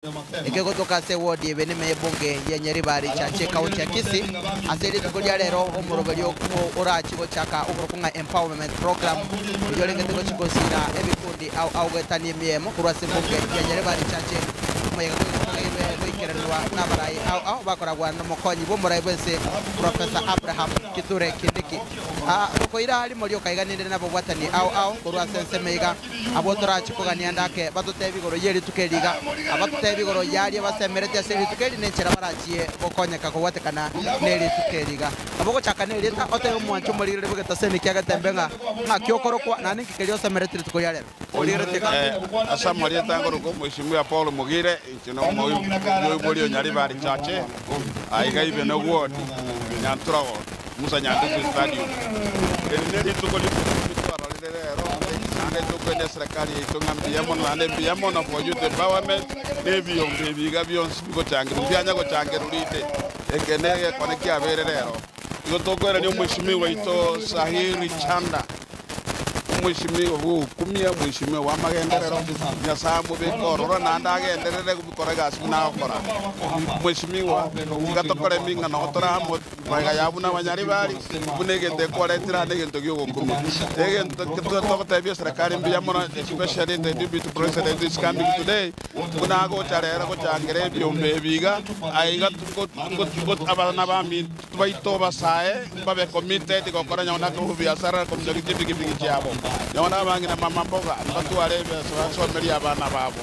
Ekegotoka ase ewodi ebe nime y'ebunge ya Nyaribari Chache County ya Kisii ase rituko ria rero omoroberio orachie gochaka okorokwa ng'a Empowerment Program oyio orengete gochia gosira ebikundi ao ao goetania emiemo korwa ase ebunge ya Nyaribari Chache omoyega goikageirwe goikeranwa nabarai ao ao bakoragwa nomokonyi bw'omorai bwense Professor Abraham Kithure Kindiki. Gokoira rimo rioka iga ninde nabobwatani ao ao korwa ase ensemo iga. Abwo torache kogania ndake batotebie igoro ye rituko eri iga, abatotebie igoro y'aria basemeretie ase rituko eri nenchera barachie gokonyeka kobwatekana nerituko eri iga. Nabo ogochaka nerieta, otebe omwanchi omorigereria bw'egetaseni kia getembe ng'a ng'aki okorokwa, naende inki keria osemeretie rituko ria rero. Origeretie ka. Ase amarieta nkorokwa Omwesimigwa Paul Mogire, inche nomoibori o Nyaribari Chache, aiga ibe nogwodi Nyanturago. Musa Nyandusi Stadium. Eri nerituko ri'obokuumi twarorire rero, naende tokwenda eserekari yaito ng'a mbuya mono naende mbuya mono for youth empowerment na ebiombe ebi iga bionsi bigochangerwa mbianya gochangerwa rinde. Eke negekone kiabeire rero. Igo tokoirania omweshimiwa oito Sahiri Chanda. Omweshimiwa bw'ogokumia, omweshimiwa bw'amagenderero, Nyasae amobeke ororo naende agenderere gokora egasi buna agokora. Omweshimiwa, tiga tokore eming'ana tore amo magega ya buna abanyaribari, buna egento ekwaretire aa negento gi'ogokumia. Egento togotebia eserekari mbuya mono especially the deputy president is coming today, buna agocha rero gochangera ebiombe ebi iga, aiga abana baminto. Baito basae mbabe committed gokora nyago na obiasara kominyokia chipigipigi chiabo, nyago na abang'ina mama mboga mbatware ebesa basomerie abana babo.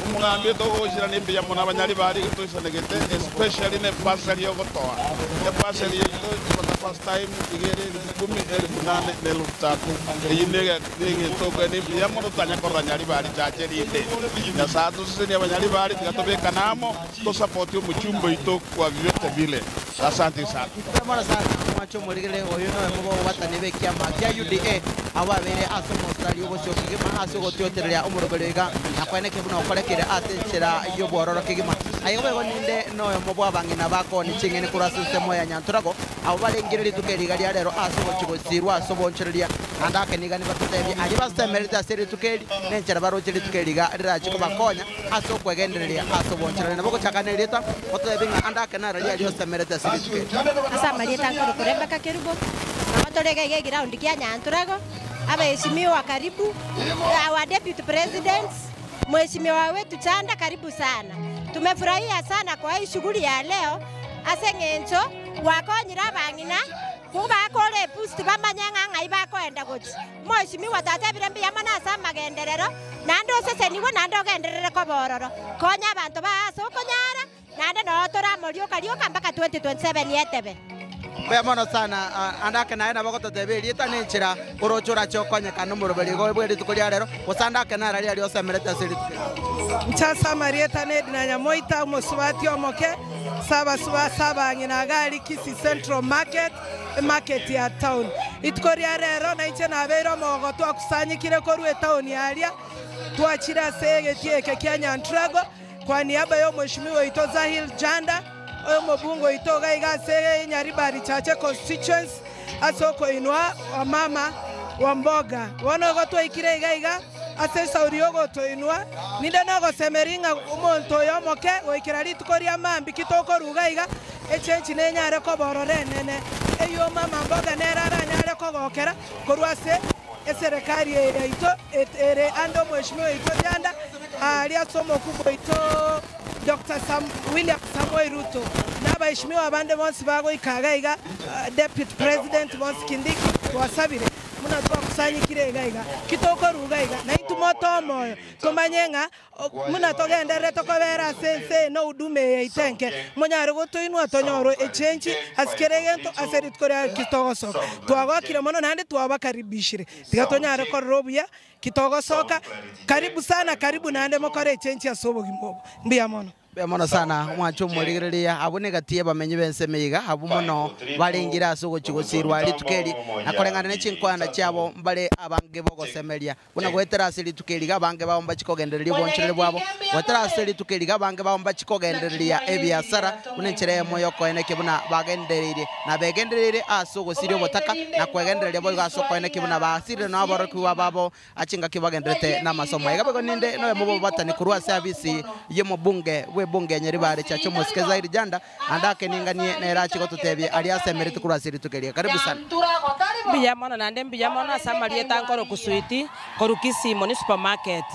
Omogambi togochirania mbuya mono abanyari baria toisanegete especially ne bursary ogotoa. Ebursary yaito for the first time iga ere elifu kumi, elifu nane na elifu tatu. Eyio negento okogenda mbuya mono totanya korora nyaribari chache rinde. Nyasae atosesenie abanyaribari tiga tobekane amo. Tosapoti omochumba oito kwa vyote vile. Asante sana. Mbuya mono sana omwanche omorigereria oyo noyomo bw'obobatani b'ekiama kia UDA abwo babeire ase omositari obosio kegima ase ogotiotereria omoroberio iga na koenekia buna okorekire ase enchera y'obwororo kegima. Aye boigo ninde noyomo bw'abang'ina bakooni ching'eni korwa ase ensemo ya Nyanturago abwo barengire rituko eri iga ria rero ase ogochia gosiirwa ase oboonchoreria naende ake niga nibatotebie aria basemerete ase rituko eri nenchera baroche rituko eri iga rirache kobakonya Ase okwegendereria ase oboncherani nabo ogochaka nerieta, otebi ng'a ande ake naro riaria osemerete ase rituko eri. Ase amarieta nkorokwa Rebecca Kerubo, nabo tore iga iga eground kia Nyanturago, abaheshimiwa karibu, our deputy president, mheshimiwa wetu Chanda karibu sana. Tumefurahia sana kwa hii shughuli ya leo ase eng'encho gwakonyire abang'ina kobakora eboost bamanye ng'a ng'ai bakoenda gochia. Mheshimiwa tatebire mbuya mono ase amagenderero, naende osesenigwe naende ogenderere koba ororo. Konya abanto bao ase okonyara, naende noo tore amo rioka rioka mpaka 2027 etebe. Mbuya mono sana ande ake naye nabo ogototebia erieta na enchera oroche orache okonyekana nomoroberi igo bwe rituko ria rero, gose ande ake naro riaria osemerete ase rituko eri. Inche ase amarieta n'Edna Nyamoita, omosubati omoke ase abasubasi abang'ina iga aria Kisii Central Market. emarket ya town. Rituko ria rero nainche nabeire omogogo twakusanyekire korwa etown aria twachire ase egetii eke kia Nyantrago kwa niaba ya omweshimiwa oito Zahil Janda oyo omobunge oito iga iga ase Nyaribari Chache constituency ase okoinwa wamama wa mboga. Bono igo twaikire iga iga ase esauri yogotoinwa ninde nogosemeria ng'a omonto oyo omoke goikera rituko ria mambia ki tokoruga iga Echenchi nenyare koba ororo enene, eyio mama mboga nere aranyare kogokera korwa ase eserekari eye yaito ere ande omweshimiwa oito Janda aaria ase omokubwa oito Doctor Sam William Samoei Ruto na abaeshimiwa abande bonsi bagoika iga iga Deputy President bonsi Kindiki twasabire buna twakusanyikire iga iga ki tokoruga iga naintwe motoe omoyo tomanye ng'a Buna togendererete kobeera ase ense eye nohuduma eye yaito enke, monyare gotoinwa tonyorwe echenchi ase kera egento ase rituko ria kitogosoka. Twagokire mono naende twabakaribishire. Tiga tonyare korora obuya kitogosoka. Karibu sana, karibu naende mokore echenchi ase obogima obo. Mbuya mono. Mbuya mono sana, omwanche omorigereria, abwo negati y'abamenyi b'ensemo iga, abwo mono barengire ase ogochia gosiirwa rituko eri, na koreng'ana ne chinkwana chiabo mbare abange b'ogosemeria. Buna goetera ase rituko eri iga abange babo mbachie kogendereria obonchoreri bwabo, goetera ase rituko eri iga abange babo mbachie kogendereria ebiasara, buna enchera eyemo y'okoenekia buna bagendereirie, na begendereire ase ogosiria obotaka, na kwegendereria boigo ase okoenekia buna basirire naborokigwa babo Ase chingaki bagendererete namasomo. Iga boigo ninde noyomo bw'ababatani korwa ase afisi y'omobunge bw'ebunge ya Nyaribari Chache Omosike Zairi Janda, naende akeninganie nere achie gototebia aria asemeretie korwa ase rituko eria. Karibu sana. Mbuya mono naende mbuya mono ase amarieta nkoroku Sweet korwa Kisii Money Supermarket.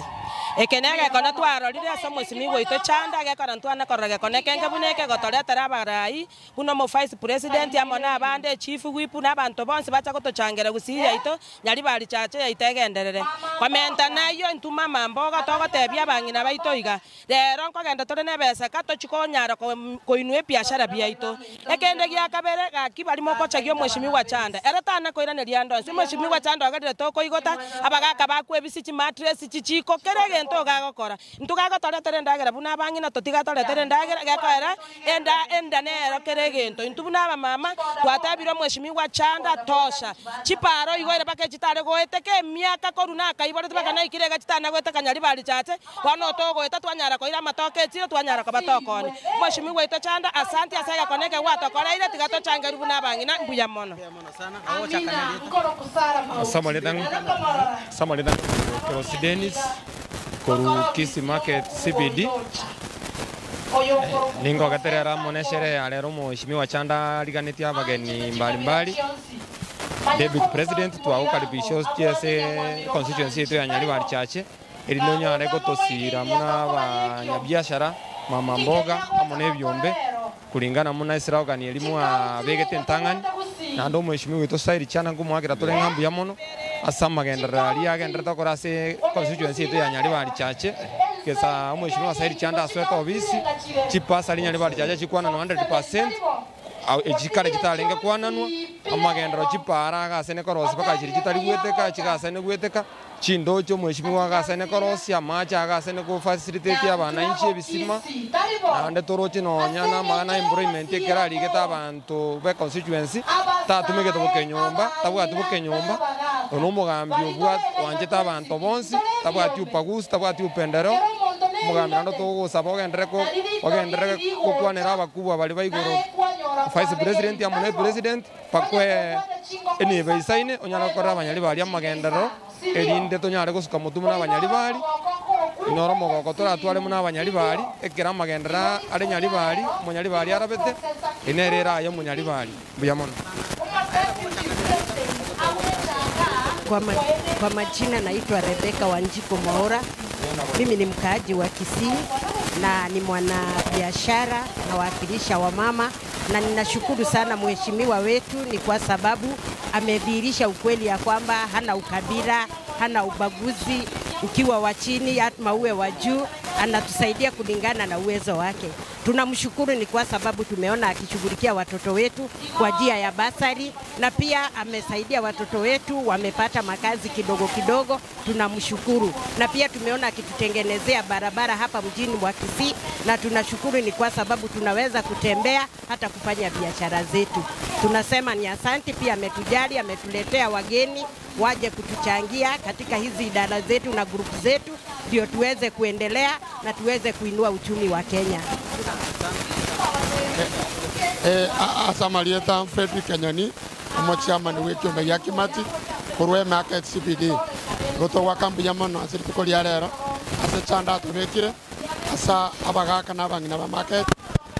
Eke negekono twarorire ase omosimigwa oito Chanda agekora ntwane korora gekone ekenge buna eke gotoretera abarai Buna omovice president amo nabande, echief whip, na abanto bonsi bacha gotochangera gusii yaito, Nyaribari chache yaito egenderere. Komenta nayio intwe mama mboga togotebia abang'ina baito iga, rero nkogenda tore nebeseka tochi konyara koinwa ebiashara biaito. Ekende gia kabere, gaki baria mogochagia omweshimiwa Chanda, ere tana koiraneria ande onsi. Omweshimiwa Chanda ogerire tokoigota, abagaka bakwa ebisi, chimatress, chichiko, kera egento iga agokora. Intwe gagotoretera endagera buna abang'ina, totigatoretera endagera, gekoera enda enda nero kera egento. Intwe buna abamama twatebire omweshimiwa Chanda tosha chiparo igo ere mpaka echitare goeteka emiaka korwa nakaiborete mpaka naikire iga chitana goeteka Nyaribari chache bono togoeta twanyara koira amatoke echiro twanyara koba tokonia. Omweshimiwa oito Chanda asanti ase egekone eke gwatokoreire tiga tochangerwe buna abang'ina mbuya mono. Ase amarieta Kerosi Dennis. Korwa Kisii Market CBD, ningogeterera amo nesherehe ya rero Mheshimiwa Chanda ariganetie abageni mbali mbali. Deputy President twagokaribisha oche ase constituency yaito ya Nyaribari Chache erinde onyare gotosira buna abanyabiashara, mama mboga amo na ebiombe kulingana buna eslogan eria mwabegete entang'ani. Naende Omweshimiwa oito Sairi Chana nkomoakera tore ng'a mbuya mono ase amagenderero aria agenderete gokora ase constituency yaito ya Nyaribari Chache. Gesa Omweshimiwa Sairi Chanda asoete obisi, chipasari Nyaribari Chache chikwananwa 100%, echi kare chitarenge kwananwa, amagenderero chipara agasene korosia mpaka chiria chitari gweteka chigasene gweteka. Chindoche omweshimiwa agasene korosia, amache agasene gofacilitate abananchi ebisima, naende toroche nonya namang'ana a employment ekero arigete abanto be constituency, tatumegete bokenyomba, tabwati bokenyomba, oyo nomogambi obwa oanchete abanto bonsi, tabwati ubaguzi, tabwati upendeleo, omogambi naende togosaba ogenderere ko ogenderere gokwanera abakubwa baria ba igoro, vice president amo ne president. Bakoe enibo eisaine, onyare gokorera abanyaribari amagenderero, erinde tonyare gosuka motwe buna abanyaribari, inoro omogoko toratware buna abanyaribari, ekero amagenderero are nyaribari, omonyaribari arabete, eri nere eraye omonyaribari. Mbuya mono. Kwa, ma, kwa majina naitwa Rebecca Wanjiku Mwaura. Mimi ni mkaaji wa Kisii na ni mwanabiashara, nawakilisha wamama na ninashukuru sana mheshimiwa wetu ni kwa sababu amedhihirisha ukweli ya kwamba hana ukabila, hana ubaguzi, ukiwa wa chini ama uwe wa juu, anatusaidia kulingana na uwezo wake. Tunamshukuru ni kwa sababu tumeona akishughulikia watoto wetu kwa njia ya basari, na pia amesaidia watoto wetu wamepata makazi kidogo kidogo, tunamshukuru. Na pia tumeona akitutengenezea barabara hapa mjini mwa Kisii, na tunashukuru ni kwa sababu tunaweza kutembea hata kufanya biashara zetu. Tunasema ni asanti. Pia ametujali, ametuletea wageni waje kutuchangia katika hizi idara zetu na grupu zetu, ndio tuweze kuendelea na tuweze kuinua uchumi wa Kenya. Ase amarieta Fredrick Kenyoni, omochairman bw'ekiombe gia Kimati korwa Emarket CBD. Igo togoaka mbuya mono ase rituko ria rero ase echando atobekire ase abagaka na abang'ina ba market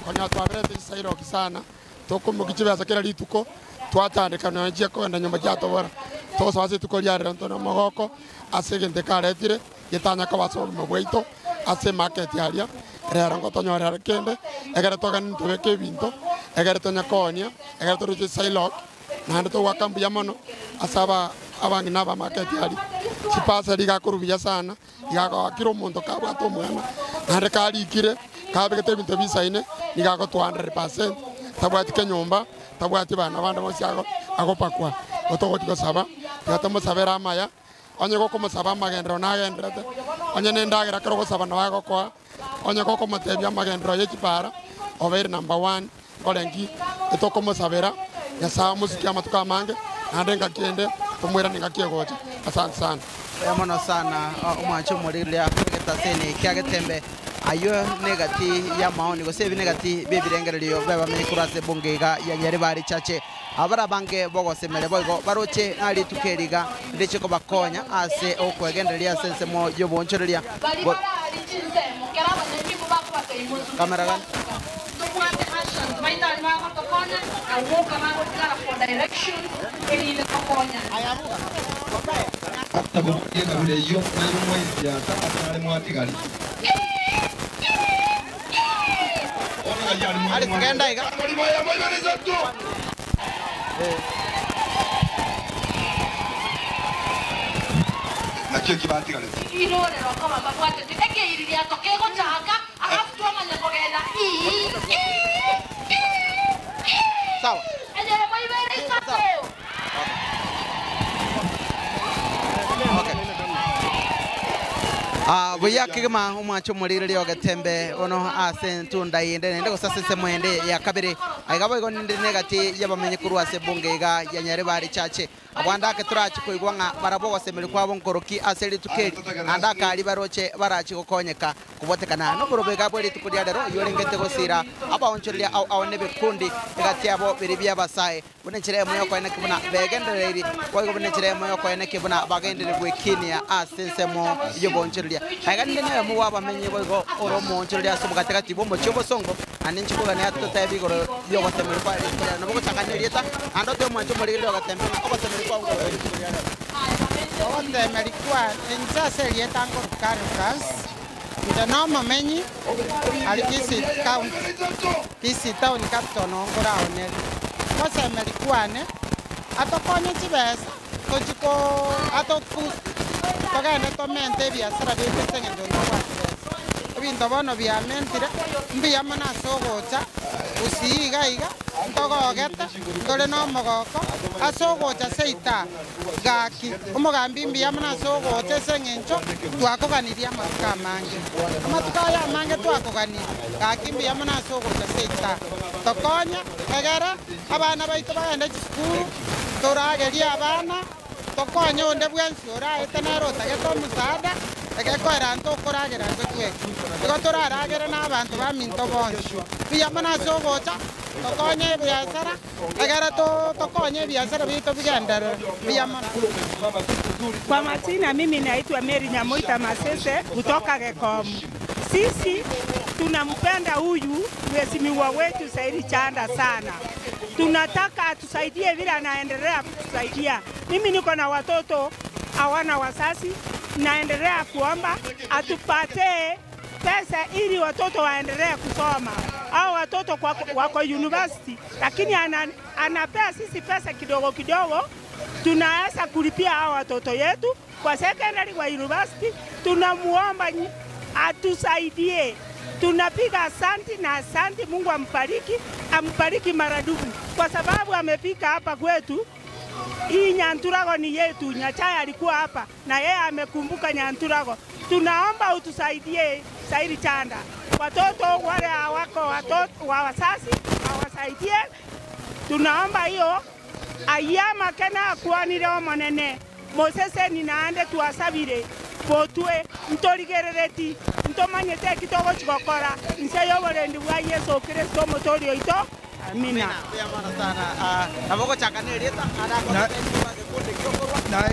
konya twaberete chisairoki sana tokomokia chibesa kera rituko twatandeka nonya chia kogenda nyomba chiatobora. Togosoa ase rituko ria rero ntore nomogoko ase egento ekaretire getanya koba ase obogima bwaito ase emarket aria rero ngotonyorera kende ekero togende tobeke ebinto ekero tonya koonia ekero torusie chisailok naende togoaka mbuya mono ase aba abang'ina aba market aria. Chipasari iga akorwa buya sana iga agoa kera omonto kabwate omwana naende karikire kabegete ebinto bisaine nigo agotoa 100% tabwati kenyomba tabwati bana bande bonsi ago agopakwa. Igo togochi gosaba tiga tomosabere amaya Onye gokomosaba amagenderero nagendererete, onye nendagera ekero ogosaba nabo agokoa. Onye gokomotebia amagenderero ye chipara, obeire number one, nkore nki? Etokomosabera Nyasae amosukie amatuko amange, naende engaki ende tomoiranie engaki egocha. Asante sana. Mbuya mono sana omwanche omorigereria bw'egetaseni kia Getembe. Ayio negati y'amaoni gose ebi negati bi'ebirengererio bi'abamenyi korwa ase ebunge iga ya Nyaribari Chache. Abare abange bogosemeria boigo baroche ng'a rituko eri iga ndiche kobakonya ase okwegendereria ase ensemo y'oboonchoreria. Kamera gani? Alice, genda iga. Sawa. Ah, buya kegima omwancho omorigereria ogetembe bono ase entunda ende naende gose ase ensemo ende ya kabere. Aiga boigo ninde negati y'abamenyi korwa ase ebunge iga ya Nyaribari Chache. Abwo ande ake torache koigwa ng'a barabwo ogosemeria kwabo nkoroki ase rituko eri, naende ake aria baroche barache gokonyeka. Kobwatekana noborobega bwe rituko ria rero, oyio orengete gosiira abaonchoreria ao ao nebikundi egati yabo biria bi'abasae, buna enchera eyemo y'okoenekia buna begendereiri, boigo buna enchera eyemo y'okoenekia buna bagenderire gwekinia ase ensemo y'oboonchoreria. Aiga ninde noyomo bw'abamenyi boigo ore omoonchoreria ase obogatigati bw'omochie obosongo, naende inche nkogania toteebe igoro y'ogosemeria kwaye rituko ria rero. Nabo ogochaka nerieta, naende otoe omwancho omorigereria ogotembe ng'a ogosemeria kwao nkoro rituko ria rero. Ogoteemeri kwane inche ase erieta nkoruka Lucas, inche nomomenyi aria Kisii County, Kisii Town Capital noo nkoraoneria. Ogosemeri kwane atokonye chibesa tochie ko ato boost togende tomente ebiasara biaito ase eng'encho ntobwati besa. Ebinto bono biamentire, mbuya mono ase ogocha Gusii iga iga, ntogogete, ntore nomogoko ase ogocha seita. Gaki, omogambi mbuya mono ase ogocha ase engencho twakoganirie amatuko amange. Amatuko aya amange twakoganirie, gaki mbuya mono ase ogocha seita. Tokonye, egere abana baito bagende chisukuru, toragerie abana, tokonye onde bwensi oraete nere otagete omosaada, egekoera ntokoragera intwe tweka. Igo toraragere nabanto baminto bonsi. Mbuya mono ase ogocha, tokonye ebiasara. Ekero tokonye ebiasara biaito bigenderere buya mono. Kwa majina mimi naitwa Mary Nyamoita Masese kutoka Gekomu. Sisi tunampenda huyu mheshimiwa wetu Sairi Chanda sana. Tunataka atusaidie vile anaendelea kutusaidia. Mimi niko na watoto hawana wazazi, naendelea kuomba atupate pesa ili watoto waendelee kusoma. Hao watoto kwako, wako university, lakini ana, anapea sisi pesa kidogo kidogo, tunaweza kulipia hao watoto yetu kwa secondary, kwa university. Tunamuomba atusaidie. Tunapiga asanti na asanti. Mungu ambariki, ambariki maradufu kwa sababu amefika hapa kwetu. Hii Nyanturago ni yetu. Nyachae alikuwa hapa na yeye amekumbuka Nyanturago. Tunaomba utusaidie Sairi Chanda, watoto wale hawako watoto wa wazazi awasaidie. Tunaomba hiyo ayama kena akwanire omonene moseseni naende twasabire botwe ntorigerereti ntomanyete eki togochi gokora inse y'oborendi bwa Yeso Kristo omotoori oito. Amina. Na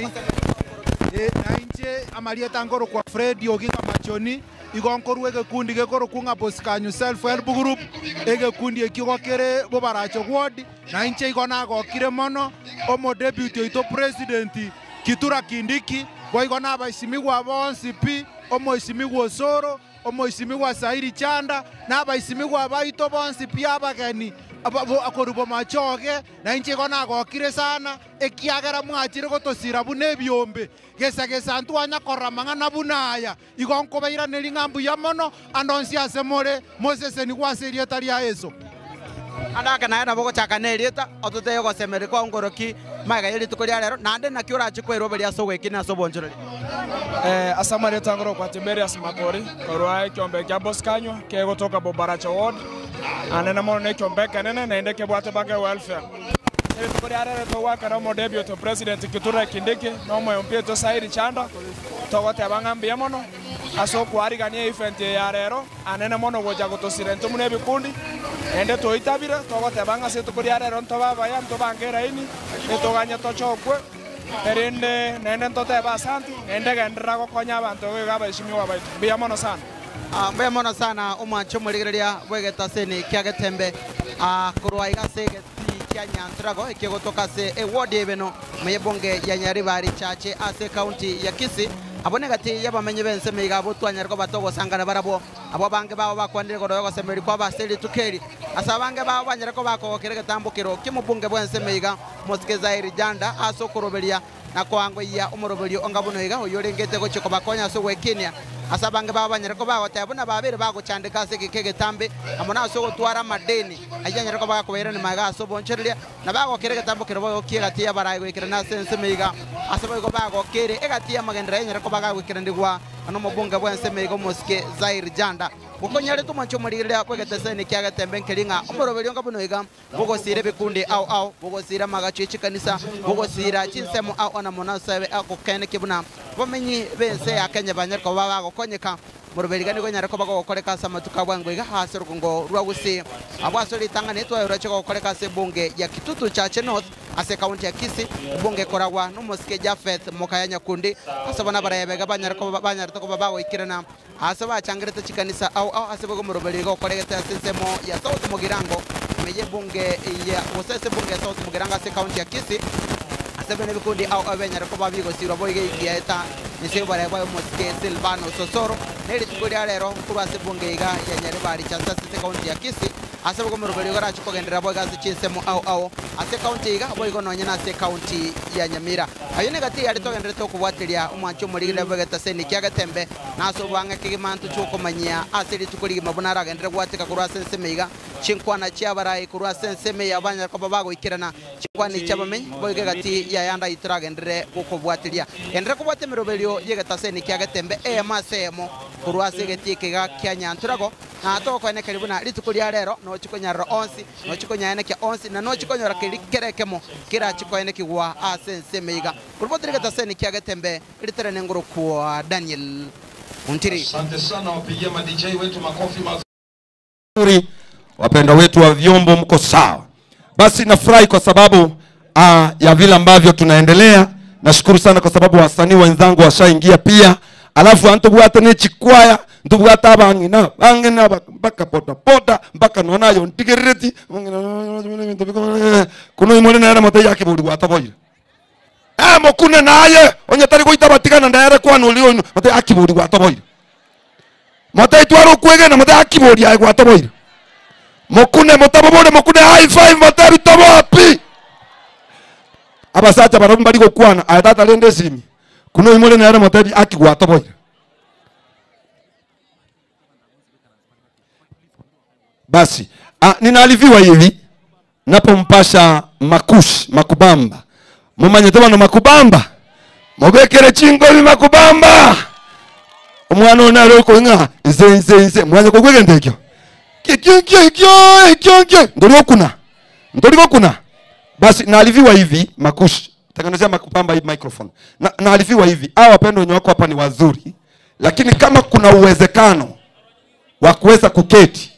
inche amarieta nkorokwa Fred Oginga Machoni, igo nkorwa egekundi gekorokwa ng'a Bosikanyu Self Help Group, egekundi ekio igo kere Bobaracho Ward, na inche igo nagokire mono omodeputy oito president Kithure Kindiki, boigo na abaisimigwa bonsi pi, omoisimigwa Osoro, Omoisimigwa Sairi Chanda, na abaisimigwa baito bonsi pi abageni korwa bomachoge, na inche igo nagokire sana, ekiagera mwachire gotosira buna ebiombe. Gesa-gesa ntwanya korora amang'ana buna aya, igo nkobairaneria ng'a mbuya mono ande onsi ase more, mosesenigwe ase erieta ria Yeso. Ande ake naye nabo ogochaka nerieta, ototebie ogosemeria kwao nkoroki magega ye rituko ria rero, naende naki orache kweroberia ase ogwekina ase obonchoreria. Ase amarieta nkorokwa Tiberius Makori, korwa ekiombe kia Bosikanywa kegotoka Bobaracho Ward, anene mono nekiombe ekenene naende kebwate mpaka ewelfare. Ase rituko ria rero togoakera omodeputy president Kithure Kindiki na omoyombi oito Sairi Chanda, togoteba ng'a mbuya mono ase okoarigania eevent eye ya rero, anene mono gocha gotosira intwe buna ebikundi, naende toitabire, togoteba ng'a ase rituko ria rero ntobe abaya, ntobange eraini, nitoganye tochokwe. Erinde naende ntotebe asanti, naende genderera gokonya abanto iga abaesimigwa baito. Mbuya mono sana. Mbuya mono sana omwanche omorigereria bw'egetaseni kia Getembe korwa iga ase egetii kia Nyantrago ekegotoka ase eward ya Ibeno ime y'ebunge ya Nyaribari Chache ase ekaunti ya Kisii. Abwo negati y'abamenyi b'ensemo iga abwo twanyare koba togosangana barabwo. Abwo abange babo bakwanire igoro y'ogosemeria kwabo ase rituko eri. Ase abange babo banyare koba bakogokera egetambokero ki'omobunge bw'ensemo iga Mosike Zairi Janda ase okoroberia na koangoyia omoroberio onga buna oiga oyorengete gochia kobakonya ase ogwekinia. Ase abange babo banyare koba bagoteba buna babeire bagochandeka ase egeka egetambe amo na ase ogotwara amadeni ayio anyare koba gakobairania magega ase obonchoreria, na bagokera egetambo keria boigo ki'egati y'abarai goikerana ase ensemo iga. Ase boigo bagokere egati y'amagenderero ayanyare koba gagoikeranigwa nomobunge bw'ensemo iga Omosike Zairi Janda. Gokonyarete omwancho omorigereria bw'egeteseni kia Getembe nkeri ng'a omoroberio onga buna oiga Bogosiira ebikundi ao ao, bogosiira amagacho ye chikanisa, bogosiira chinsemo ao ao na mono ase ogokenekia buna abamenyi b'ense ya Kenya banyare koba bagokonyeka. Moroberi iga nigo onyare koba gogokoreka ase amatuko a bwango iga ase orogongo rwa Gusii. Abwo ase ritang'ani twayorwa gokoreka ase ebunge ya Kitutu Chache North ase ekaunti ya Kisii, ebunge ekoragwa nomosike Japheth Mokaya Nyakundi ase abana abarebe iga banyare koba banyarete koba bagoikerana Aase bachangerete chikanisa ao ao ase boigo omoroberi iga okoregete ase ensemo ya South Mugirango ime y'ebunge ya gose ase ebunge ya South Mugirango ase ekaunti ya Kisii ase bene ebikundi ao ao bianyare koba bigosirwa boigo egiaeta inse y'oboraai bwaye omosike Silvano Sosoro ne rituko ria rero korwa ase ebunge iga ya Nyaribari Chache ase ekaunti ya Kisii ase boigo omoroberi iga orache kogenderera boigo ase chinsemo ao ao ase ekaunti iga boigo nonye nase ekaunti ya Nyamira. Ayio negati yare togendererete okobwateria omwanchi omorigereria bw'egetaseni kia Getembe Na ase oboang'e kegima ntochie gokomanyia ase rituko rigima buna aragenderere gwateka korwa ase ensemo iga, chinkwana chi'abarai korwa ase ensemo eye abanyare koba bagoikerana, chinkwana chi'abamenyi, boigo egati y'ayande ayio toragenderere gokobwateria. Genderera kobwatia emeroberio y'egetaseni kia Getembe eyemo ase eyemo korwa ase egetii ekeiga kia Nyanturago, na togokoenekeria buna rituko ria rero nochie konyarora onsi, nochie konyaenekia onsi, na nochie konyora keria kera ekemo kerachie koenekigwa ase ensemo iga. Korwa botere egetaseni kia Getembe Ritere nengorokwa Daniel Ontiri. Asante sana, wapigie ma DJ wetu makofi mazuri. Wapendwa wetu wa vyombo, mko sawa? Basi nafurahi kwa sababu ya vile ambavyo tunaendelea. Nashukuru sana kwa sababu wasanii wenzangu washaingia pia, alafu antubwate nechikwaya ntubwate abang'ina bang'ina mpaka boda boda mpaka nonayo ntigerereti kuno imore nere mote yakiburi gwatoboire. Mokune naye onye tari goita batigana ndere kwana oria oino mote akibori gwatoboire mote itware okwegena mote akibori aye gwatoboire mokune motabobore mokune high five mote bitoboa pi abasacha barabwo mbari gokwana aye tata rende esimi kuno oimore nere motebi aki gwatoboire basi ninaliviwa hivi napompasha makush makubamba mumanyete bano makubamba mubekere chingobi makubamba omwana ono nare okoing'a nze nze nze mwanya kogwegenda ekio kikyo kyo kyo kyo kyo ndori okuna ndori gokuna basi naliviwa hivi makush tengenezea makubamba hii microphone na, naliviwa hivi hawa wapendwa wenye wako hapa ni wazuri lakini kama kuna uwezekano wa kuweza kuketi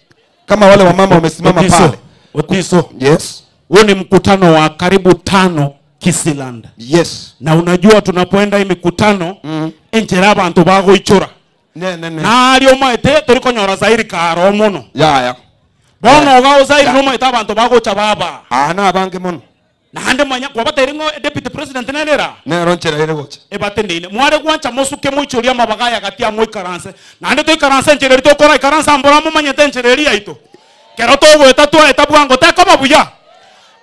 kama wale wamama wamesimama Otiso, pale. Otiso. Yes. Huu ni mkutano wa karibu 5 Kisiland. Yes. Na unajua tunapoenda hii mikutano enchera abantu bagoichora. Ne, ne, ne. Na ari omaete torikonyora zairi karo mono. Ya, ya. Bono oga zairi Ya. nomaete abantu bagocha baba. Ah, na abange mono. Naende manya kwabateire ng'o deputy president nerera. Nero nchera ere gocha. Ebatendeine. Mware gwancha mosuke moichoria amabagaya gati amoikaranse. Naende toikaranse enchera eri tokora ikaransa mbora momanyete enchera eri yaito. Kero togoeta twaeta bwango tekoba buya.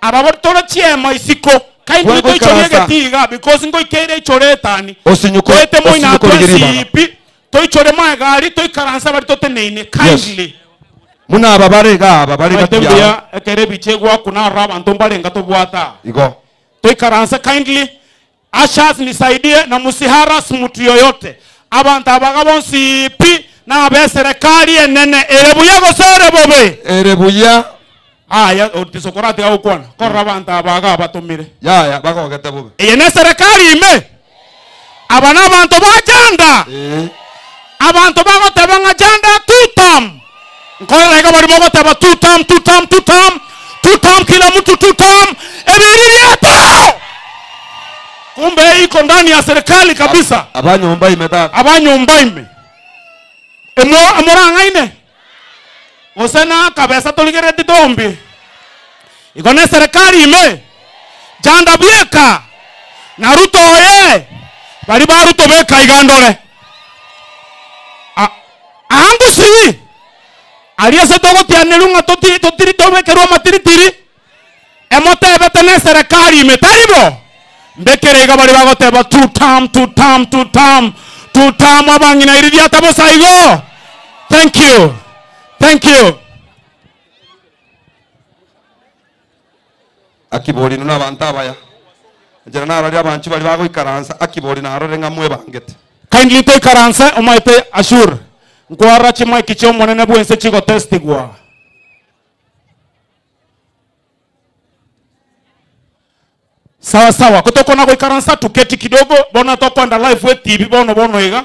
Aba tore chiema isiko. Kaindi Bwango toichorie ikaransa. getiga because ngoikeire ichore etani. Osinyuko, Toete moina osinyuko rigiri bana. twesipi. Toichore magari toikaransa bari toteneine. Yes. Kindly. Muna aba bare iga aba bare Omanyete gati yao. mbuya ekero ebicha egwakuna aroro abanto mbarenga tobwate aa. Igo. Toikaranse kindly, ushers nisaidie na musiharas mtu yoyote. Abanto abaga bonsi pi na abe serikali enene ere buya gose ere bobe? Ere buya. Aya tisokoratiga gokwana korora abanto abaga abatomire. Yaya bagogete bobe. Eye ne serikali ime. Aba na abanto ba Chanda. Abanto bagoteba ng'a Chanda two term. Nkorora iga barimo goteba two term, two term, two term, two term, kila mtu two term. Ebiri bieto. Kumbe iko ndani ya serikali kabisa. Abanyomba ime tata. Abanyomba ime. Emo amorang'aine. Gose na kabesa torigereti tombi. Iko ne serikali ime. Chanda bieka. Na Ruto oye. Bari ba Ruto beka igandore. Ahangusi. Aria se togotianeru ng'a toti totiri tobekerwa amatiritiri. Emotebete ne serikali ime taribo. Mbekere iga bari bagoteba two term, two term, two term, two term abang'ina iriria tabosa igo. Thank you. Thank you. Akibori no nabanto abaya. Njera narore abanchu bari bagoikaransa akibori narore ng'a mwebangete. Kindly toikaranse omaete ashur. Nkwara chimic chia omonene bwense chigotestigwa. Sawa sawa, kutokona goikaransa tuketi kidogo, bona tokwenda live we TV bono bono iga.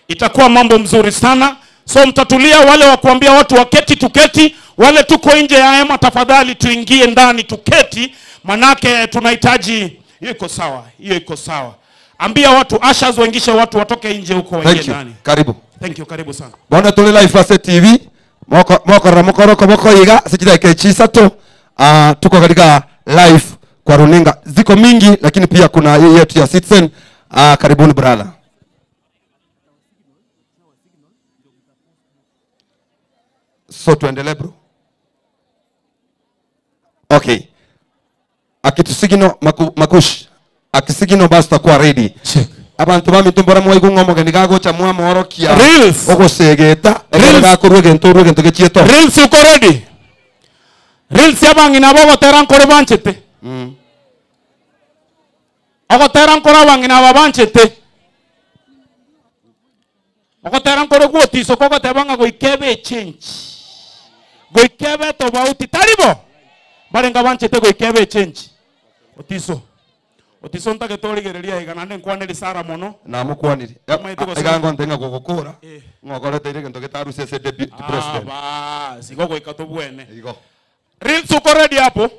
Itakuwa mambo mzuri sana. So mtatulia, wale wa kuambia watu waketi tuketi, wale tuko nje ya hema tafadhali tuingie ndani tuketi, manake tunahitaji. Hiyo iko sawa, hiyo iko sawa. Ambia watu ushers waingishe watu watoke nje huko waingie Thank you. ndani. Karibu. Thank you, karibu sana. Bona tuli live ase TV. Moko mokorora mokoroko mokoiga sichidakika chisatu. Tuko katika live kwa runinga. Ziko mingi lakini pia kuna hii yetu ya Citizen. Karibuni brother. So tuendelee bro. Okay. Akitusigino makush. Akisigino basi takuwa ready. Check. Abantu bamitumbora mwaigu ng'omogeni gagocha mwamorokia. Reels. Ogosegeta. Reels. Gakorwa egento orwa egento gechieto. Reels uko ready? Reels abang'ina bogotera nkore banchete. Ogotera nkore abang'ina aba banchete. Ogotera nkore gwotiso kogoteba ng'a goikebe echange. Goikebe tofauti taribo. Barenga banchete goikebe echange. Otiso. Otiso ntagete origereria iga naende nkwaneri Sara mono. Namokwaniri. Omanyete gose- Iga ngonte ng'a gogokora. Ng'okorete ire egento getarusia ase deputy president. Basi igo goika tobwene. Igo. Reels uko ready hapo?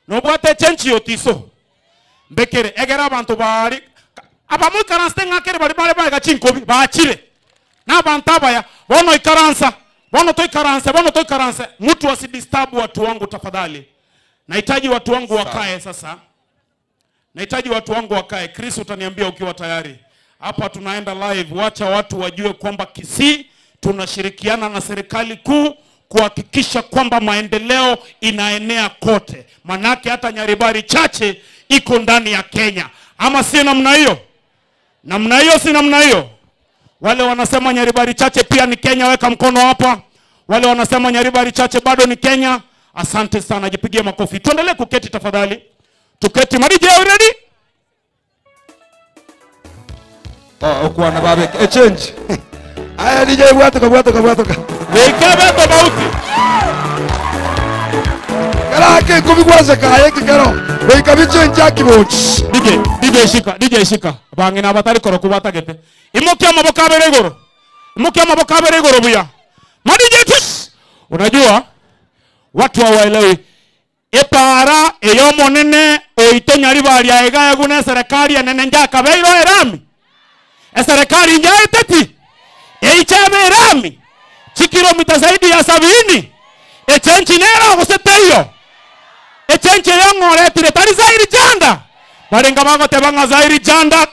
Nobwate change yotiso. Mbekere egera abantu bari abamoikaransa ng'akere bari bare baega chinkobi bachire. Na abantu abaya bono ikaransa. Bono toikaransa, bono toikaransa. Mtu asidisturb watu wangu tafadhali. Nahitaji watu wangu wakae sasa. Nahitaji watu wangu wakae. Chris utaniambia ukiwa tayari. Hapa tunaenda live, wacha watu wajue kwamba Kisii tunashirikiana na serikali kuu kuhakikisha kwamba maendeleo inaenea kote. Manake hata Nyaribari chache iko ndani ya Kenya. Ama si namna hiyo? Namna hiyo si namna hiyo? Wale wanasema Nyaribari chache pia ni Kenya, weka mkono hapa. Wale wanasema Nyaribari chache bado ni Kenya, asante sana, jipigie makofi. Tuendelee kuketi tafadhali. Tuketi. Marije, are you ready? Oh, okwana babe. E change. Aya DJ bwatoka bwatoka bwatoka. Wekebe tofauti. Karake kubigwaza kaye kikaro. Weka bichange akibochi. DJ, DJ shika, DJ shika. Bangina abatari koro kubatagete. Imukia maboko abere igoro. Imukia maboko abere igoro buya. Madije tush. Unajua watu hawaelewi. Epara eyo monene oito Nyaribari aiga egune serikali enene njakabeiro erami. Eserikali njaeteti. Eichebe erami. Chikilomita zaidi ya 70. Echenchi nera goseteiyo. Echenchi yong'oretire tari Zairi Janda. Barenga bagoteba ng'a Zairi Janda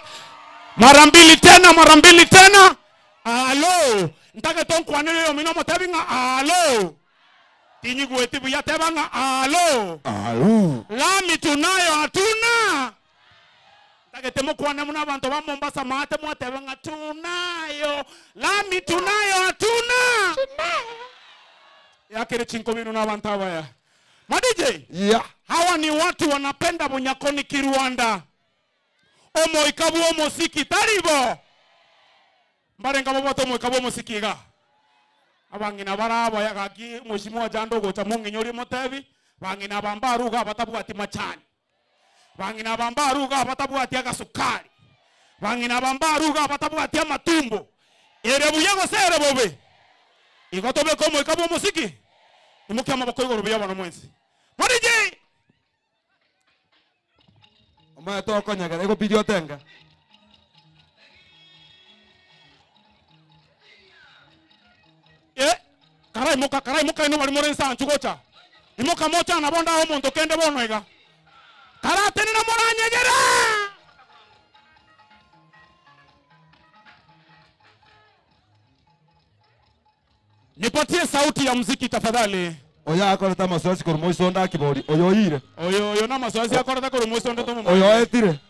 mara mbili tena, mara mbili tena. Alo, ntake tonkwanire yo mino motebi ng'a alo. Tinyigweti buya teba ng'a alo. Alo. Lami tunayo hatuna. Ntake temukwane muna abantu ba Mombasa maate mwateba ng'a tunayo. Lami tunayo hatuna. Yakere chinkobi ino nabanto abaya. Ma DJ. Yeah. Hawa ni watu wanapenda Bunyakoni Kirwanda. Omoika bwa omosiki taribo. Mbarenga babwate omoika bwa omosiki iga. Abang'ina bare abaya gaki mheshimiwa Jando ogocha mong'inyori motebi bang'ina aba mbaruga abatabwati machani. Bang'ina aba mbaruga abatabwati agasukari. Bang'ina aba mbaruga abatabwati amatumbo. Ere buya gose ere bobe? Igo tobeke omoika bwa omosiki. Imokia amaboko igoro buya bono mwensi. Moriji! Omanyete okonyegera egobidi otenga. Eh, karaimoka karaimoka ino bari more nsanchu gocha. Imoka mocha nabo ndahe omonto kende bono iga. Karatenena moranyegera! Nipatie sauti ya muziki tafadhali. Oyo akorete amasoesi korwa moisonde akibori oyo oire. Oyo oyo namasoesi akorete korwa moisonde tomo. Oyo oetire.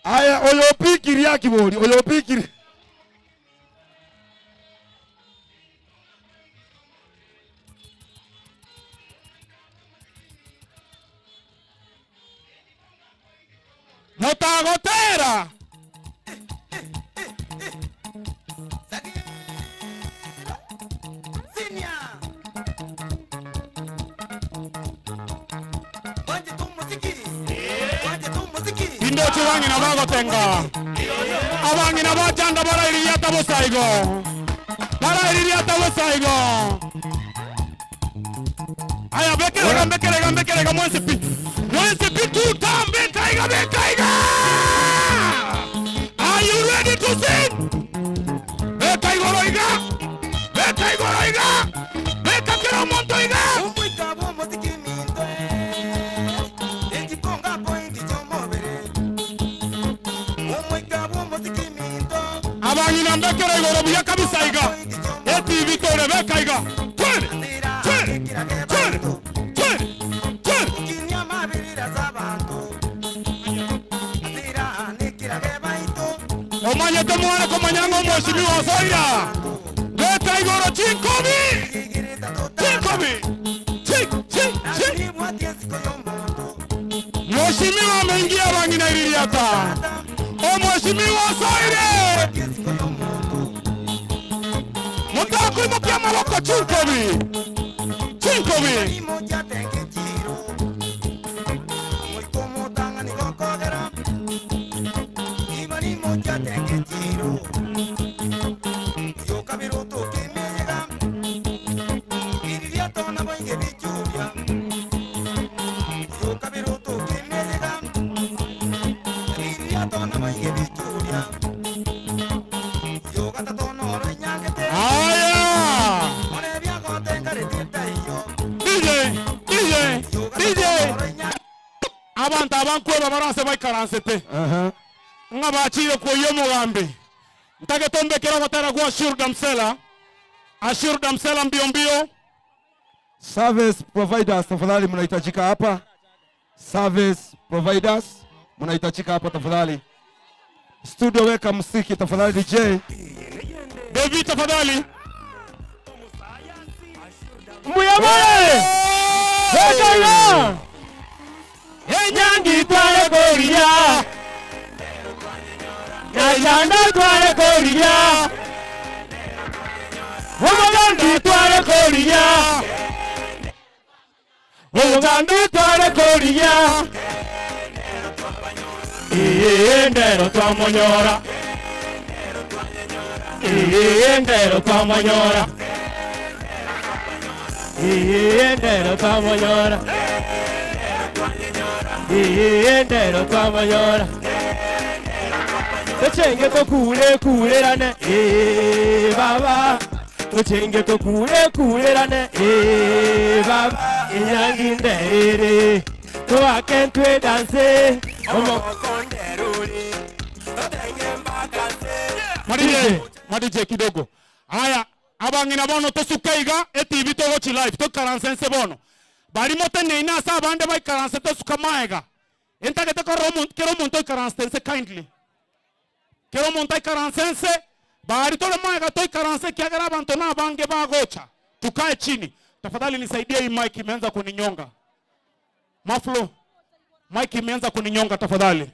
Aya oyo opikiri akibori oyo opikiri. Motagotera. Indoche bang'ina bagotenga abang'ina bachanda barairiria tabosaigo barairiria tabosaigo aya bekerega mbekerega mbekerega mwensi pi mwensi pi tutambekaiga bekaiga. Are you ready to sing? Beka igoro iga beka igoro iga beka kera omonto iga. Abang'ina mbekere igoro buya kabisa iga etibi tore beka iga twende twende twende twende twende. Omanyete mwana komanyanga omweshimiwa osoira beka igoro chinkobi chinkobi chi chi chi. Mheshimiwa ameingia bang'ina iririata omweshimiwa osoire mutakuimukia maboko chinkobi chinkobi. Aya! DJ, DJ, DJ. Abantu abankweba baranse baikaransete. Ng'a bachire kwoyia omogambi. Ntagete ombekere ogotera gwa Ashur Damsela. Ashur Damsela mbio mbio. Service providers tafadhali mnahitajika hapa. Service providers mnahitajika hapa tafadhali. Studio weka muziki tafadhali DJ. David tafadhali. Muyabale. Weka Enyangi twale koria. Nyachanda twale koria. Omugambi twale koria. Omugambi twale koria. Ndero twamonyora. Ndero twamonyora. Ndero twamonyora. Ndero twamonyora. Tochenge tokure kurerane baba. Tochenge tokure kurerane baba. Inyangi nderere. Towake ntwe dance. Madije, madije kidogo. Haya, abang'ina bono tosuke iga etibi togochi live toikaranse nse bono. Bari moteneine ase abande baikaranse tosuka maega. Entagete korora omonto kera omonto oikaranse nse kindly. Kera omonto aikaranse nse Bari tole maega toikaranse kiagera abantu na bange bagocha. Tukae chini. Tafadhali nisaidie hii mic imeanza kuninyonga. Maflo, mic imeanza kuninyonga tafadhali.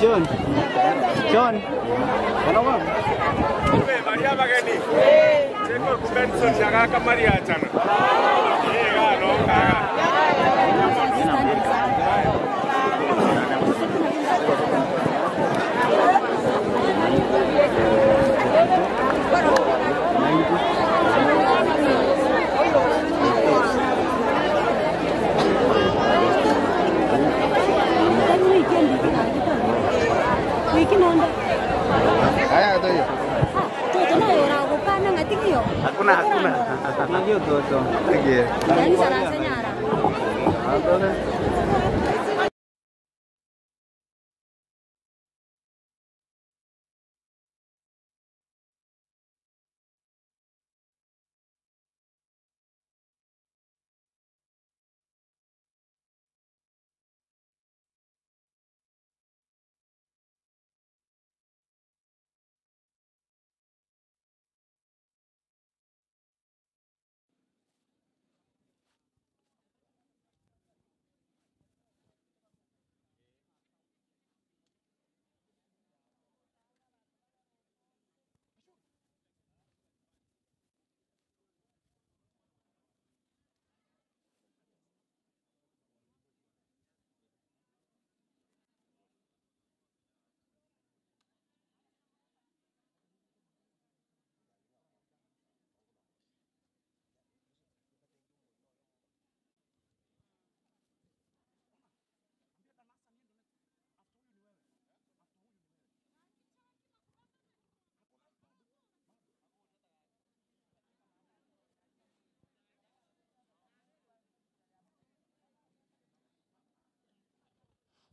Sean. Sean. Ano ba? Maria bageni. Cheko kubenson shagaka Maria chana. Eh, no, kaga. Haya toyo. Toto nayo oragokana ng'a tigiyo. Hakuna hakuna. Ndio toto. Ndiyo. Yani sarasa nyara.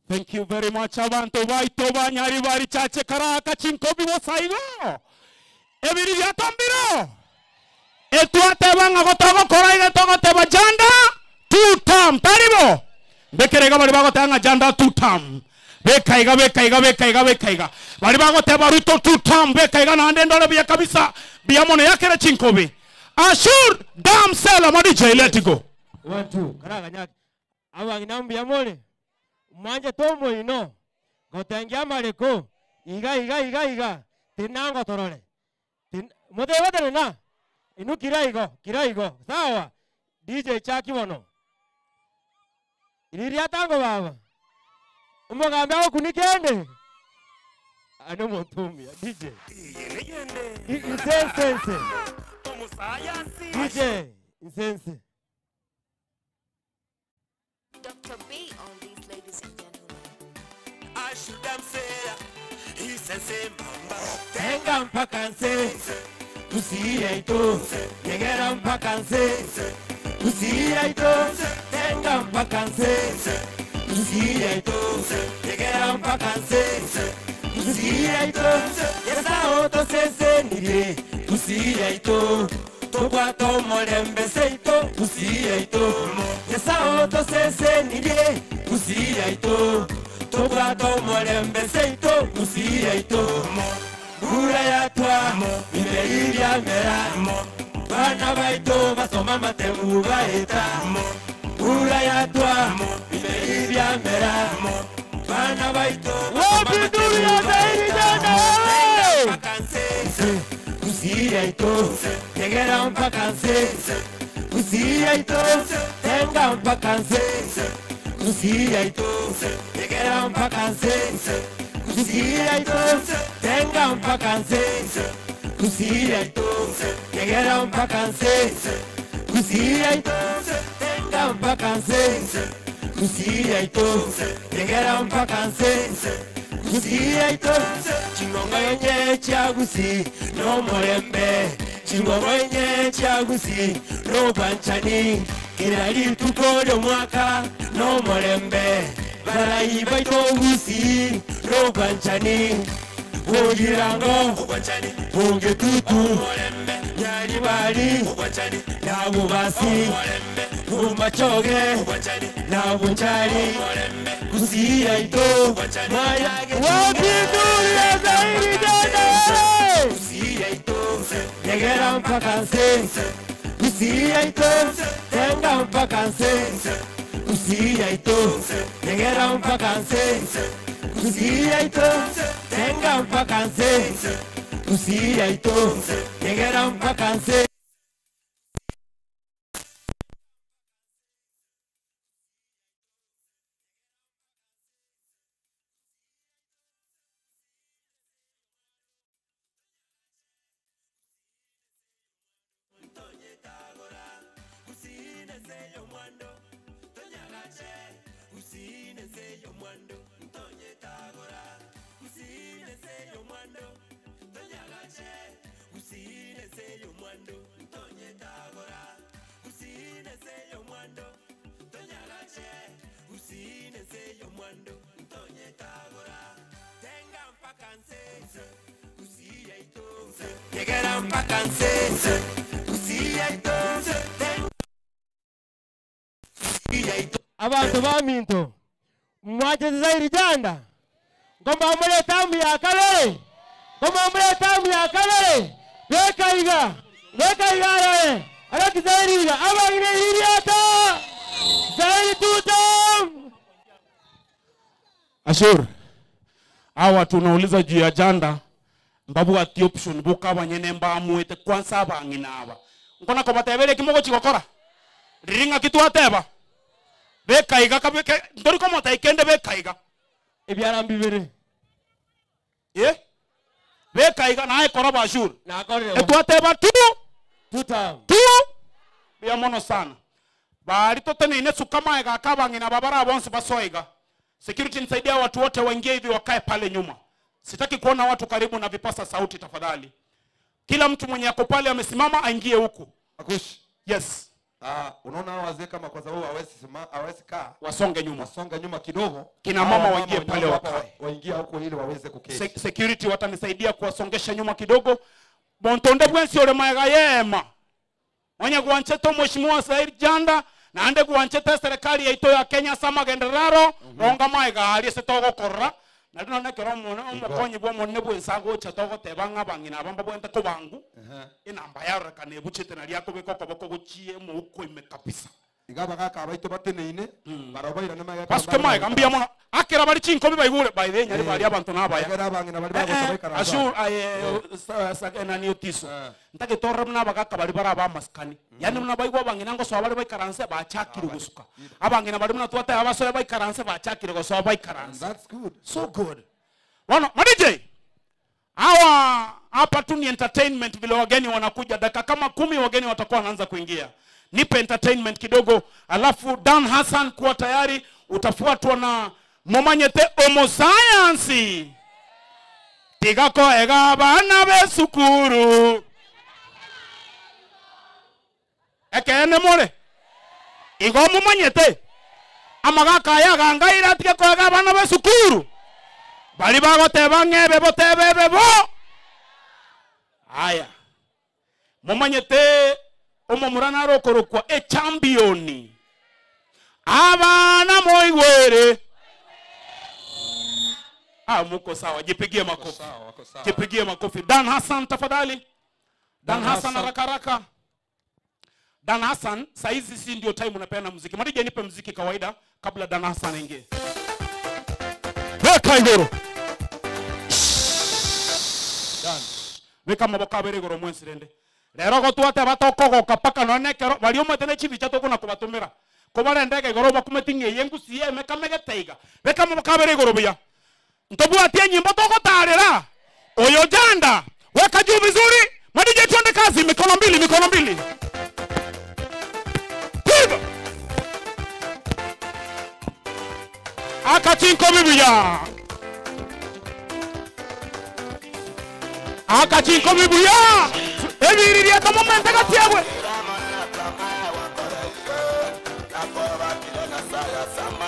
Thank you very much abantu baito banyari bari chache karaka chinkobi bosaigo ebiri byatombiro etwateba gotogokora iga togoteba janda two term taribo bekerega bari bagotanga janda two term bekaiga bekaiga bekaiga bekaiga bari bagoteba ruto two term bekaiga nande ndore bya kabisa biamono yakere chinkobi ashur dam sela madi DJ let it go. One, two. Karaka nyaki. Abang'ina mbuya more. Mwanje tomo ino. Gotengia mareko. Iga iga iga iga. Tinango torore. Tin motebe terena. Inu kiraigo, kiraigo. Sawa. DJ chaki bono. Iriria tango baba. Umugambi aho kunikende. Ano mutumia DJ. Insense. DJ insense. Dr. B on these, ladies and gentlemen. Tenga mpaka nse tusiye ito nyegera mpaka nse tusiye ito tenga mpaka nse tusiye ito nyegera mpaka nse tusiye ito yesao tosese nire tusiye ito tokwata omulembe seito tusiye ito yesao tosese nire tusiye ito tokwata omulembe seito tusiye ito mbura yatwa bimeri byamera bana baito basoma matemu baheta mbura yatwa bimeri byamera bana baito tusiye ito tegera mpaka nse tusiye ito tenga mpaka nse tusiye ito tegera mpaka nse tusiye ito tenga mpaka nse tusiye ito tegera mpaka nse tusiye ito tenga mpaka nse tusiye ito tegera mpaka nse tusiye ito chingongo yenye chagusi no mulembe chingongo yenye chagusi no banchani kirali tukolyo mwaka no mulembe barayi baitogusi no banchani bugirango bungetutu nyaribari nabubasi bumachoge nabunchari kusiya ito nyegera mpaka nse kusiya ito tenga mpaka nse kusiya ito nyegera mpaka nse kusiya ito tenga mpaka nse kusiya ito nyegera mpaka nse. Abanto baminto, mwanchete Zairi Janda? Nkomamore etamu ya kabere, nkomamore etamu ya kabere, beka iga, beka iga arore, araki Zairi iga, abang'ina iriata, Zairi tutam. Ashur, hawa tunauliza juu ya janda mbabwati option bukabanyene mbamwete kwanza abang'ina aba nkona kobatebere kimogochi gokora riringa kitwateba bekaiga kabeke ndori komota ikende bekaiga ebyara mbibere ye bekaiga naye kora bashur nakorire etwateba tu tutam tu bia mono sana bari toteneine sukama ega akabang'ina babara bonse basoiga security nisaidia watu wote waingie hivi wakae pale nyuma sitaki kuona watu karibu na vipasa sauti tafadhali kila mtu mwenye ako pale amesimama aingie huku Akush. Yes. Ah, unaona hawa wazee kama kwa sababu hawezi sima, hawezi kaa. Wasonge nyuma. Wasonge nyuma kidogo. Kina Hawa mama mama waingie pale wenyewe hapa wakae. Waingie huko ili waweze kuketi. Se security watanisaidia kuwasongesha nyuma kidogo bontonde bwensi ole maega yema onye gwanchete mheshimiwa Said Janda naende gwanchete serikali yaito ya Kenya samagenderero ronga maega arie se togokorora nari none kero omono omokonyi bwa omonene bwensa gocha togoteba ng'a abang'ina aba mbabwente kobangu enamba yarorekana ebuchete nari akobeka okoboko gochie omouko ime kabisa Iga bagaka abaito bateneine barobairane maega basuke maega mbuya mono akera bari chinkobi baigure by the nyari bari abantu nabaya Ekero abang'ina bari bagocha baikaransa. ashur aye nani otiso ntagetorora buna abagaka bari bara abamasikani yani buna baigwa abang'ina ngosoa bari baikaranse bachakire gosuka abang'ina bari buna twateba abasoe baikaranse bachakire gosoa baikaranse That's good. So good. Bono madj hawa hapa tu ni entertainment vile wageni wanakuja dakika kama kumi wageni watakuwa wanaanza kuingia nipe entertainment kidogo alafu dan hassan kuwa tayari utafuatwa na momanyete omosayansi tigakoega abana besukuru ekeene more igo mumanyete amagaka aya gangaire atige koega abana besukuru bari bagoteba ng'ebe botebebe bo aya mumanyete omomura narokorokwa echampioni abana moigwere ah, muko sawa jipigie makofi jipigie makofi dan hassan tafadhali dan, Dan hassan Hassan. haraka haraka dan hassan saizi si ndio time unapeana muziki marija nipe muziki kawaida kabla dan hassan aingie weka igoro weka maboko abere igoro mwensirende rero gotwateba tokogoka paka none ekero bari omwete ne chibicha tokona kobatumira kobarendega igoro bakumeti ng'eye ngusie emeka megeteiga beka maboko abere igoro buya ntobwatie nyimbo togotarera oyo janda weka juu vizuri madije twende kazi mikono mbili mikono mbili piga akachinko bibuya akachinko bibuya ebiriria tomomente gatiebwe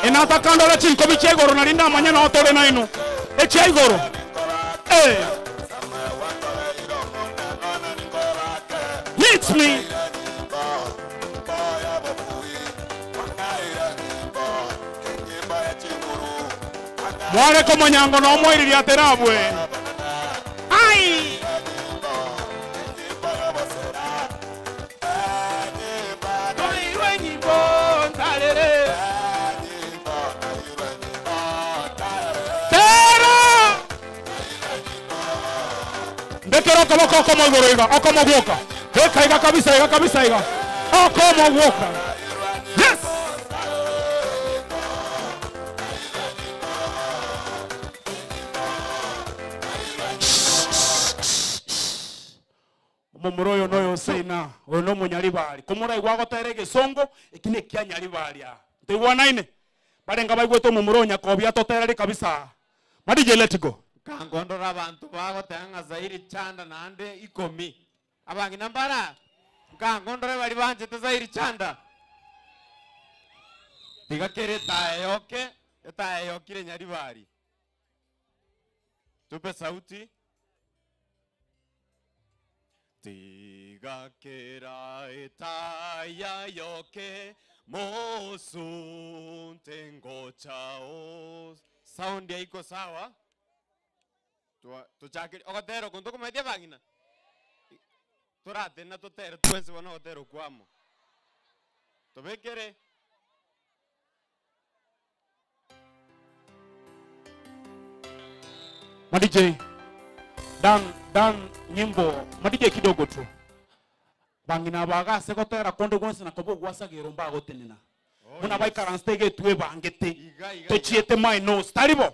enatakandora chinkobi chia igoro nari ndamanya notore naino echia igoro Eh. Hits me. Mwareko monyango nomwiriria aterabwe ai Toirwe nyimbo ntarere Tera Ndekera okoboko okomo igoro iga okomo gwoka Beka iga kabisa iga kabisa iga okomo gwoka Yes omomura oyo noyo seina oyo nomonyaribari komuraigwa agotera egesongo eki na ekianyaribari aa ntoigwanaine barenga baigwete omomura oyo nyakobi atotereri kabisa madije let go kangondora abantu bagoteba ng'a zairi chanda naende ikomi abang'ina mbara nkangondore bari banchete zairi chanda tiga kere etaya yoke etaya yokire nyaribari tupe sauti. Tigakera etaya yoke mosunte ngochao. Sound yaiko sawa. Tuchakiri ogotero kuntu kumaithia bang'ina. Turatena tutere twensi bono ogotero kwamo. Tubekere. Ma DJ dan dan nyimbo ma DJ kidogo tu bang'ina bagase gotera konde gwensi na kobo gwasagero mbagotenena muna baikaranse getwe bangete tochiete minus taribo.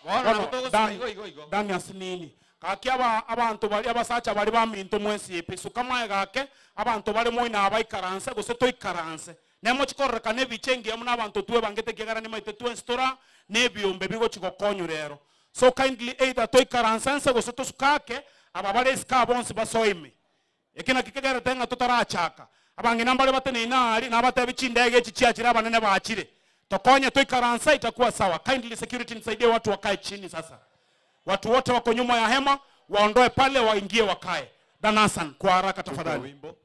Bono Bono, nabo togosuka dan igo igo igo. dan asinini kaki aba abantu bari abasacha bari baminto mwensi episu kamaye gake abantu bari moina abaikaranse gose toikaranse nemo chikorereka nebiche muna abantu twe bangete kiagara nimaite twenstora nebiombe bigo chigokonyurero. So kindly either toikaranse nse gose tosukake aba bare sika bonsi basoime ekina kikegera tenga totarachaka abang'ina mbare batene inari nabatebe chindege echi chiachire abanene bachire tokonye toikaransa itakuwa sawa. Kindly security nisaidie watu wakae chini sasa. Watu wote wako nyuma ya hema waondoe pale waingie wakae. Danasan kwa haraka tafadhali. Wimbo.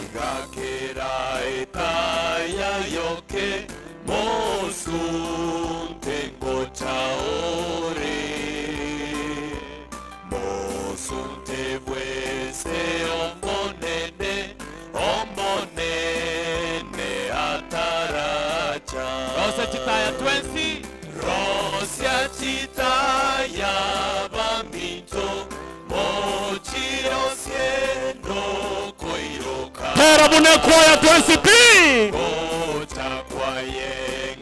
Tigakera etaya yoke mosunte ngochaore mosunte bwese omonene omonene ataracha. Rosa chitaya twensi Rosa chitaya baminto mochiro siendo koiroka. Tera mune kwaya twensi pi. Gocha kwaye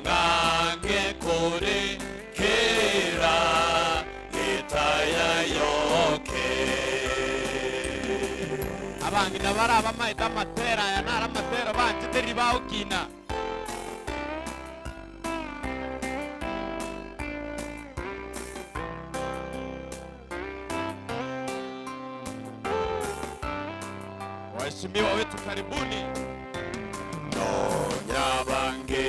ngange kore kera etaya yoke. Abang'ina bara bamaete amatera aya nara amatera banchete ribaokina. Waheshimiwa wetu karibuni. Nonyabange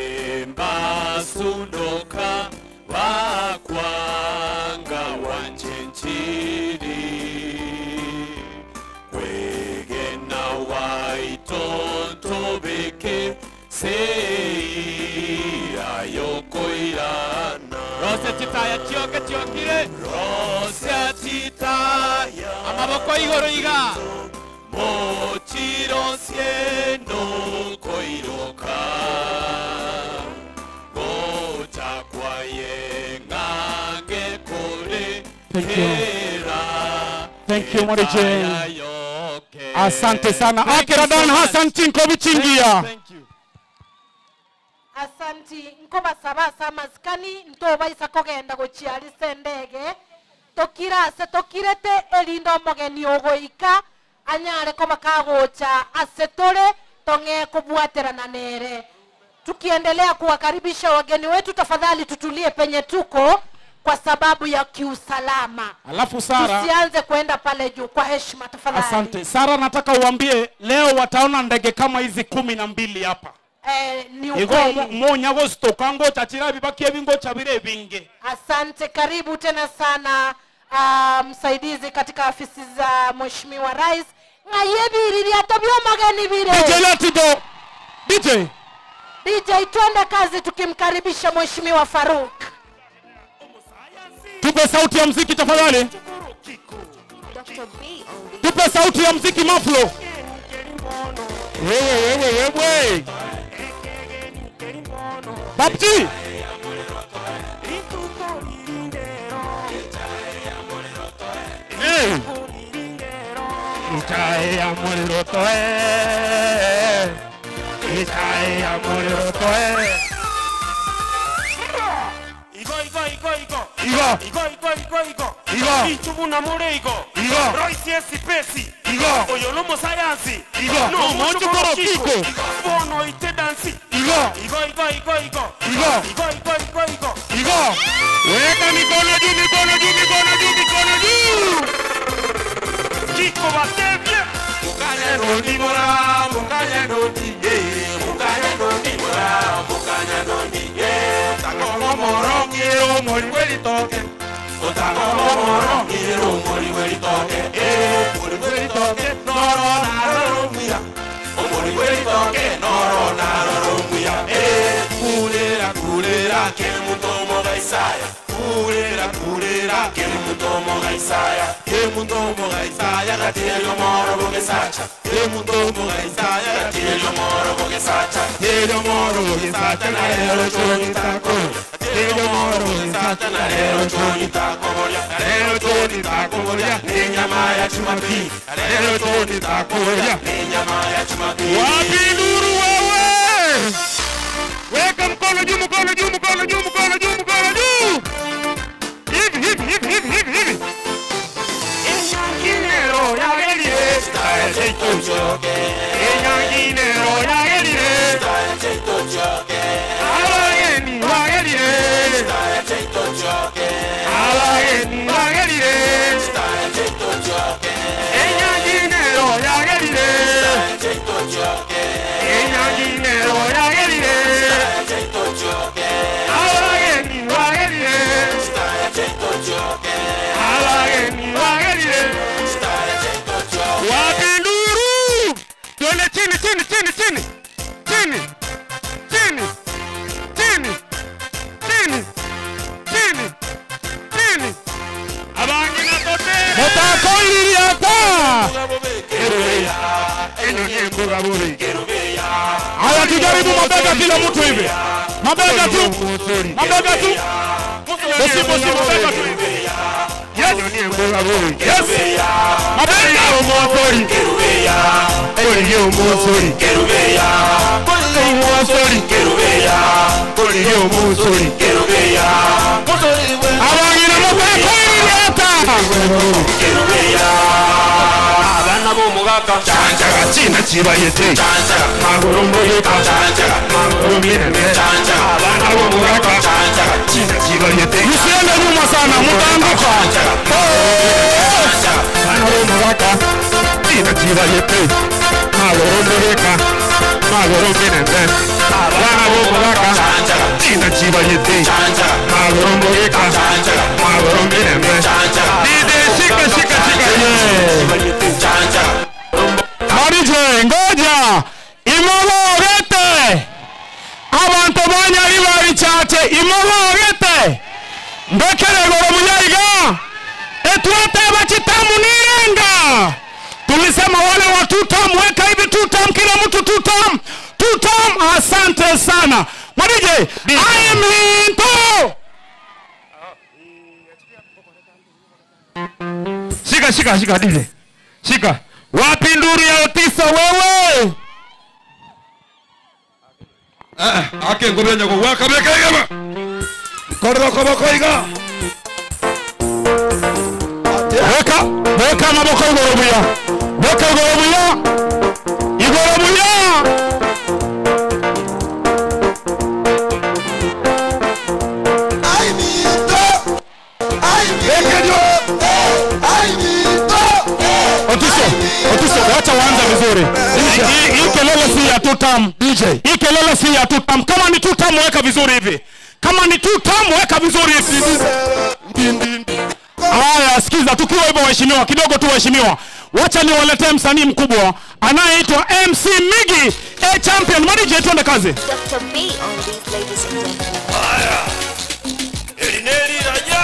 mbasundoka bakwanga wanchenchiri kwegena waitontobeke seira yokoirana. Rose chitaya chioke chiokire. Rose chitaya amaboko igoro iga. Mochiro siendo koiroka gocha kwaye ngange kore Thank you. kera. Thank you Mori Jane. Asante sana. Akira Dan Hassan Chinko bichingia. Asanti nkobasaba ase amasikani ntobaisa kogenda gochiarisa endege tokira ase tokirete erinde omogeni ogoika anyare koba kagocha ase tore tong'e kobwaterana nere. Tukiendelea kuwakaribisha wageni wetu, tafadhali tutulie penye tuko kwa sababu ya kiusalama. Alafu Sara, tusianze kwenda pale juu kwa heshima tafadhali. Asante Sara, nataka uambie leo wataona ndege kama hizi 12 hapa. Ni Igo ukweli. monya gostoka ngocha chirabi bakie bingocha bire binge. Asante, karibu tena sana msaidizi katika afisi za Mheshimiwa Rais. Ng'ayebiriria tobyo mageni bire. DJ Latido. DJ. DJ twende kazi tukimkaribisha Mheshimiwa Faruk. Tupe sauti ya muziki tafadhali. Tupe sauti ya muziki Maflo. Wewe wewe wewe. Babji. Hey. Itae ya muliro toe. Itae ya muliro toe. Igo igo igo igo. Igo. Igo igo igo igo. Igo. Ichubu na mure igo. Igo. Royce esipesi. Igo. Oyo no sayansi. Igo. No No mocho mocho kiko. kiko. Bono ite dansi. Igo. Igo igo igo igo. Igo. Igo igo igo igo. Igo. Weka mikono juu, mikono juu, mikono juu, mikono Kiko batebie. Mukanya noni mora, mukanya noni ye, mukanya noni mora, mukanya noni ye. Takomo morongi omori welitoke. Otakomo morongi omori welitoke. Eh, mori welitoke noro naro muya. Omori welitoke noro naro muya. Eh, kulera kulera ke mutomo gaisaya. Kulera kulera ke mutomo gaisaya. Ke mutomo gaisaya gatielio moro bogesacha. Ke mutomo gaisaya gatielio moro bogesacha. Tielio moro bogesacha na lero chonita ko. Tielio moro bogesacha na lero chonita koboria. Na lero chonita koboria. Ni nyama ya chumapili. Na lero chonita koboria. Ni nyama ya chumapili. Wapi nuru wewe? Weka mkono juu, mkono juu, mkono juu, mkono juu, mkono juu. Hivi hivi hivi hivi hivi hivi. Inyanginero yagerire. Inyanginero yagerire. Abageni bagerire. Abageni bagerire. Inyanginero yagerire. Inyanginero yagerire. Abageni bagerire. Abageni bagerire. Wapi nduru? Tuende chini chini chini chini. Chini. Chini. Chini. Chini. Chini. Chini. Abangina totere. Mutakoiririata. Haya, tujaribu mabega kila mtu hivi. Mabega tu. Mabega tu. Bosi bosi mabega tu. Yes. Yes. Mabega. Omosori. Omosori. Omosori. Omosori. Abangina mutakoiririata. Abana b'omugaka Chanjaga china chibayete. Chanjaga maguru mboyeka. Chanjaga maguru minene. Chanjaga abana b'omugaka. Chanjaga china chibayete. Usiende nyuma sana mutaanguka. Chanjaga Abana b'omugaka china chibayete. Maguru mboyeka. Maguru minene. Abana b'omugaka Chanjaga china chibayete. Chanjaga Maguru mboyeka. Chanjaga Maguru minene. Chanjaga DJ shika shika shika. Yeah. Chanjaga Marije ngoja imobogete abantu banyari barichache imobogete ndekere goro muyaiga etwateba chitamu nirenga tulisema wale wa tutam weka hivi tutam kila mtu tutam tutam asante sana Marije I am into shika shika shika DJ shika wapi nduru ya Otisa wewe ake ngobya nyako wakabeka igama korro koboko iga weka weka amaboko igoro buya weka igoro buya igoro buya Otiso, Otiso, wacha waanze vizuri. Hii kelele si ya tutam. DJ. Hii kelele si ya tutam. Kama ni tutam weka vizuri hivi. Kama ni tutam weka vizuri hivi. Haya, sikiza, tukiwa hivyo waheshimiwa, kidogo tu waheshimiwa, wacha niwaletee msanii mkubwa anayeitwa MC Migi, a champion. Madije, twende kazi. Dr. B on these, ladies and gentlemen. Elineli raja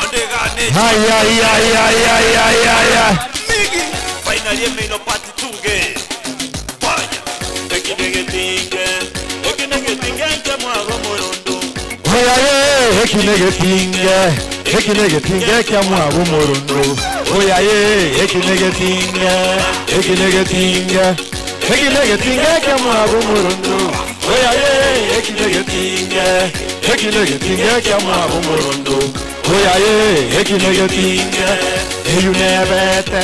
ondegane Haya, haya, haya, haya, haya. Migi finally emeino party tunge Panya ekinegetinge ekinegetinge nke mwago murondo Oya ye, ekinegetinge, ekinegetinge kya mwabo murundo. Oya ye, ekinegetinge, ekinegetinge, ekinegetinge kya mwabo murundo. Oya ye, ekinegetinge, ekinegetinge kya mwabo murundo. Oya ye, ekinegetinge, eyunebete,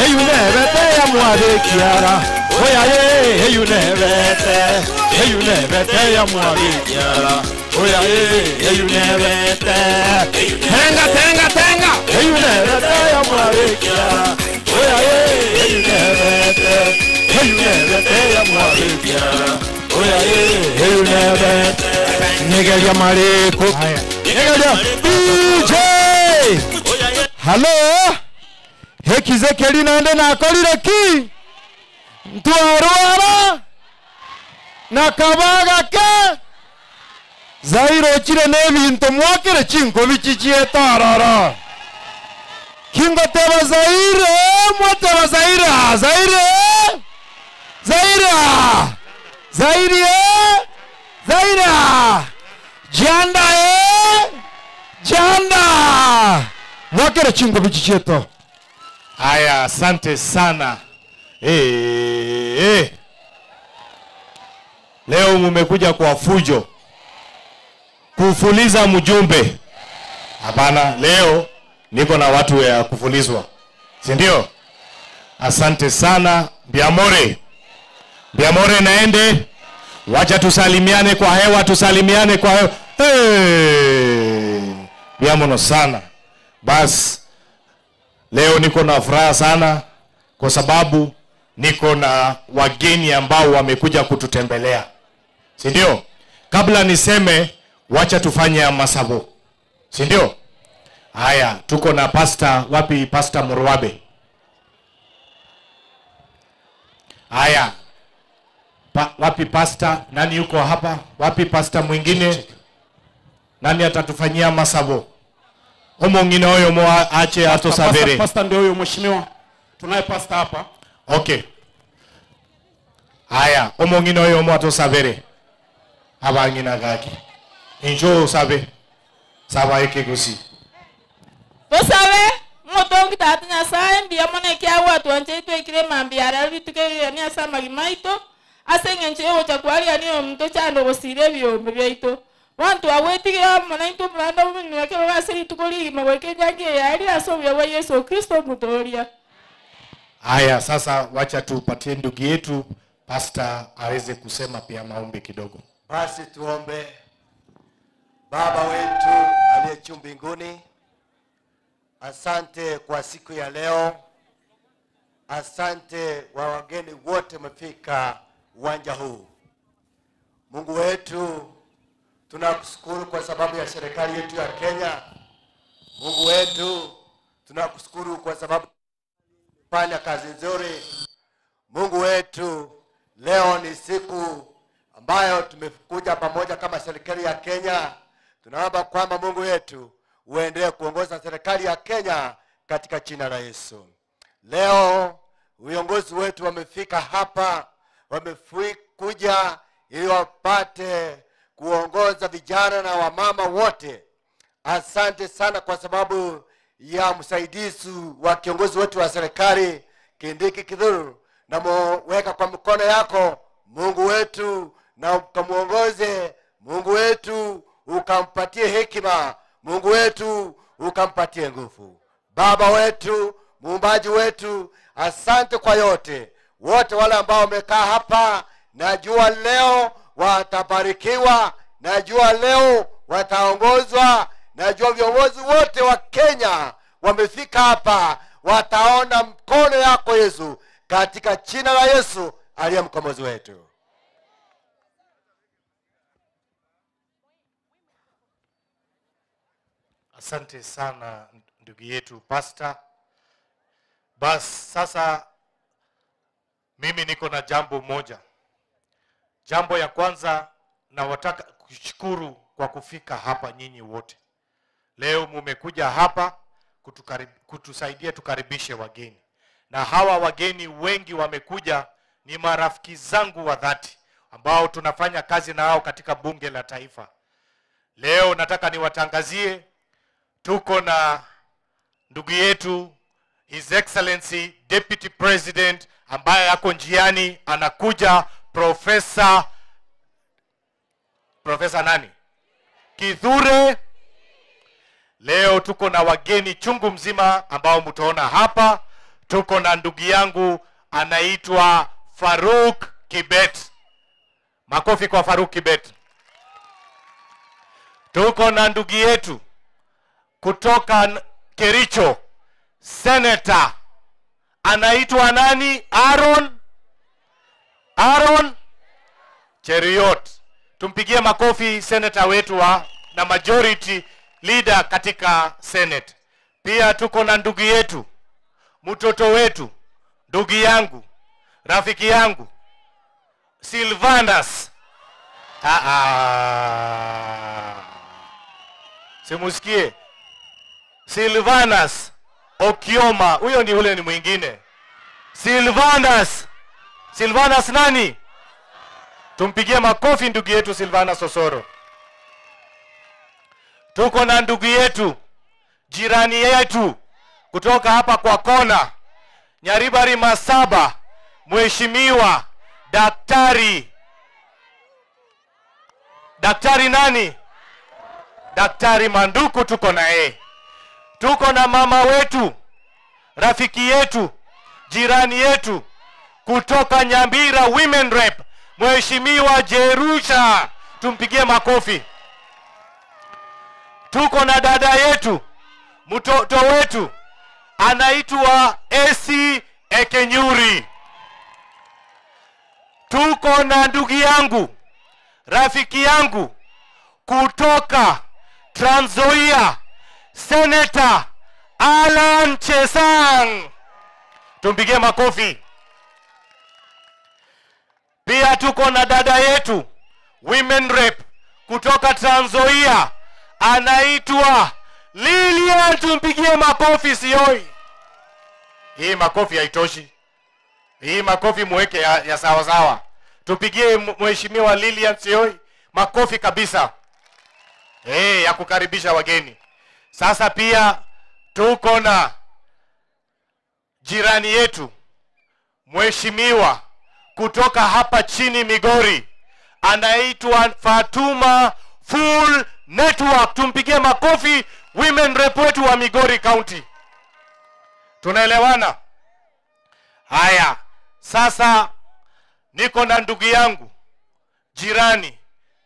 eyunebete ya mwabe kiara. Oya ye, eyunebete, eyunebete ya mwabe kiara. Oya ye, eyunebete. Tenga, tenga, tenga. Eyunebete ya mwabe kiara. Nyegeria mariko. Nyegeria DJ. Hello. Hekizekeli nande nakorire ki? Ntwarwara na kabaga ke zairo chire n'ebintu mwakire chinkobi chichietarara kingoteba zaire mwateba zaire zaire zaire zaire zaire janda janda mwakire chinkobi chichieto. Haya, asante sana. Hey, hey. Leo mumekuja kwa fujo kufuliza mjumbe. Hapana, leo niko na watu ya kufulizwa, si ndio? Asante sana Biamore, Biamore naende, wacha tusalimiane kwa hewa, tusalimiane kwa hewa. Hey, biamono sana. Bas, leo niko na furaha sana kwa sababu niko na wageni ambao wamekuja kututembelea, si ndio? Kabla niseme, wacha tufanye masabo, si ndio? Haya, tuko na pasta wapi? Pasta Murwabe. Haya, wapi pasta? Nani yuko hapa? Wapi pasta mwingine? Nani atatufanyia masabo? Omongine oyo mo ache atosabere. Pasta ndio huyo mheshimiwa. Tunaye pasta hapa. Okay. Haya, omongine oyo mo atosabere. Abangina gaki. Injo sabe. Saba ekigusi. Tosabe motongi tata Nyasaye mbuya mono ekiagwa twancheitwe ekire mambi aria rituko ase amagima aito ase eng'encho yogocha kwariania omonto chando gosira ebiombe biaito bantu agwetigire amo naintwe omoranda omonene ekero ase rituko rigima goika enyangi eyari ase obuya bwa Yesu Kristo omotoria. Haya, sasa wacha tupatie ndugu yetu pasta aweze kusema pia maombi kidogo. Basi tuombe. Baba wetu aliye juu mbinguni, asante kwa siku ya leo. Asante wa wageni wote wamefika uwanja huu. Mungu wetu, tunakushukuru kwa sababu ya serikali yetu ya Kenya. Mungu wetu, tunakushukuru kwa sababu fanya kazi nzuri. Mungu wetu, leo ni siku ambayo tumekuja pamoja kama serikali ya Kenya. Tunaomba kwamba Mungu wetu uendelee kuongoza serikali ya Kenya katika jina la Yesu. Leo viongozi wetu wamefika hapa, wamekuja ili wapate kuongoza vijana na wamama wote. Asante sana kwa sababu ya msaidizi wa kiongozi wetu wa serikali Kindiki Kithure, na muweka kwa mikono yako Mungu wetu, na ukamuongoze Mungu wetu, ukampatie hekima Mungu wetu, ukampatie nguvu. Baba wetu, muumbaji wetu, asante kwa yote. Wote wale ambao wamekaa hapa, najua leo watabarikiwa, najua leo wataongozwa, najua viongozi wote wa Kenya wamefika hapa, wataona mkono yako Yesu, katika jina la Yesu aliye mkombozi wetu. Asante sana ndugu yetu pasta. Bas sasa mimi niko na jambo moja. Jambo ya kwanza, nawataka kushukuru kwa kufika hapa nyinyi wote. Leo mumekuja hapa kutusaidia tukaribishe wageni. Na hawa wageni wengi wamekuja ni marafiki zangu wa dhati ambao tunafanya kazi na hao katika bunge la taifa. Leo nataka niwatangazie tuko na ndugu yetu His Excellency Deputy President ambaye ako njiani anakuja, Profesa nani? Kithure. Leo tuko na wageni chungu mzima ambao mtaona hapa. Tuko na ndugu yangu anaitwa Faruk Kibet. Makofi kwa Faruk Kibet. Tuko na ndugu yetu kutoka Kericho, Senator anaitwa nani? Aaron, Aaron Cheruiyot. Tumpigie makofi seneta wetu wa na majority leader katika Senate. Pia tuko na ndugu yetu, mtoto wetu, ndugu yangu, rafiki yangu Silvanus. Ah, ah. Simusikie Silvanus Okioma, huyo ni ule ni mwingine. Silvanus, Silvanus nani? Tumpigie makofi ndugu yetu Silvanus Osoro. Tuko na ndugu yetu jirani yetu kutoka hapa kwa kona Nyaribari Masaba, Mheshimiwa Daktari Daktari nani? Daktari Manduku tuko na yeye. Tuko na mama wetu, rafiki yetu, jirani yetu kutoka Nyambira Women Rep, Mheshimiwa Jerusha, tumpigie makofi. Tuko na dada yetu, mtoto wetu anaitwa Esi Ekenyuri. Tuko na ndugu yangu, rafiki yangu kutoka Trans Nzoia, Senator Alan Chesang, tumpigie makofi. Pia tuko na dada yetu Women Rep kutoka Trans Nzoia anaitwa Lilian, tumpigie makofi. Sioi, hii makofi haitoshi, hii makofi muweke ya sawa sawa. Tupigie mheshimiwa Lilian Sioi makofi kabisa, hey, ya kukaribisha wageni. Sasa pia tuko na jirani yetu mheshimiwa kutoka hapa chini Migori, anaitwa Fatuma Full Network. Tumpigie makofi women rep wetu wa Migori County. Tunaelewana? Haya, sasa niko na ndugu yangu jirani,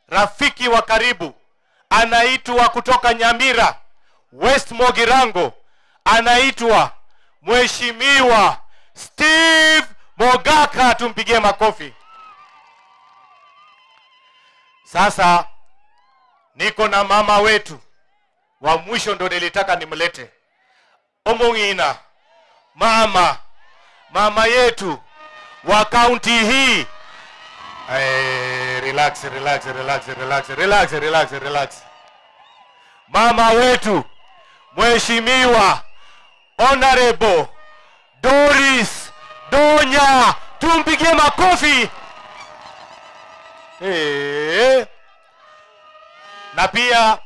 rafiki wa karibu, anaitwa kutoka Nyamira West Mogirango, anaitwa Mheshimiwa Steve Mogaka, tumpigie makofi. Sasa niko na mama wetu wa mwisho, ndo nilitaka nimlete Omong'ina, mama mama yetu wa kaunti hii. Hey, relax, relax, relax, relax, relax, relax, relax. Mama wetu Mheshimiwa Honorable Doris Donya, tumpigie makofi. Hey. Na pia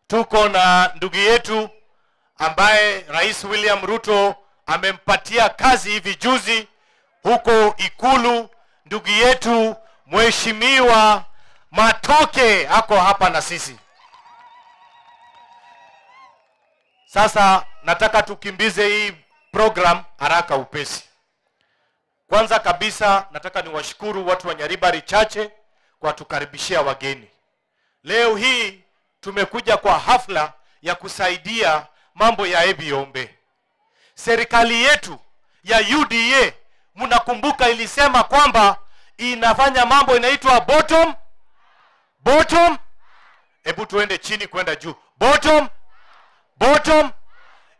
tuko na ndugu yetu ambaye Rais William Ruto amempatia kazi hivi juzi huko Ikulu, ndugu yetu Mheshimiwa Matoke ako hapa na sisi. Sasa nataka tukimbize hii program haraka upesi. Kwanza kabisa nataka niwashukuru watu wa Nyaribari Chache kwa tukaribishia wageni. Leo hii tumekuja kwa hafla ya kusaidia mambo ya Ebiombe. Serikali yetu ya UDA mnakumbuka ilisema kwamba inafanya mambo inaitwa bottom bottom. Hebu tuende chini kwenda juu. Bottom bottom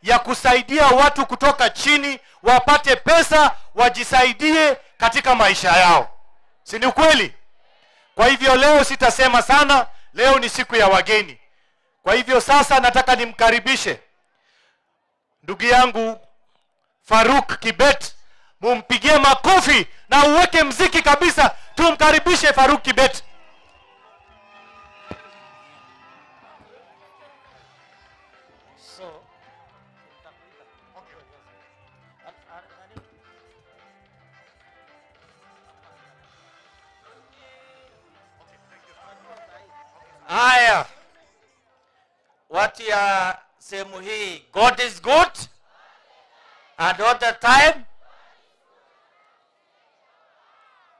ya kusaidia watu kutoka chini wapate pesa wajisaidie katika maisha yao, si ni kweli? Kwa hivyo leo sitasema sana, leo ni siku ya wageni. Kwa hivyo sasa nataka nimkaribishe ndugu yangu Faruk Kibet, mumpigie makofi na uweke mziki kabisa, tumkaribishe Faruk Kibet. Haya, watu ya sehemu hii, God is good and all the time.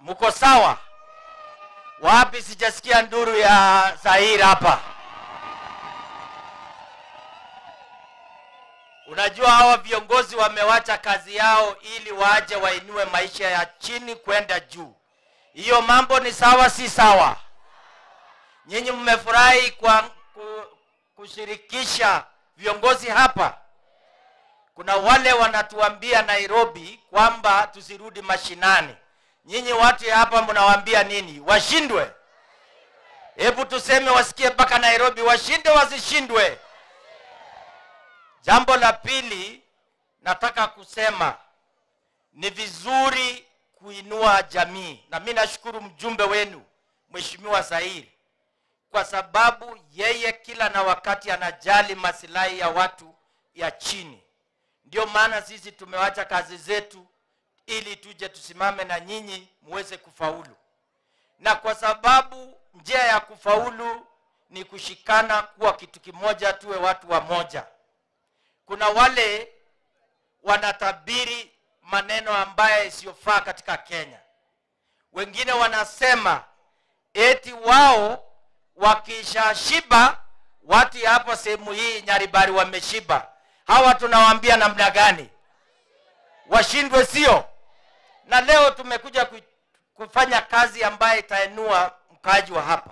Muko sawa? Wapi sijasikia nduru ya Zaire hapa? Unajua hawa viongozi wamewacha kazi yao ili waje wainue maisha ya chini kwenda juu. Hiyo mambo ni sawa, si sawa? Nyinyi mmefurahi kwa kushirikisha viongozi hapa. Kuna wale wanatuambia Nairobi kwamba tusirudi mashinani. Nyinyi watu hapa mnawaambia nini? Washindwe? Hebu tuseme wasikie mpaka Nairobi, washinde wasishindwe? Jambo la pili nataka kusema ni vizuri kuinua jamii, na mimi nashukuru mjumbe wenu Mheshimiwa Zairi kwa sababu yeye kila na wakati anajali masilahi ya watu ya chini. Ndio maana sisi tumewacha kazi zetu ili tuje tusimame na nyinyi muweze kufaulu, na kwa sababu njia ya kufaulu ni kushikana kuwa kitu kimoja, tuwe watu wa moja. Kuna wale wanatabiri maneno ambayo isiyofaa katika Kenya. Wengine wanasema eti wao wakishashiba, watu hapo sehemu hii Nyaribari wameshiba. Hawa tunawaambia namna gani? Washindwe, sio? Na leo tumekuja kufanya kazi ambayo itainua mkaaji wa hapa.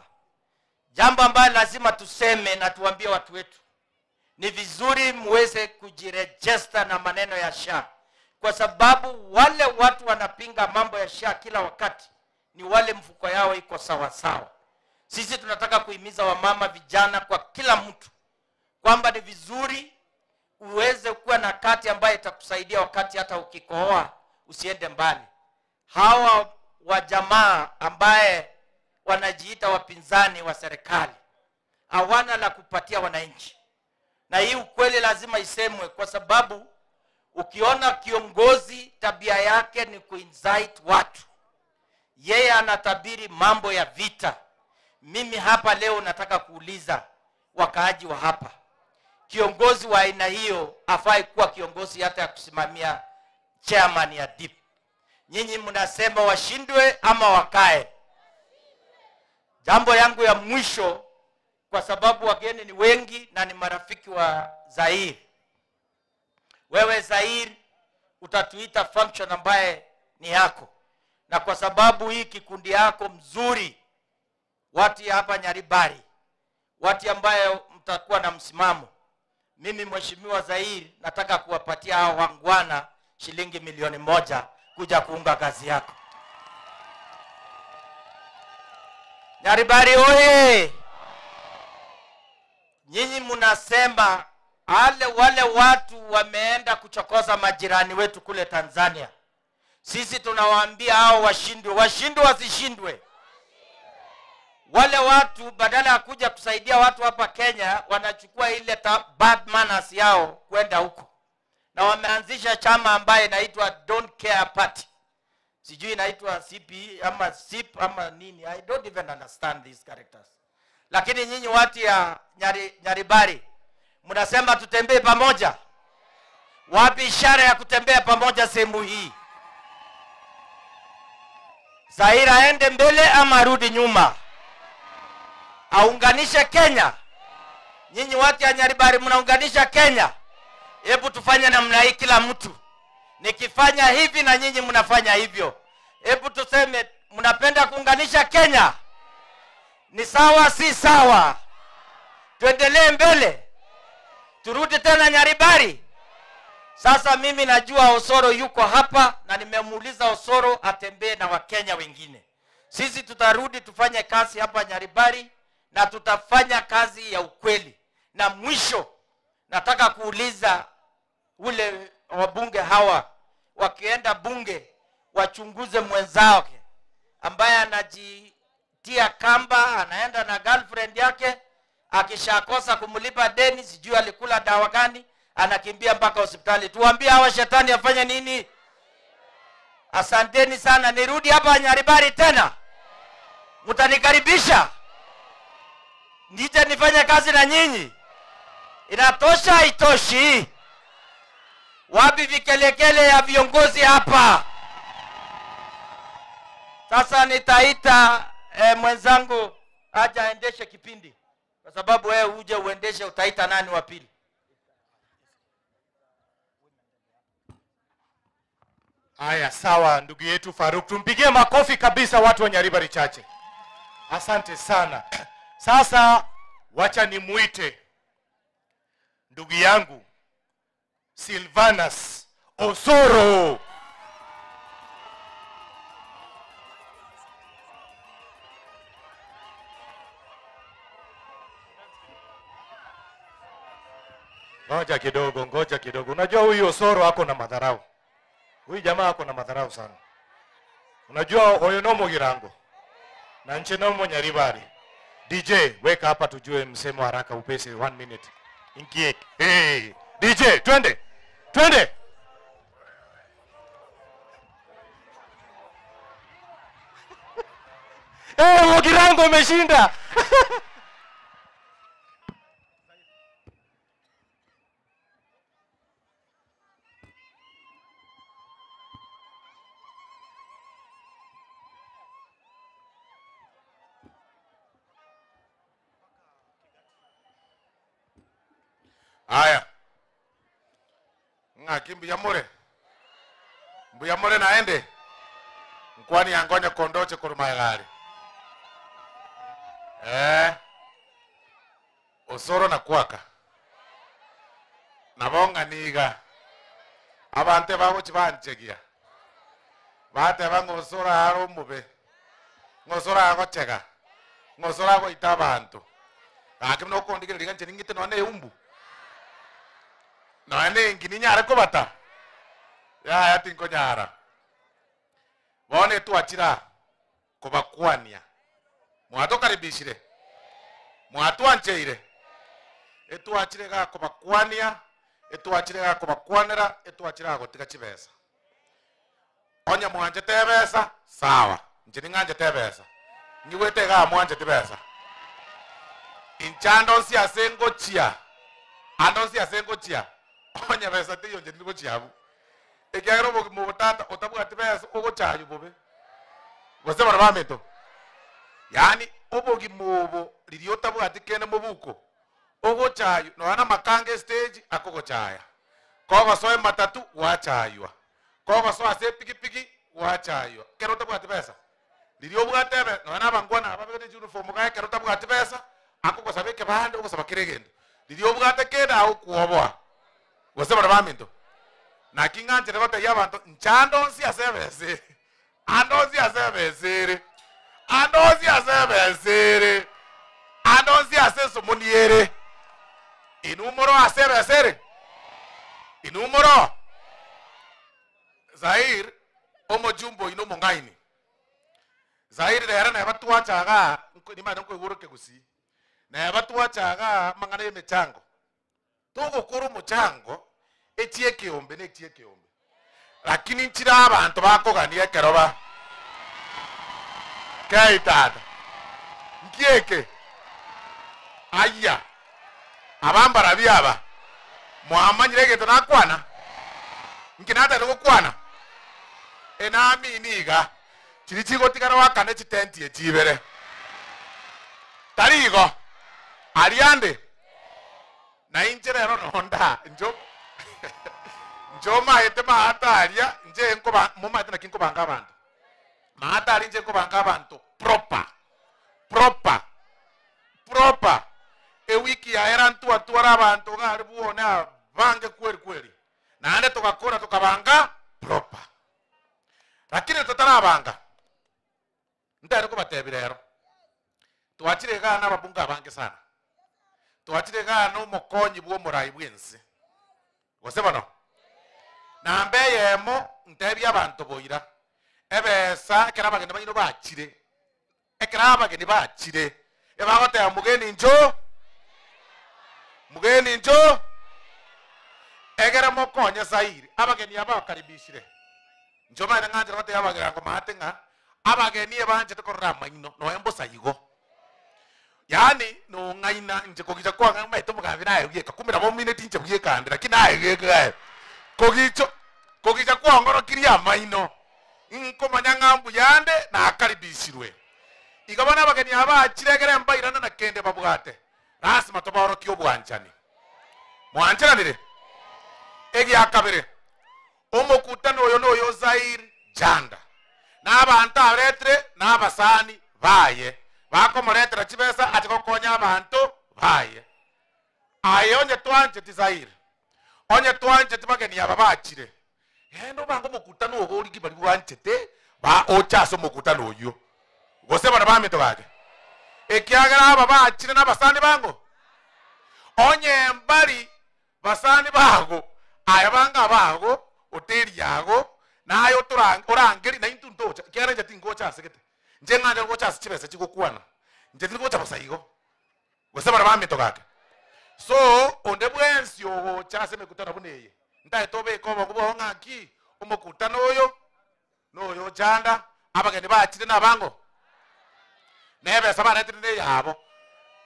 Jambo ambalo lazima tuseme na tuambie watu wetu, ni vizuri muweze kujirejesta na maneno ya SHA, kwa sababu wale watu wanapinga mambo ya SHA kila wakati ni wale mfuko yao iko sawa sawa. Sisi tunataka kuhimiza wamama, vijana, kwa kila mtu kwamba ni vizuri uweze kuwa na kati ambayo itakusaidia wakati hata ukikohoa usiende mbali. Hawa wa jamaa ambaye wanajiita wapinzani wa serikali hawana la kupatia wananchi, na hii ukweli lazima isemwe, kwa sababu ukiona kiongozi tabia yake ni kuincite watu, yeye anatabiri mambo ya vita. Mimi hapa leo nataka kuuliza wakaaji wa hapa, kiongozi wa aina hiyo afai kuwa kiongozi hata ya kusimamia chairman ya DIP. Nyinyi mnasema washindwe ama wakae? Jambo yangu ya mwisho, kwa sababu wageni ni wengi na ni marafiki wa Zair. Wewe Zair utatuita function ambaye ni yako, na kwa sababu hii kikundi yako mzuri, watu hapa Nyaribari, watu ambaye mtakuwa na msimamo, mimi Mheshimiwa Zair nataka kuwapatia hao wangwana shilingi 1,000,000 kuja kuunga kazi yako. Nyaribari oye! Nyinyi mnasema wale watu wameenda kuchokoza majirani wetu kule Tanzania. Sisi tunawaambia hao washindwe, washindwe wasishindwe. Wale watu badala ya kuja kusaidia watu hapa Kenya wanachukua ile bad manners yao kwenda huko, na wameanzisha chama ambaye inaitwa Don't Care Party, sijui inaitwa CP ama SIP ama nini, I don't even understand these characters. Lakini nyinyi watu ya Nyaribari mnasema tutembee pamoja. Wapi ishara ya kutembea pamoja sehemu hii? Zaira aende mbele ama arudi nyuma? Aunganishe Kenya. Nyinyi watu ya Nyaribari mnaunganisha Kenya. Hebu tufanye namna hii kila mtu. Nikifanya hivi na nyinyi mnafanya hivyo. Hebu tuseme mnapenda kuunganisha Kenya. Ni sawa si sawa? Tuendelee mbele. Turudi tena Nyaribari. Sasa mimi najua Osoro yuko hapa na nimemuuliza Osoro atembee na Wakenya wengine. Sisi tutarudi tufanye kazi hapa Nyaribari na tutafanya kazi ya ukweli. Na mwisho nataka kuuliza ule wabunge hawa wakienda bunge wachunguze mwenzao ambaye anajitia kamba, anaenda na girlfriend yake, akishakosa kumlipa deni, sijui alikula dawa gani, anakimbia mpaka hospitali. Tuambie hawa shetani afanye nini? Asanteni sana, nirudi hapa Nyaribari tena, mtanikaribisha nije nifanye kazi na nyinyi? Inatosha haitoshi? Wapi vikelekele ya viongozi hapa? Sasa nitaita mwenzangu aje aendeshe kipindi, kwa sababu wewe uje uendeshe, utaita nani wa pili? Haya, sawa, ndugu yetu Faruk, tumpigie makofi kabisa watu wa Nyaribari Chache. Asante sana. Sasa wacha nimuite ndugu yangu Silvanus Osoro. Ngoja kidogo, ngoja kidogo. Unajua huyu Osoro ako na madharau. Huyu jamaa ako na madharau sana. Unajua huyu no Mugirango na nche no Nyaribari. DJ, weka hapa tujue msemo haraka upesi, one minute. Ingie. Hey, DJ, twende. Twende. Hey, Mugirango umeshinda. Aya, ng'aki mbuya more, mbuya more naende nkwani yangonya kondoche koruma egari eh osoro na kwaka nabong'aniga abante bagochi banchegia bateba ng'osoro are omobe ng'osoro agochega ng'osoro agoita abanto gaki buna okondigereria inche ning'ite nonye na eumbu nonye na engi ninyare kobata yaya tinkonyara bono etwachira kobakwania mwatokaribishire mwatwancheire etwachire gakobakwania etwachire gakobakwanera etwachire gagotiga chibesa onye mwanchete ebesa sawa inche ning'anchete ebesa ng'igwete iga mwanchete besa inche ande onsi ase ngochia ande onsi ase ngochia onye besa teiyo inche ndiri abwo ekiagera obogima obo tata otabwati besa ogochaywa bobe gose bara baminto yaani obogima obo riria otabwati kende mobuko ogochaywa nonya na amakanga estage akogochaya kogosoa ematatu gwachaywa kogosoa ase epikipiki gwachaywa ekero otabwati besa riria obwate ebe nonya na abangwana aba babegete chiuniform iga ekero otabwati besa akogosaba ekebande ogosaba kera egento riria obwate kende agokwoboa gose bara baminto naki ng'anchere gotebia abanto inche ande onsi ase ebesa ere ande onsi ase ebesa ere ande onsi ase ebesa ere ande onsi ase esomoni ere inwe moro ase ebesa ere inwe moro Zaire omojumbe oino omong'aini Zaire rero neba twacha igaa nimanyete nkoigure ekegusii neba twacha igaa amang'ana ya emechango togokora omochango echie ekeombe na echie ekeombe lakini nchire abanto bakogania ekero ba kei tata nki eke aya aba mbarabi aba mwamanyire egento nakwana nki natagete gokwana enamini iga chiri chigotigara goakana echitenti echi ibere tari igo aria ande na inche rero nonda ncho ncho omaete maata aria nche nkoba momaete naki nkobanga abanto maata aria nche nkobanga abanto proper proper proper ewiki yaera ntwatwara abanto iga aria bwone abange kweri kweri naende togakora tokabanga proper lakini totarabanga ntari kobatebia rero twachire igaa na ababunge abange sana twachire igaa na omokonyi bwa omorai bwa ense gose bono namba eyemo ntebie abanto boira ebesa ekero abageni baino bachire ekero abageni bachire ebagoteba mugeni ncho mugeni ncho egere mokonye zairi abageni aba bakaribishire ncho omanyete ng'anchera gotebia abageni ango maate ng'a abageni ebanchete korora amaino nonya mbosa igo yaani nong'aina inche kogicha kwang'a omanyete omogambi naye bweka kumbe nabo omineti inche bweka ande lakini naye bweka aye kogicho kogicha kwang'orokirie amaino nkomanya ng'a mbuya ande nakaribishirwe. Igo bono abageni aba bachire egere mbairane na kende babwate lasima tobaorokie obwanchani. Mwancheranire? Egia kabere. Omokutano oyo noyo Zair Janda, na abanto aretire na abasani baye, bakomoretera chibesa ache gokonya abanto baye. Aye onye twancheti Zair, onye twancheti bageni aba bachire, genda obange omokutano obo origie baria bwanchete ba oche ase omokutano oyio, gose bana baminto gake, ekiagera aba bachire nabasani bango. Onye mbari Basani bago, aye bange abago, hoteli yago, na aye orangerie, na intwe ntocha, ekiagera inche tingocha ase gete. Inche ng'anchete gocha ase chibesa chigokwana, inche tindi gocha bosa igo, gose baria baminto gake. So, onde bwensi ogocha ase emekutano buna eye, ntagete obeke obongo bwao ng'aki, omokutano oyo, noyo ochanda, abageni bachire nabango, na ebesa baretire neyabo.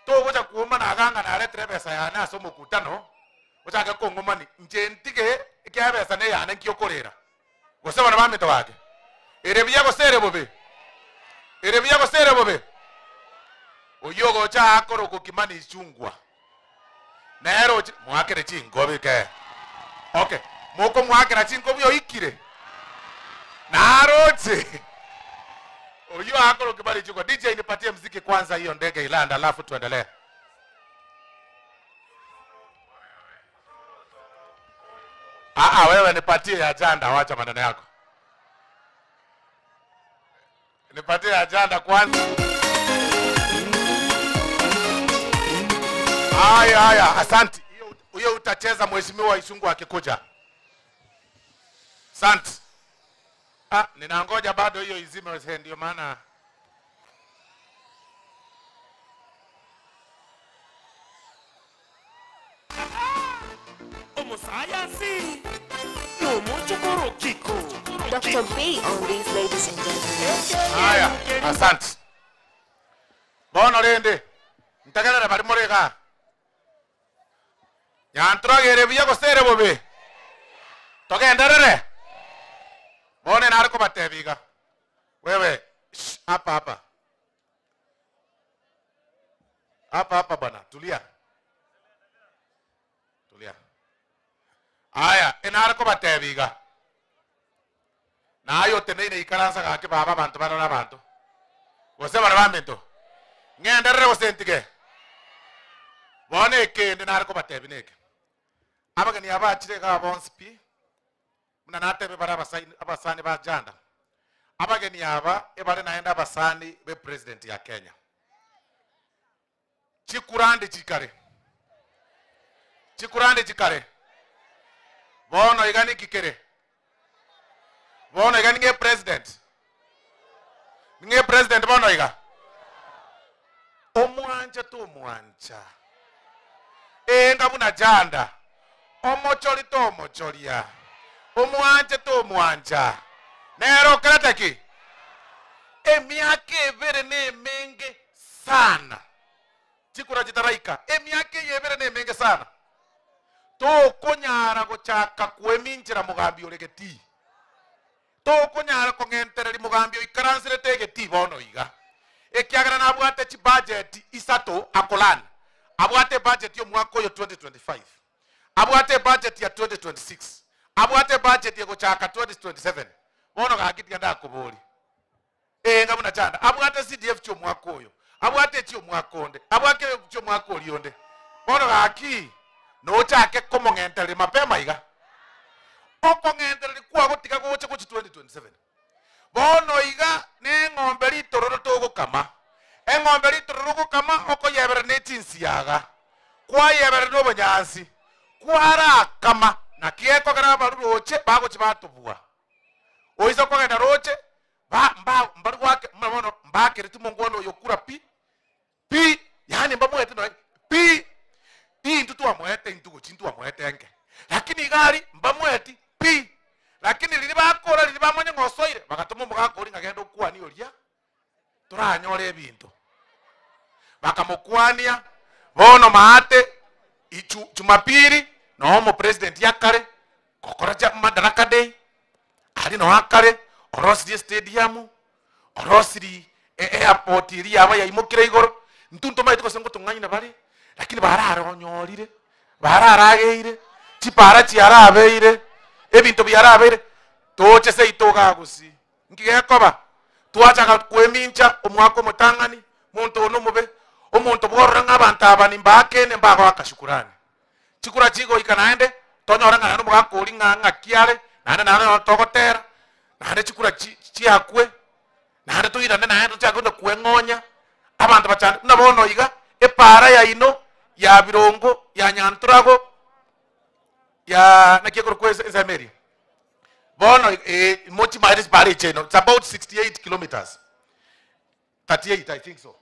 Togocha kwomana iga ng'a naretire ebesa yane ase omokutano, ochake kong'omani, inche ntige ekiagera ebesa neyane nki okorera? Gose abana baminto gaki, ere buya gose ere bobe? Ere buya gose ere bobe? Oyio ogocha aa akorokwa Kimani Ichung'wa, nere ochire, moakere chinkobi ke. Okay, mokomoakera chinkobi oikire, naroche oyio akorokwa Kimani Ichung'wa. DJ nipatie mziki kwanza hiyo ndege ilanda, alafu tuendelee. Aa, wewe nipatie ya janda, wacha maneno yako. Nipatie ajanda kwanza. Haya haya, asante. Hiyo utacheza mheshimiwa Ichung'wa akikuja. Asante. Ah, ninangoja bado hiyo izime ndio maana Omosayansi nomochokorokiko. Dr. B on these ladies and gentlemen. Haya, asante. Bono rende ntegerere bari more igaa. Nyanturagere buya gose ere bobe? Togenderere? Bono nare kobatebia iga. Wewe, shh, hapa hapa. Hapa hapa bwana, tulia. Tulia. Aya, enare kobatebia iga. Naye oteneine ikaransa gaki baba abanto barore abanto. Gose bare baminto. Ng'enderere gose ntige. Bono ekende nare kobatebia neke. Abageni aba bachire igaa bonsi pi, buna natebe bare abasani, abasani ba Janda. Abageni aba ebare naende abasani be president ya Kenya. Chikurande chikare. Chikurande chikare. Bono iga niki kere? Bono iga ning'e president? Ning'e president bono iga? Omwancha tomwancha. Enga buna janda. Omochori tomochoria. Omwanche tomwancha. Nere okerete ki? Emiaka ebere nemenge sana. Chikura chitaraika, emiaka eye ebere nemenge sana. Tokonyara gochaka kweminchera mogambi ore getii. Tokonyara kong'entereria mogambi oikaranserete egetii bono iga. Ekiagera nabwate chibudget isato akolan. Abwate ebudget y'omwaka oyo 2025. Abwate ebudget ya 2026. Abwate ebudget egochaka 2027. Bono gaki tiga ndakoborie. Ee, ng'a buna chanda abwate CDF chi'omwaka oyo, abwate echi'omwaka onde, abwate echi'omwaka oria onde. Bono gaki, nochake komong'entereria mapema iga. Okong'entereria kwago tiga goche gochia 2027. Bono iga neng'ombe ritororo togokama. Eng'ombe ritororo ogokama okoyeberera ne chinsiaga, kwayeberera nobonyansi, kwarakama, naki gekogera abarure roche bagochia batobua. Oise kogenda roche, ba, mba, mbari goake, muna bono mbakereti mongwana oyo kura pi, pi, yaani mbamoete nonya pi, intwe twamoete intwe gochia intwamoete enke, lakini iga aria mbamoeti pi, lakini riria bakora riria bamanya ng'a osoire, bagatoma omogaka oria ng'a genda okwanie oria, toranyore ebinto. Bakamokwania, bono maate, ichu, Jumapili, noo omopresident akare, gokora ja Madaraka Day, aria noo akare, orosirie estadium, orosirie e- airport eria yaba yaimokire igoro, intwe ntomaeti gose ngotong'aina bare, lakini barare onyorire, bararageire, chipara chiarabeire. Ebinto biarabeire, toche seito igaa gusii. Nki gekoba? Twachaka kwemincha omwaka omotang'ani, monto one omobe, omonto bworore ng'a abanto aba nimbaakene mbagoaka shukurani. Chikura chigoika naende, tonyore ng'a naende omogaka oria ng'a ng'aki are, naende naende togotera, naende chikura chi chiakwe, naende toirane naende tochake onye kweng'onya, abanto bachande buna bono iga, epaara yaino ya birongo, ya nyanturago, ya naki ekorokwa ase ensemo eria. Bono eh, mochimaete chipara echi eno, it's about 68 kilometers, 38 I think so,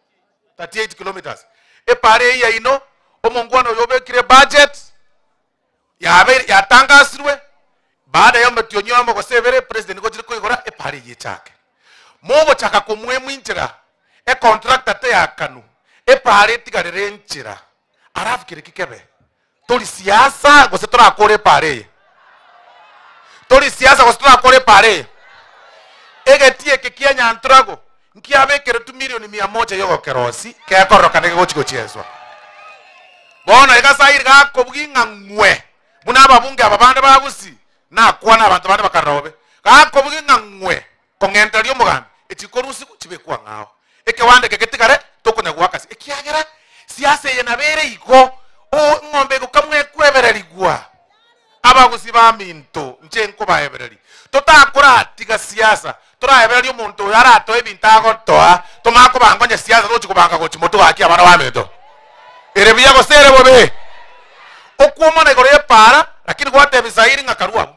38 kilometers. Epara eye yaino, omongwana oyo obekire budget, yabeire yatangasirwe, baada ya omotienyi oyomo gose ebere, president gochire koigora epara eyio echake. Mogochaka komwemwa inchera, econtractor teyakanwa, epara etigarere enchera, alafu kere ki kebe? Tori siasa gose torakore epara eye? Tori siasa gose torakore epara eye? Egetii eke kia Nyanturago nkiabekeretwe milioni mia moja yogokerosi kekororokana kegochi gochieswa. Bono iga sairi gakobugia ng'a ng'we buna ababunge aba bande ba Gusii nakwana abanto bande bakarora bobe. Gakobugia ng'a ng'we kong'entereria omogambi echi korusigwa chibekwe ang'ao. Ekewanda eke getigare tokonya goaka ase ekiagera siasa eye nabo ere igo oo eng'ombe egokamwa ekwebererigwa. Abagusii baminto inche nkobaebereria totakoratiga siasa toraebererie omonto oyo aratoe ebinto agotoa tomanye kobanga onye siasa togochi kobanga gochi motwe gaki abana baminto. Ere buya gose ere bobe? Okwomana igoro y'epaara lakini gwatebia Sairi ng'a karue abwo.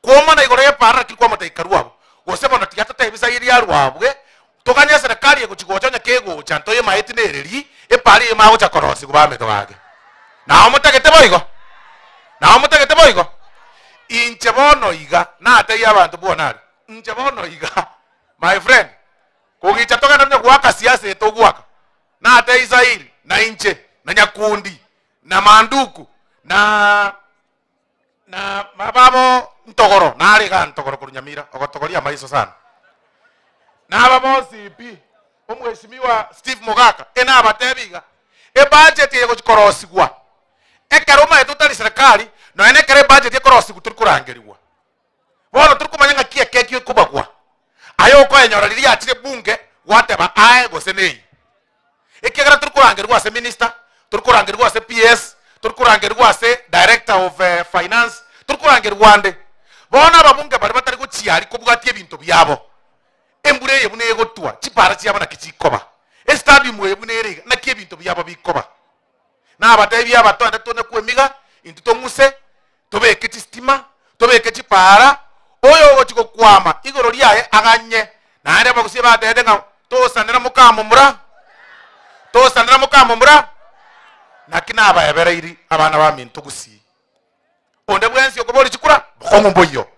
Kwomana igoro y'epaara lakini kwamotebia karue abwo. Gose bono tiga totebie Sairi arue abwe toganye eserekari egochi gocha onye kegocha ntoyemaeti nereri epaara eye magocha korosigwa baminto gaki. Nao motagete boigo? Nao motagete boigo? Inche bono iga natebie abanto bwona aria, inche bono iga my friend, kogicha togende onye goaka siasa eye togoaka, natebie Sairi na inche na Nyakundi na Manduku na na mababo ntogoro nare igaa ntogoro korwa Nyamira ogotogoria amaiso sana. Naba bonsi pi omweshimiwa Steve Mogaka enabatebi iga ebudget eye gochi korosigwa ekero omanyete otari serikali nonya na ekero ebudget ekorosigwa tori korangerigwa. Bono tori komanya ng'aki ekeki ekobagwa aye okoenyora riria yachire bunge gwateba aye gose nei. Ekiagera tori korangerigwa ase minister, tori korangerigwa ase PS, tori korangerigwa ase director of finance, tori korangerigwa ande. Bono ababunge baria batari gochia aria kobwatia ebinto biabo, embura eye buna egotwa, chipara chiabo naki chikoba, estadium eye buna ere iga, naki ebinto biabo bikoba. Nabatebie abato tone kwemiga, intwe tong'use, tobeke chistima, tobeke chipaara, oyo ogochia gokwama igoro riaye aganye. Naende abagusia batebete ng'a tosanera mokamomura, tosanera mokamomura, naki nabaebereiri abana baminto gusii. Onde bwensi okoboria chikura, bokong'u mboiyo.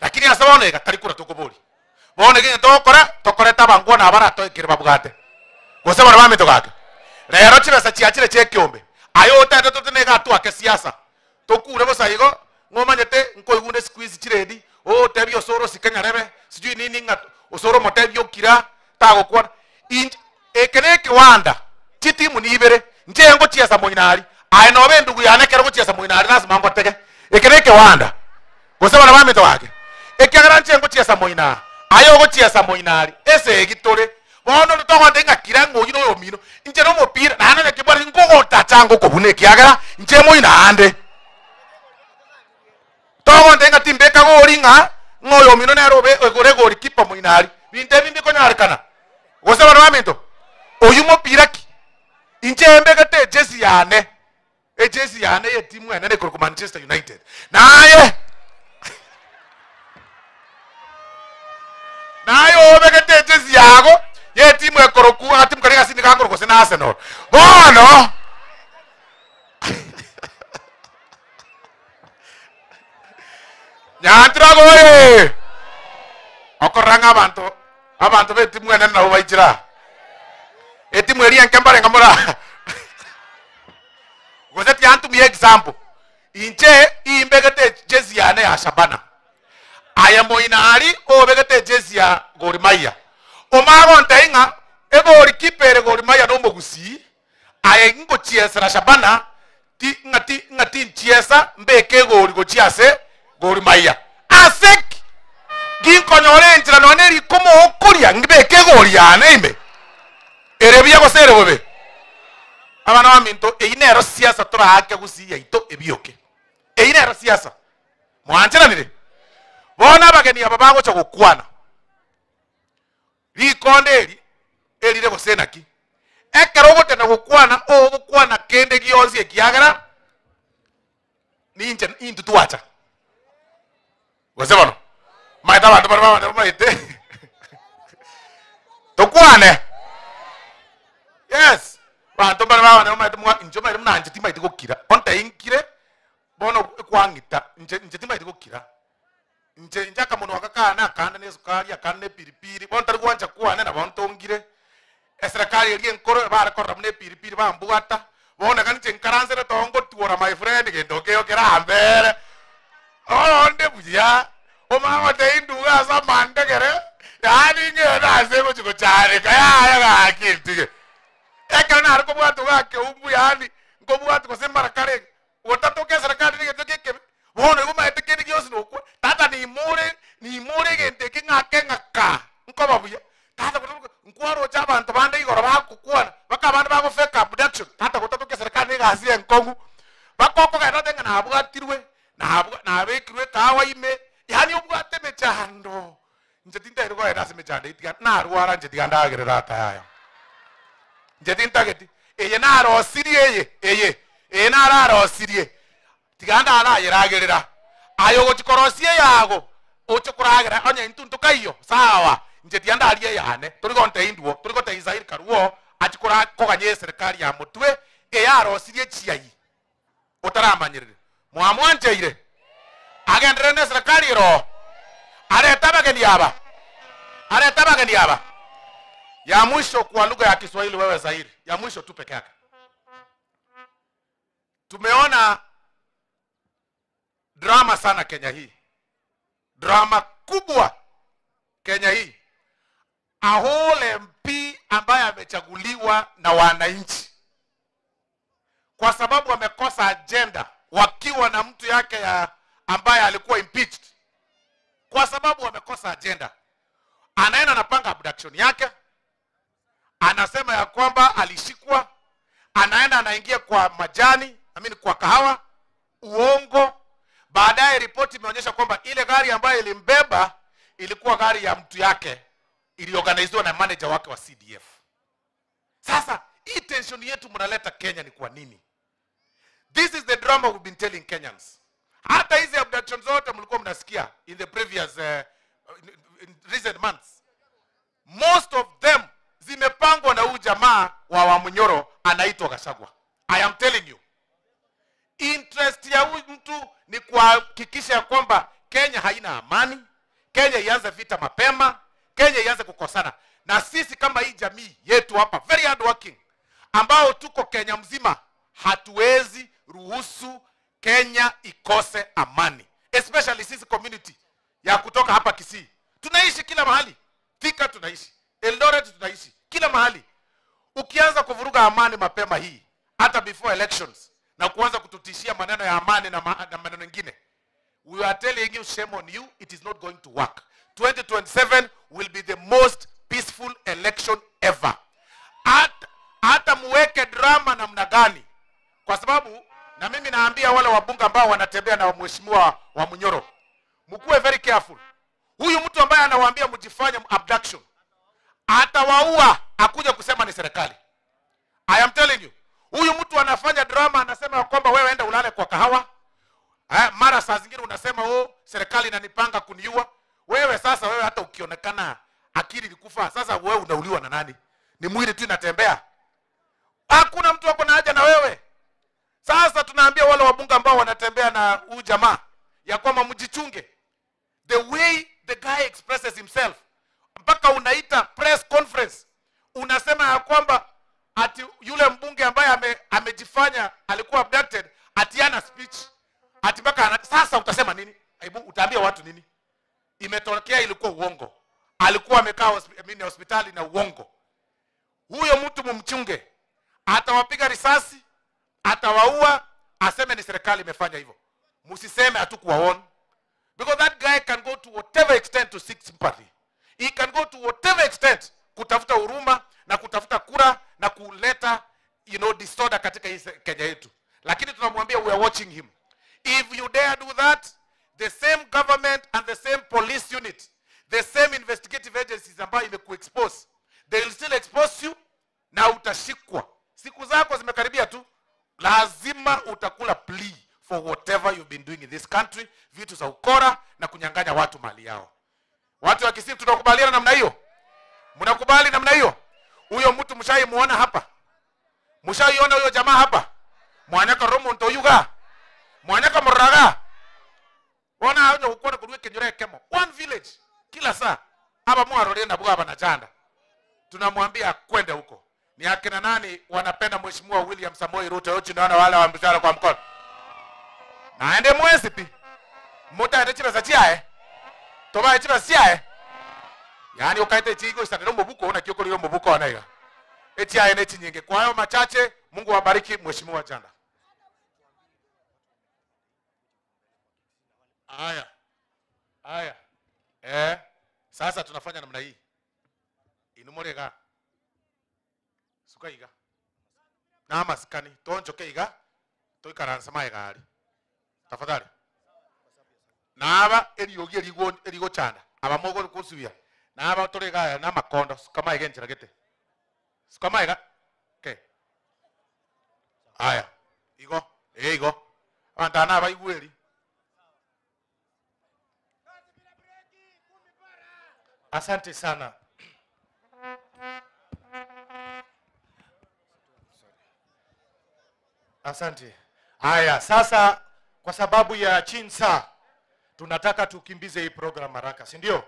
Lakini ase bono iga tari kura tokoboria. Bono egento togokora, tokorete abangwana aba baratoe ekere babwate. Gose bono baminto gaki. Rero chibesa chiachire chi'ekeombe. Aye otete totene iga twake siasa. Tokure bosa igo, ng'a omanyete nkoigunda esikuizi chiredi, otebie osoro osike nyarebe, sijui nini ng'a osoro omotebie okira, tagokwana. Inche, eke na ekewanda, chitimu ni ibere, inche ngochiesa moino aria, aye nobe endugu yane ekero ogochiesa moino aria lasima ngotege. Eke na ekewanda, gose bana baminto gaki, ekiagera inche ngochiesa moino aa, aye ogochiesa moino aria, esegi tore. Bono onde togontebia ng'a kira ng'a oyio noyo omino, inche nomopira, naende onye kebwate nkogotacha ngokobuna ekiagera inche moino aande. Togontebia ng'a timbeka gori ng'a ng'a oyo omino nere obe ore golikipa moino aria. Binto ebi mbikonyarekana. Gose abana baminto, oyio mopira ki? Inche mbegete ejesi yane, ejesi yane y'etimu enene ekorokwa Manchester United. Naye naye obegete ejesi yago y'etimu ekorokwa agatimu karia gasini gakorokwa gose na Arsenal. Bono Nyanturago oye! Okorora ng'a abanto abanto b'etimu enene nabo baichire aa. Etimu eria enke mbarenge more aa. Gose tiantumia example. Inche imbegete ejezi yane ya Shabana. Aye moino aria obegete ejezi ya Gor Mahia. Omanye gontebia ng'a egolikipa ere Gor Mahia nomogusii, Aye ngochiesera Shabana, ti, ng'a ti, ng'a tinchiesa mbeke egori gochia ase Gor Mahia. Ase ki ginkonyora enchera nonya nerikoma okoria ngibeke egori yane ime? Ere buya gose ere bobe? Abana baminto, eyio nero siasa toraake gusii yaito ebioke. Eyio nero siasa. Mwancheranire? Bono abageni aba bagocha gokwana. Rikonde eri erire gose naki? Ekero ogotenda gokwana, ogokwana kende gionsi ekiagera ninche intwe twacha. Gose bono, maete abanto bare babane bamaete tokwane. Yes, abanto mbare babane bamaete mwa inche omaete buna inche timaeti gokira, onte inkire bono ekwang'ita inche inche timaeti gokira. Inche inche akamonwa aka kane akande na esukari akande na epiripiri, bono ntari gwancha kwane nabo ntongire, eserekari eria enkoro ebare korora buna epiripiri bambwata, bono iga inche nkaransere too ngotwora my friend gento nkeiyo kerambere, onde buya, omanye gotebia nduga ase amandegere, yaani ng'ende ase ngochi gochareka yaya gaki ntige. Ekero nare kobwatwa iga keumbu yaani, nkobwatwa gose mara kare, Gotatoka eserekari negento gekebe, bono igo omanyete kende gionsi nokwa. Tata nimore nimore egento eke ng'ake ng'aka nkoba buya. Tata gotatoka nkwaroche abanto bande igoro bagokwana, mpaka abande bago fake abduction. Tata gotatoka eserekari negasi enkong'u, mpaka okogenda ote ng'a nabwatirwe, nabwa nabekirwe ekahawa ime, yaani obwate emechando. Inche tintageti kogenda ase emechando eyio tiga narwara inche tiga ndagerere ata yaya. Inche tintageti, eye narosirie eye, eye, eye nararosirie, tiga ndarayeragerera. Aye ogochia korosia eyago, oche koragera onye intwe ntokaiyo, sawa, inche tiga ndarie eyane, tori gontebia indwo, tori gotebia Zaire karwo, achie kora koganya eserekari ya motwe, eyarosirie chiai, otaramanyerire. Mwamwancheire? Agenderere neserekari ere oo? Arete abageni aba? Arete abageni aba? Ya mwisho kwa lugha ya Kiswahili wewe Zaire, ya mwisho tu peke yake. Tumeona drama sana Kenya hii, drama kubwa Kenya hii. A whole MP ambaye amechaguliwa na wananchi kwa sababu wamekosa agenda, wakiwa na mtu yake ya ambaye alikuwa impeached, kwa sababu wamekosa agenda, anaenda anapanga abduction yake, anasema ya kwamba alishikwa, anaenda anaingia kwa majani, I mean kwa kahawa, uongo. Baadaye ripoti imeonyesha kwamba ile gari ambayo ilimbeba ilikuwa gari ya mtu yake, iliorganiziwa na manager wake wa CDF. Sasa hii tension yetu mnaleta Kenya ni kwa nini? This is the drama we've been telling Kenyans. Hata hizi abduction zote mlikuwa mnasikia in the previous in recent months, most of them zimepangwa na huyu jamaa wa Wamunyoro anaitwa Gachagua. I am telling you, interest ya huyu mtu ni kuhakikisha ya kwamba Kenya haina amani, Kenya ianze vita mapema, Kenya ianze kukosana. Na sisi kama hii jamii yetu hapa very hard working, ambao tuko Kenya mzima, hatuwezi ruhusu Kenya ikose amani, especially sisi community ya kutoka hapa Kisii. Tunaishi kila mahali, Thika tunaishi, Eldoret tunaishi, kila mahali. Ukianza kuvuruga amani mapema hii, hata before elections, na kuanza kututishia maneno ya amani na, ma na maneno mengine, we are telling you shame on you, it is not going to work. 2027 will be the most peaceful election ever. Hata muweke drama namna gani, kwa sababu na mimi naambia wale wabunge ambao wanatembea na mheshimiwa wa Munyoro, mkuwe very careful. Huyu mtu ambaye anawaambia mjifanye abduction atawaua, akuja kusema ni serikali. I am telling you, huyu mtu anafanya drama, anasema kwamba wewe enda ulale kwa kahawa. Mara saa zingine unasema oh, serikali inanipanga kuniua. Wewe sasa, wewe hata ukionekana akili ilikufa, sasa wewe unauliwa na nani? Ni mwili tu inatembea, hakuna mtu ako na haja na wewe. Sasa tunaambia wale wabunge ambao wanatembea na huyu jamaa ya kwamba mjichunge. The way the guy expresses himself, mpaka unaita press conference unasema ya kwamba ati yule mbunge ambaye amejifanya alikuwa abducted ati hana speech, ati mpaka sasa utasema nini? Hebu utaambia watu nini? Imetokea ilikuwa uongo, alikuwa amekaa hospitali na uongo. Huyo mtu mumchunge, atawapiga risasi, atawaua, aseme ni serikali imefanya hivyo. Msiseme hatukuwaona, Because that guy can go to whatever extent to seek sympathy. He can go to whatever extent kutafuta huruma na kutafuta kura na kuleta disorder katika hii Kenya yetu. Lakini tunamwambia we are watching him. If you dare do that, the same government and the same police unit, the same investigative agencies ambayo imekuexpose, they will still expose you na utashikwa. Siku zako zimekaribia tu, lazima utakula plea for whatever you've been doing in this country, vitu za ukora na kunyang'anya watu mali yao. Watu wa Kisii tunakubaliana namna hiyo? Mnakubali namna hiyo? Huyo mtu mshaimuona hapa? Mshaiona huyo jamaa hapa? Mwanyaka romo ntoyuga. Mwanyaka muraga. Ona hajo ukona kuruwe kenyore kemo. One village kila saa. Hapa mwarore na bwa na chanda. Tunamwambia kwende huko. Ni akina nani wanapenda Mheshimiwa William Samoei Ruto? Yote naona wale wa mshahara kwa mkono. Naende mwezi pi. Muta ende chibesa chiae. Toba chibesa chiae. Yaani ukaite chigo isanero mubuko ona kioko lio mubuko onaiga. Eti aene chinyinge. Kwa hayo machache, Mungu awabariki Mheshimiwa Chanda. Haya. Haya. Sasa tunafanya namna hii. Inumorega. Suka iga. Na maskani tonjoke iga. Toikaransa maegari. Tafadhali. Na aba eriogi erigo erigo chanda. Aba mogo kusubia. Na aba torega na makondo suka maega nchira gete. Suka maega. Okay. Haya. Igo. Igo. Abantana aba igweri. Asante sana. Asante. Haya, sasa kwa sababu ya chinsa tunataka tukimbize hii program haraka, si ndio?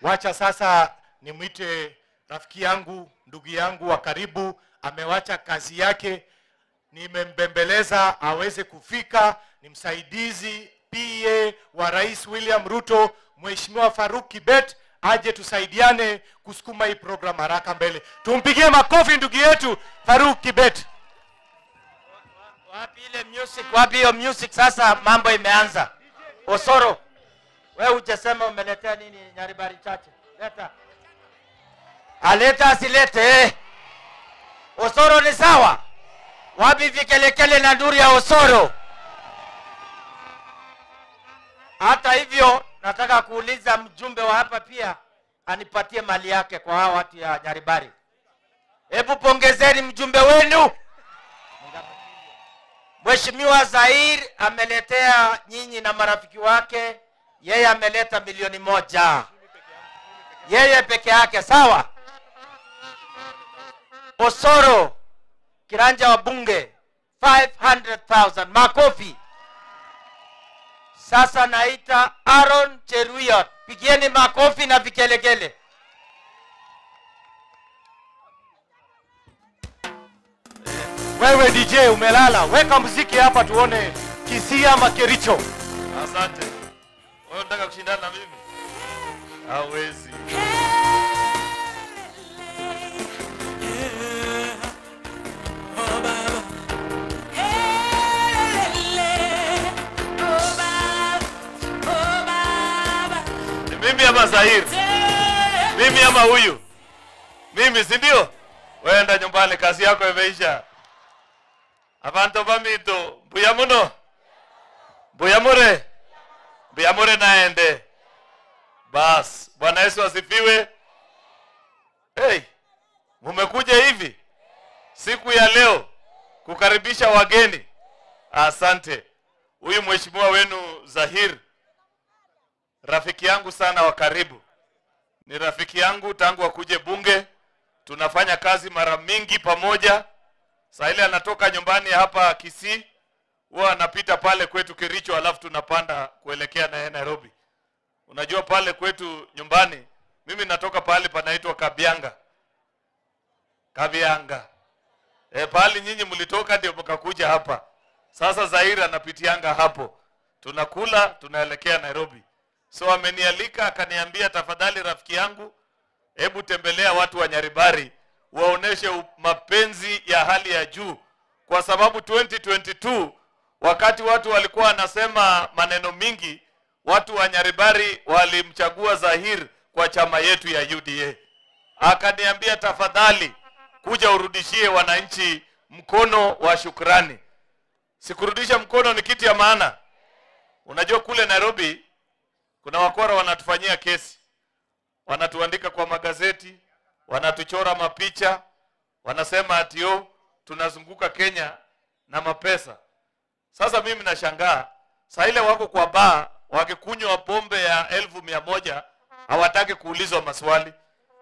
Wacha sasa nimwite rafiki yangu, ndugu yangu wa karibu, amewacha kazi yake, nimembembeleza aweze kufika, ni msaidizi PA wa Rais William Ruto, Mheshimiwa Faruk Kibet, aje tusaidiane kusukuma hii program haraka mbele. Tumpigie makofi ndugu yetu Faruk Kibet. Wapi ile music? Wapi hiyo music? Sasa mambo imeanza. Osoro, wewe hujasema umeletea nini Nyaribari chache? Leta. Aleta asilete. Osoro ni sawa? Wapi vikelekele na nduri ya Osoro? Hata hivyo nataka kuuliza mjumbe wa hapa pia anipatie mali yake kwa hawa watu ya Nyaribari. Hebu pongezeni mjumbe wenu. Mheshimiwa Zair ameletea nyinyi na marafiki wake, yeye ameleta 1,000,000. Yeye peke yake, sawa? Osoro kiranja wa bunge 500,000, makofi. Sasa naita Aaron Cheruiyot. Pigieni makofi na vigelegele. Wewe DJ umelala, weka muziki hapa tuone Kisii ama Kericho. Asante. Wewe unataka kushindana na mimi? Hawezi. Ni mimi ama Zahir? Mimi ama huyu? Mimi, si ndio? Wewe enda nyumbani, kazi yako imeisha. Abantu bamito, mbuya muno. Mbuya mure. Mbuya mure naende. Bas, Bwana Yesu asifiwe. Hey, mumekuja hivi siku ya leo kukaribisha wageni. Asante. Huyu mheshimiwa wenu Zahir, rafiki yangu sana wa karibu. Ni rafiki yangu tangu akuje bunge. Tunafanya kazi mara mingi pamoja. Saa ile anatoka nyumbani hapa Kisii, huwa anapita pale kwetu Kericho, alafu tunapanda kuelekea na Nairobi. Unajua pale kwetu nyumbani, mimi natoka pale panaitwa Kabianga. Kabianga. Pale nyinyi mlitoka ndio mkakuja hapa. Sasa Zahir anapitianga hapo. Tunakula, tunaelekea Nairobi. So amenialika akaniambia, tafadhali rafiki yangu, hebu tembelea watu wa Nyaribari waoneshe mapenzi ya hali ya juu, kwa sababu 2022 wakati watu walikuwa wanasema maneno mingi, Watu wa Nyaribari walimchagua Zahir kwa chama yetu ya UDA. Akaniambia, tafadhali kuja urudishie wananchi mkono wa shukrani. Sikurudisha mkono ni kitu ya maana. Unajua kule Nairobi kuna wakora wanatufanyia kesi, wanatuandika kwa magazeti, wanatuchora mapicha, wanasema ati yo tunazunguka Kenya na mapesa. Sasa mimi nashangaa saa ile wako kwa baa wakikunywa pombe ya 100,000 hawataki kuulizwa maswali.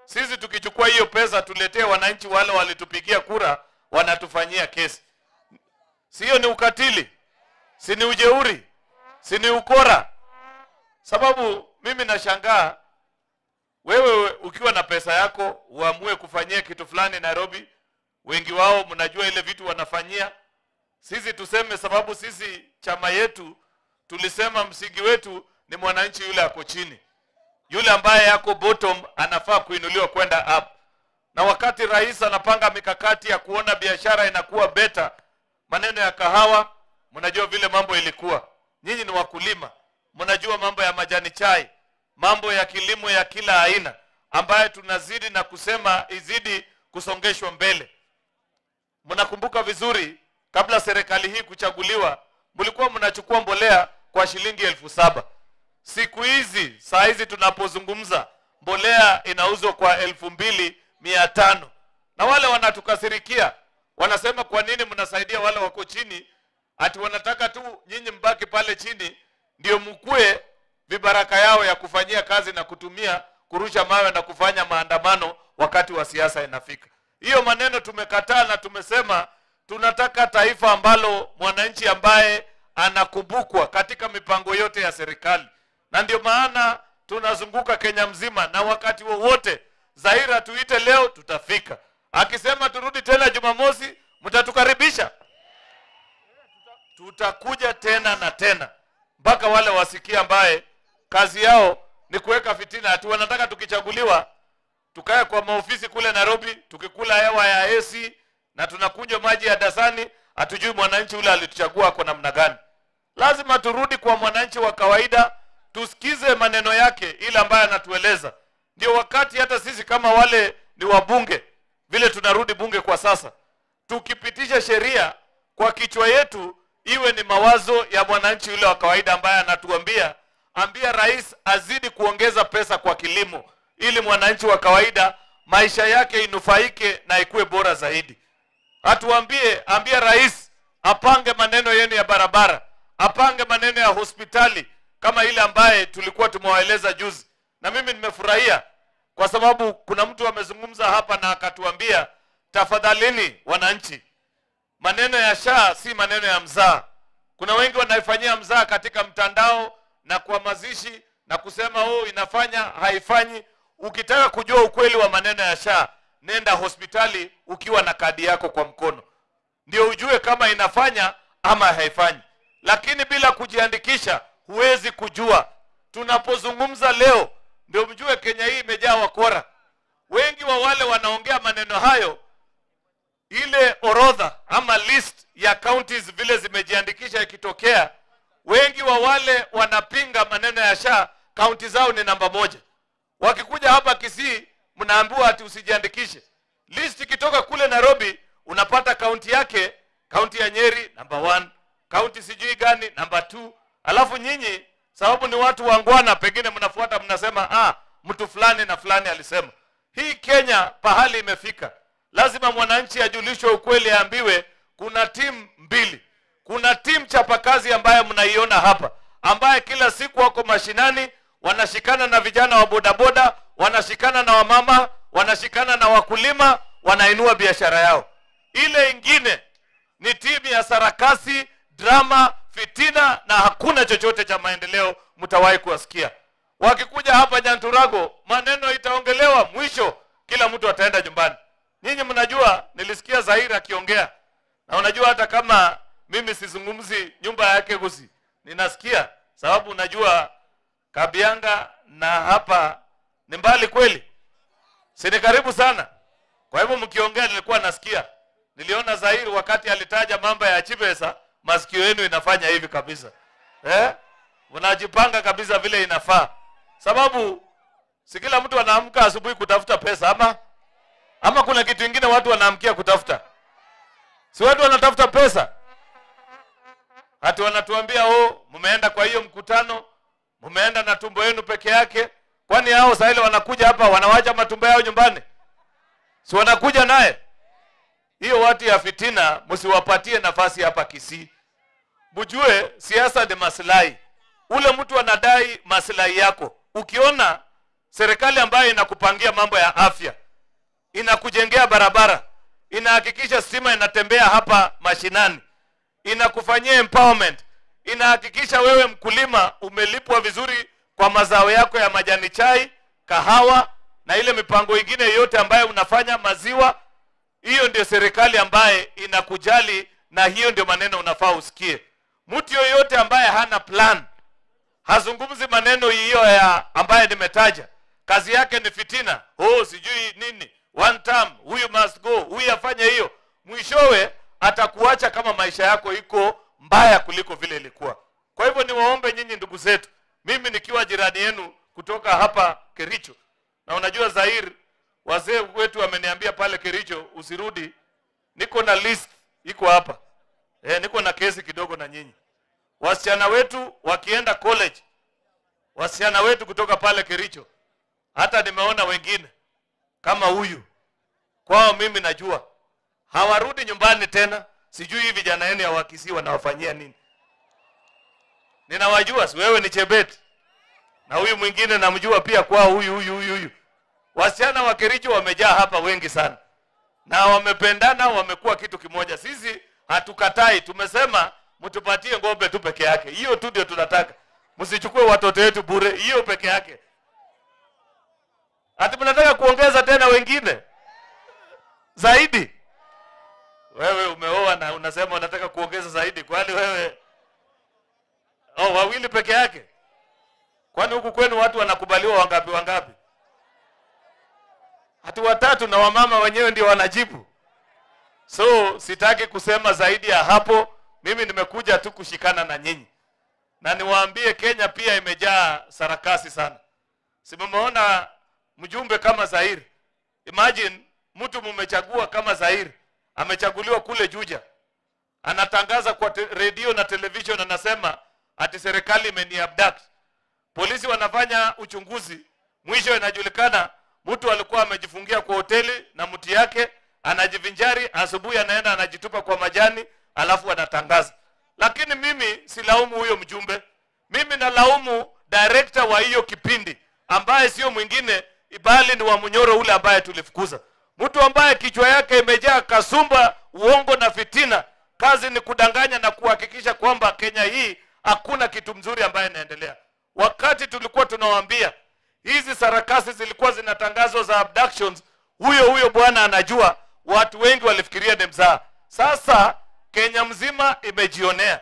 Sisi tukichukua hiyo pesa tuletee wananchi wale walitupigia kura, wanatufanyia kesi. Sio ni ukatili? Si ni ujeuri? Si ni ukora? Sababu mimi nashangaa wewe ukiwa na pesa yako uamue kufanyia kitu fulani Nairobi, wengi wao mnajua ile vitu wanafanyia. Sisi tuseme, sababu sisi chama yetu tulisema msingi wetu ni mwananchi yule ako chini, yule ambaye yako bottom anafaa kuinuliwa kwenda up. Na wakati rais anapanga mikakati ya kuona biashara inakuwa beta, maneno ya kahawa, mnajua vile mambo ilikuwa. Nyinyi ni wakulima, mnajua mambo ya majani chai, mambo ya kilimo ya kila aina ambaye tunazidi na kusema izidi kusongeshwa mbele. Mnakumbuka vizuri, kabla serikali hii kuchaguliwa, mlikuwa mnachukua mbolea kwa shilingi 7,000. Siku hizi, saa hizi tunapozungumza, mbolea inauzwa kwa 2,500. Na wale wanatukasirikia, wanasema kwa nini mnasaidia wale wako chini, ati wanataka tu nyinyi mbaki pale chini ndio mkue vibaraka yao ya kufanyia kazi na kutumia kurusha mawe na kufanya maandamano wakati wa siasa inafika. Hiyo maneno tumekataa na tumesema tunataka taifa ambalo mwananchi ambaye anakumbukwa katika mipango yote ya serikali. Na ndio maana tunazunguka Kenya mzima, na wakati wowote Zahir tuite leo tutafika. Akisema turudi tena Jumamosi, mtatukaribisha. Tutakuja tena na tena mpaka wale wasikie ambaye kazi yao ni kuweka fitina, ati wanataka tukichaguliwa tukae kwa maofisi kule Nairobi tukikula hewa ya AC na tunakunywa maji ya dasani, hatujui mwananchi ule alituchagua kwa namna gani. Lazima turudi kwa mwananchi wa kawaida, tusikize maneno yake ile ambayo anatueleza. Ndio wakati hata sisi kama wale ni wabunge, vile tunarudi bunge kwa sasa, tukipitisha sheria kwa kichwa yetu iwe ni mawazo ya mwananchi yule wa kawaida ambaye anatuambia, ambia rais azidi kuongeza pesa kwa kilimo ili mwananchi wa kawaida maisha yake inufaike na ikuwe bora zaidi. Atuambie, ambia rais apange maneno yenu ya barabara, apange maneno ya hospitali kama ile ambaye tulikuwa tumewaeleza juzi. Na mimi nimefurahia kwa sababu kuna mtu amezungumza hapa na akatuambia, tafadhalini wananchi, maneno ya SHA si maneno ya mzaa. Kuna wengi wanaifanyia mzaa katika mtandao na kwa mazishi na kusema oh, inafanya haifanyi. Ukitaka kujua ukweli wa maneno ya SHA, nenda hospitali ukiwa na kadi yako kwa mkono, ndio ujue kama inafanya ama haifanyi. Lakini bila kujiandikisha huwezi kujua. Tunapozungumza leo, ndio mjue Kenya hii imejaa wakora. Wengi wa wale wanaongea maneno hayo, ile orodha ama list ya counties vile zimejiandikisha ikitokea, wengi wa wale wanapinga maneno ya SHA kaunti zao ni namba 1. Wakikuja hapa Kisii mnaambiwa ati usijiandikishe. List ikitoka kule Nairobi unapata kaunti yake, kaunti ya Nyeri namba 1, kaunti sijui gani namba 2. Alafu nyinyi sababu ni watu wangwana, pengine mnafuata mnasema ah, mtu fulani na fulani alisema. Hii Kenya pahali imefika, lazima mwananchi ajulishwe ukweli, aambiwe kuna timu mbili. Kuna timu chapakazi ambayo mnaiona hapa, ambaye kila siku wako mashinani, wanashikana na vijana wa bodaboda, wanashikana na wamama, wanashikana na wakulima, wanainua biashara yao. Ile ingine ni timu ya sarakasi, drama, fitina na hakuna chochote cha maendeleo mtawahi kuwasikia. Wakikuja hapa Nyanturago, maneno itaongelewa, mwisho kila mtu ataenda nyumbani. Nyinyi mnajua, nilisikia Zahir akiongea, na unajua hata kama mimi sizungumzi nyumba yake gusi, ninasikia sababu unajua Kabianga na hapa ni mbali kweli, si ni karibu sana. Kwa hivyo mkiongea nilikuwa nasikia. Niliona Zahir wakati alitaja mambo ya Chibesa, masikio yenu inafanya hivi kabisa. Mnajipanga kabisa vile inafaa, sababu si kila mtu anaamka asubuhi kutafuta pesa, ama kuna kitu ingine watu wanaamkia kutafuta? Si watu wanatafuta pesa? Hati wanatuambia oh, mmeenda kwa hiyo mkutano, mmeenda na tumbo yenu peke yake. Kwani hao saa ile wanakuja hapa wanawacha matumbo yao nyumbani? Si wanakuja naye? Hiyo watu ya fitina msiwapatie nafasi hapa Kisii. Mjue siasa ni maslahi. Ule mtu anadai maslahi yako. Ukiona serikali ambayo inakupangia mambo ya afya, inakujengea barabara, inahakikisha stima inatembea hapa mashinani, inakufanyia empowerment, inahakikisha wewe mkulima umelipwa vizuri kwa mazao yako ya majani chai, kahawa na ile mipango ingine yote ambayo unafanya, maziwa. Hiyo ndio serikali ambaye inakujali, na hiyo ndio maneno unafaa usikie. Mtu yoyote ambaye hana plan, hazungumzi maneno hiyo ya ambaye nimetaja, kazi yake ni fitina, oh sijui nini, one term, huyu must go, huyu afanye hiyo, mwishowe atakuacha kama maisha yako iko mbaya kuliko vile ilikuwa. Kwa hivyo niwaombe nyinyi ndugu zetu, mimi nikiwa jirani yenu kutoka hapa Kericho, na unajua Zair, wazee wetu wameniambia pale Kericho usirudi, niko na list iko hapa. Niko na kesi kidogo na nyinyi. Wasichana wetu wakienda college, wasichana wetu kutoka pale Kericho, hata nimeona wengine kama huyu kwao, mimi najua hawarudi nyumbani tena. Sijui hivi vijana yenu ya Wakisii wanawafanyia nini. Ninawajua, si wewe ni Chebet na huyu mwingine namjua pia kwao, huyu huyu huyu huyu. Wasichana wa Kericho wamejaa hapa wengi sana, na wamependana, wamekuwa kitu kimoja. Sisi hatukatai, tumesema mtupatie ng'ombe tu peke yake, hiyo tu ndio tunataka. Msichukue watoto wetu bure, hiyo peke yake. Ati mnataka kuongeza tena wengine zaidi? Wewe umeoa na unasema unataka kuongeza zaidi, kwani wewe oh, wawili peke yake? Kwani huku kwenu watu wanakubaliwa wangapi wangapi? Hati watatu, na wamama wenyewe ndio wanajibu. So sitaki kusema zaidi ya hapo. Mimi nimekuja tu kushikana na nyinyi, na niwaambie Kenya pia imejaa sarakasi sana. Si mmeona mjumbe kama Zair? Imagine mtu mmechagua kama Zair, amechaguliwa kule Juja, anatangaza kwa redio na television, anasema ati serikali imeniabduct. Polisi wanafanya uchunguzi, mwisho inajulikana mtu alikuwa amejifungia kwa hoteli na mti yake, anajivinjari, asubuhi anaenda anajitupa kwa majani, alafu anatangaza. Lakini mimi silaumu huyo mjumbe, mimi nalaumu director wa hiyo kipindi ambaye sio mwingine bali ni wa Munyoro ule ambaye tulifukuza, mtu ambaye kichwa yake imejaa kasumba, uongo na fitina. Kazi ni kudanganya na kuhakikisha kwamba Kenya hii hakuna kitu mzuri ambaye inaendelea. Wakati tulikuwa tunawaambia hizi sarakasi zilikuwa zinatangazwa za abductions, huyo huyo bwana anajua, watu wengi walifikiria ni mzaha. Sasa Kenya mzima imejionea.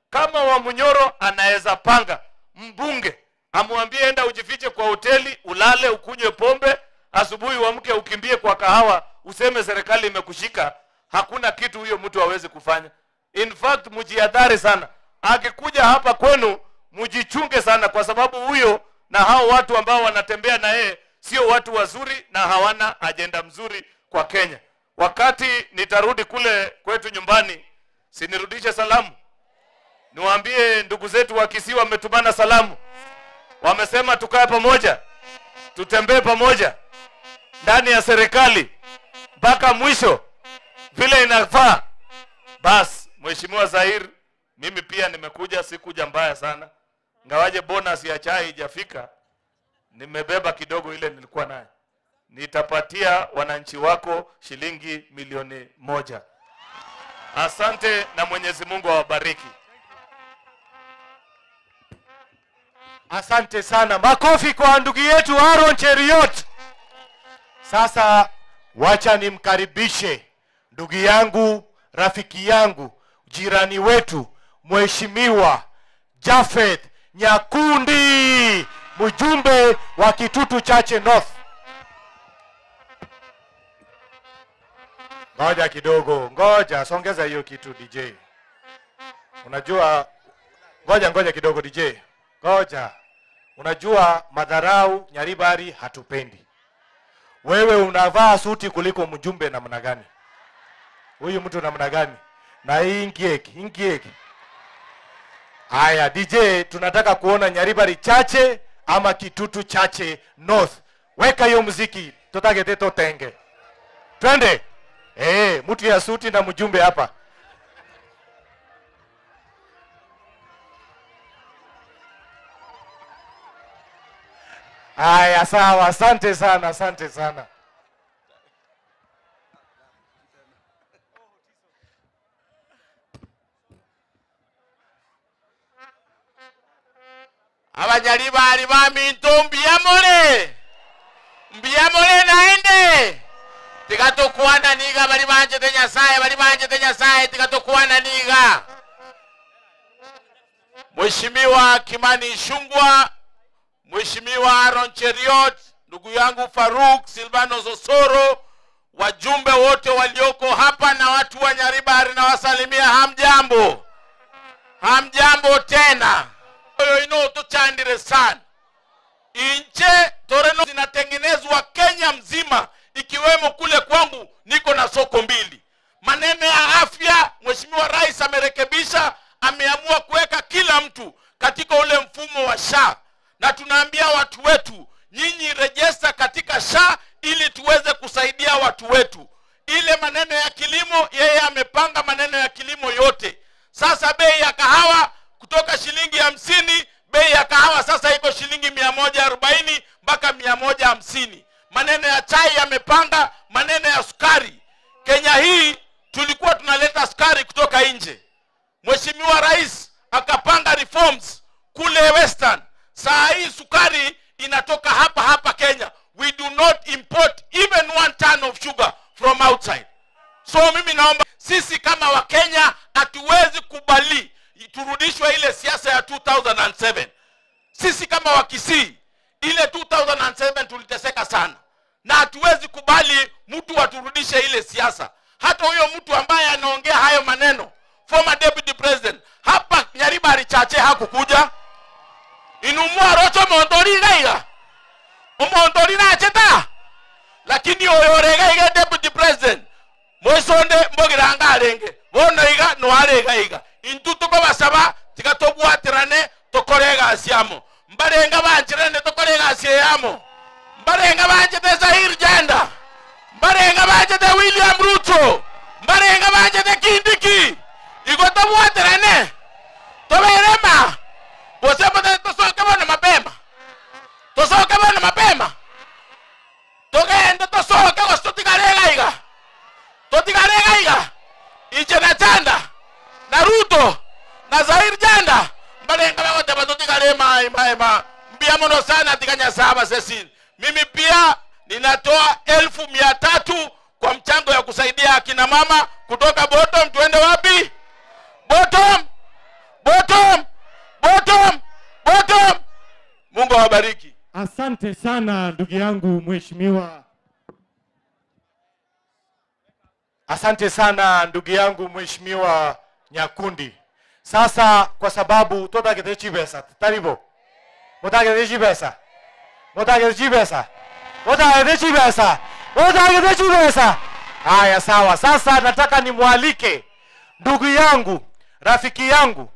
Kama wa Munyoro anaweza panga mbunge amwambie enda ujifiche kwa hoteli, ulale, ukunywe pombe, asubuhi uamke ukimbie kwa kahawa, useme serikali imekushika, hakuna kitu huyo mtu hawezi kufanya. In fact, mjihadhari sana, akikuja hapa kwenu mjichunge sana, kwa sababu huyo na hao watu ambao wanatembea na yeye sio watu wazuri na hawana ajenda mzuri kwa Kenya. Wakati nitarudi kule kwetu nyumbani, sinirudishe salamu, niwaambie ndugu zetu wa Kisii wametumana salamu, wamesema tukae pamoja, tutembee pamoja ndani ya serikali mpaka mwisho vile inafaa. Bas, Mheshimiwa Zair, mimi pia nimekuja, sikuja mbaya sana, ngawaje bonus ya chai haijafika, nimebeba kidogo ile nilikuwa nayo. Nitapatia wananchi wako shilingi 1,000,000. Asante na Mwenyezi Mungu awabariki. Asante sana, makofi kwa ndugu yetu Aaron Cheruiyot. Sasa wacha nimkaribishe ndugu yangu, rafiki yangu, jirani wetu, Mheshimiwa Japheth Nyakundi, mjumbe wa Kitutu Chache North. Ngoja kidogo, ngoja songeza hiyo kitu DJ. Unajua, ngoja ngoja kidogo DJ. Ngoja, unajua madharau Nyaribari hatupendi. Wewe unavaa suti kuliko mjumbe namna gani? Huyu mtu namna gani? Na hii ngieki ngieki. Haya DJ, tunataka kuona Nyaribari chache ama Kitutu chache North. Weka hiyo muziki, tutagete totenge. Twende. Eh, mtu ya suti na mjumbe hapa. Haya, sawa, asante sana, asante sana. Abanyaribari ba minto mbiyamore mbiyamore naende tigatukwana niga bari banjete Nyasaye, bari banjete Nyasaye, tigatukwana niga. Mheshimiwa Kimani Ichung'wah, Mheshimiwa Aaron Cheruiyot, ndugu yangu Faruk Silvano Zosoro, wajumbe wote walioko hapa na watu wa Nyaribari na wasalimia, hamjambo? Hamjambo tena. Oyo ino tuchandire sana inche toreno zinatengenezwa Kenya mzima, ikiwemo kule kwangu niko na soko mbili. Maneno ya afya, Mheshimiwa Rais amerekebisha, ameamua kuweka kila mtu katika ule mfumo wa SHA, na tunaambia watu wetu, nyinyi rejesta katika SHA ili tuweze kusaidia watu wetu. Ile maneno ya kilimo, yeye amepanga maneno ya kilimo yote. Sasa bei ya kahawa kutoka shilingi 50, bei ya kahawa sasa iko shilingi 140 mpaka 150. Maneno ya chai yamepanga, maneno ya sukari. Kenya hii tulikuwa tunaleta sukari kutoka nje. Mheshimiwa Rais akapanga reforms kule Western. Saa hii sukari inatoka hapa hapa Kenya. We do not import even 1 ton of sugar from outside. So mimi naomba sisi kama Wakenya hatuwezi kubali turudishwe ile siasa ya 2007. Sisi kama Wakisii ile 2007 tuliteseka sana, na hatuwezi kubali mtu aturudishe ile siasa. Hata huyo mtu ambaye anaongea hayo maneno, former deputy president hapa Nyaribari chache hakukuja inumwa rocho mondori gaiga omondori nacheta, lakini oyo regaiga deputy president moisonde mbogiranga arenge bono iga noarega iga intu tukobasaba tigatobwatirane tokore egasi amo mbarenga banchirane tokore egasi eyamo mbarenga banchete Zaheer Jhanda, mbarenga banchete William Ruto, mbarenga banchete Kindiki, igo tobwatirane toberema bose bote tosoke bono mapema, tosoke bono mapema, togende tosoke gose totigarega iga, totigarega iga inche na Jhanda na Ruto na Zaheer Jhanda mbarenga bagoteba totigare mai mai ma mbia mono sana tikanya saba sesi. Mimi pia ninatoa 300,000 kwa mchango ya kusaidia akina mama kutoka bottom. Tuende wapi? Bottom, bottom, bottom, bottom. Mungu awabariki. Asante sana ndugu yangu mheshimiwa. Asante sana ndugu yangu mheshimiwa Nyakundi. Sasa kwa sababu totagete chibesa taribo mutagete chibesa mutagete chibesa mutagete chibesa mutagete chibesa. Haya, sawa. Sasa nataka nimwalike ndugu yangu, rafiki yangu,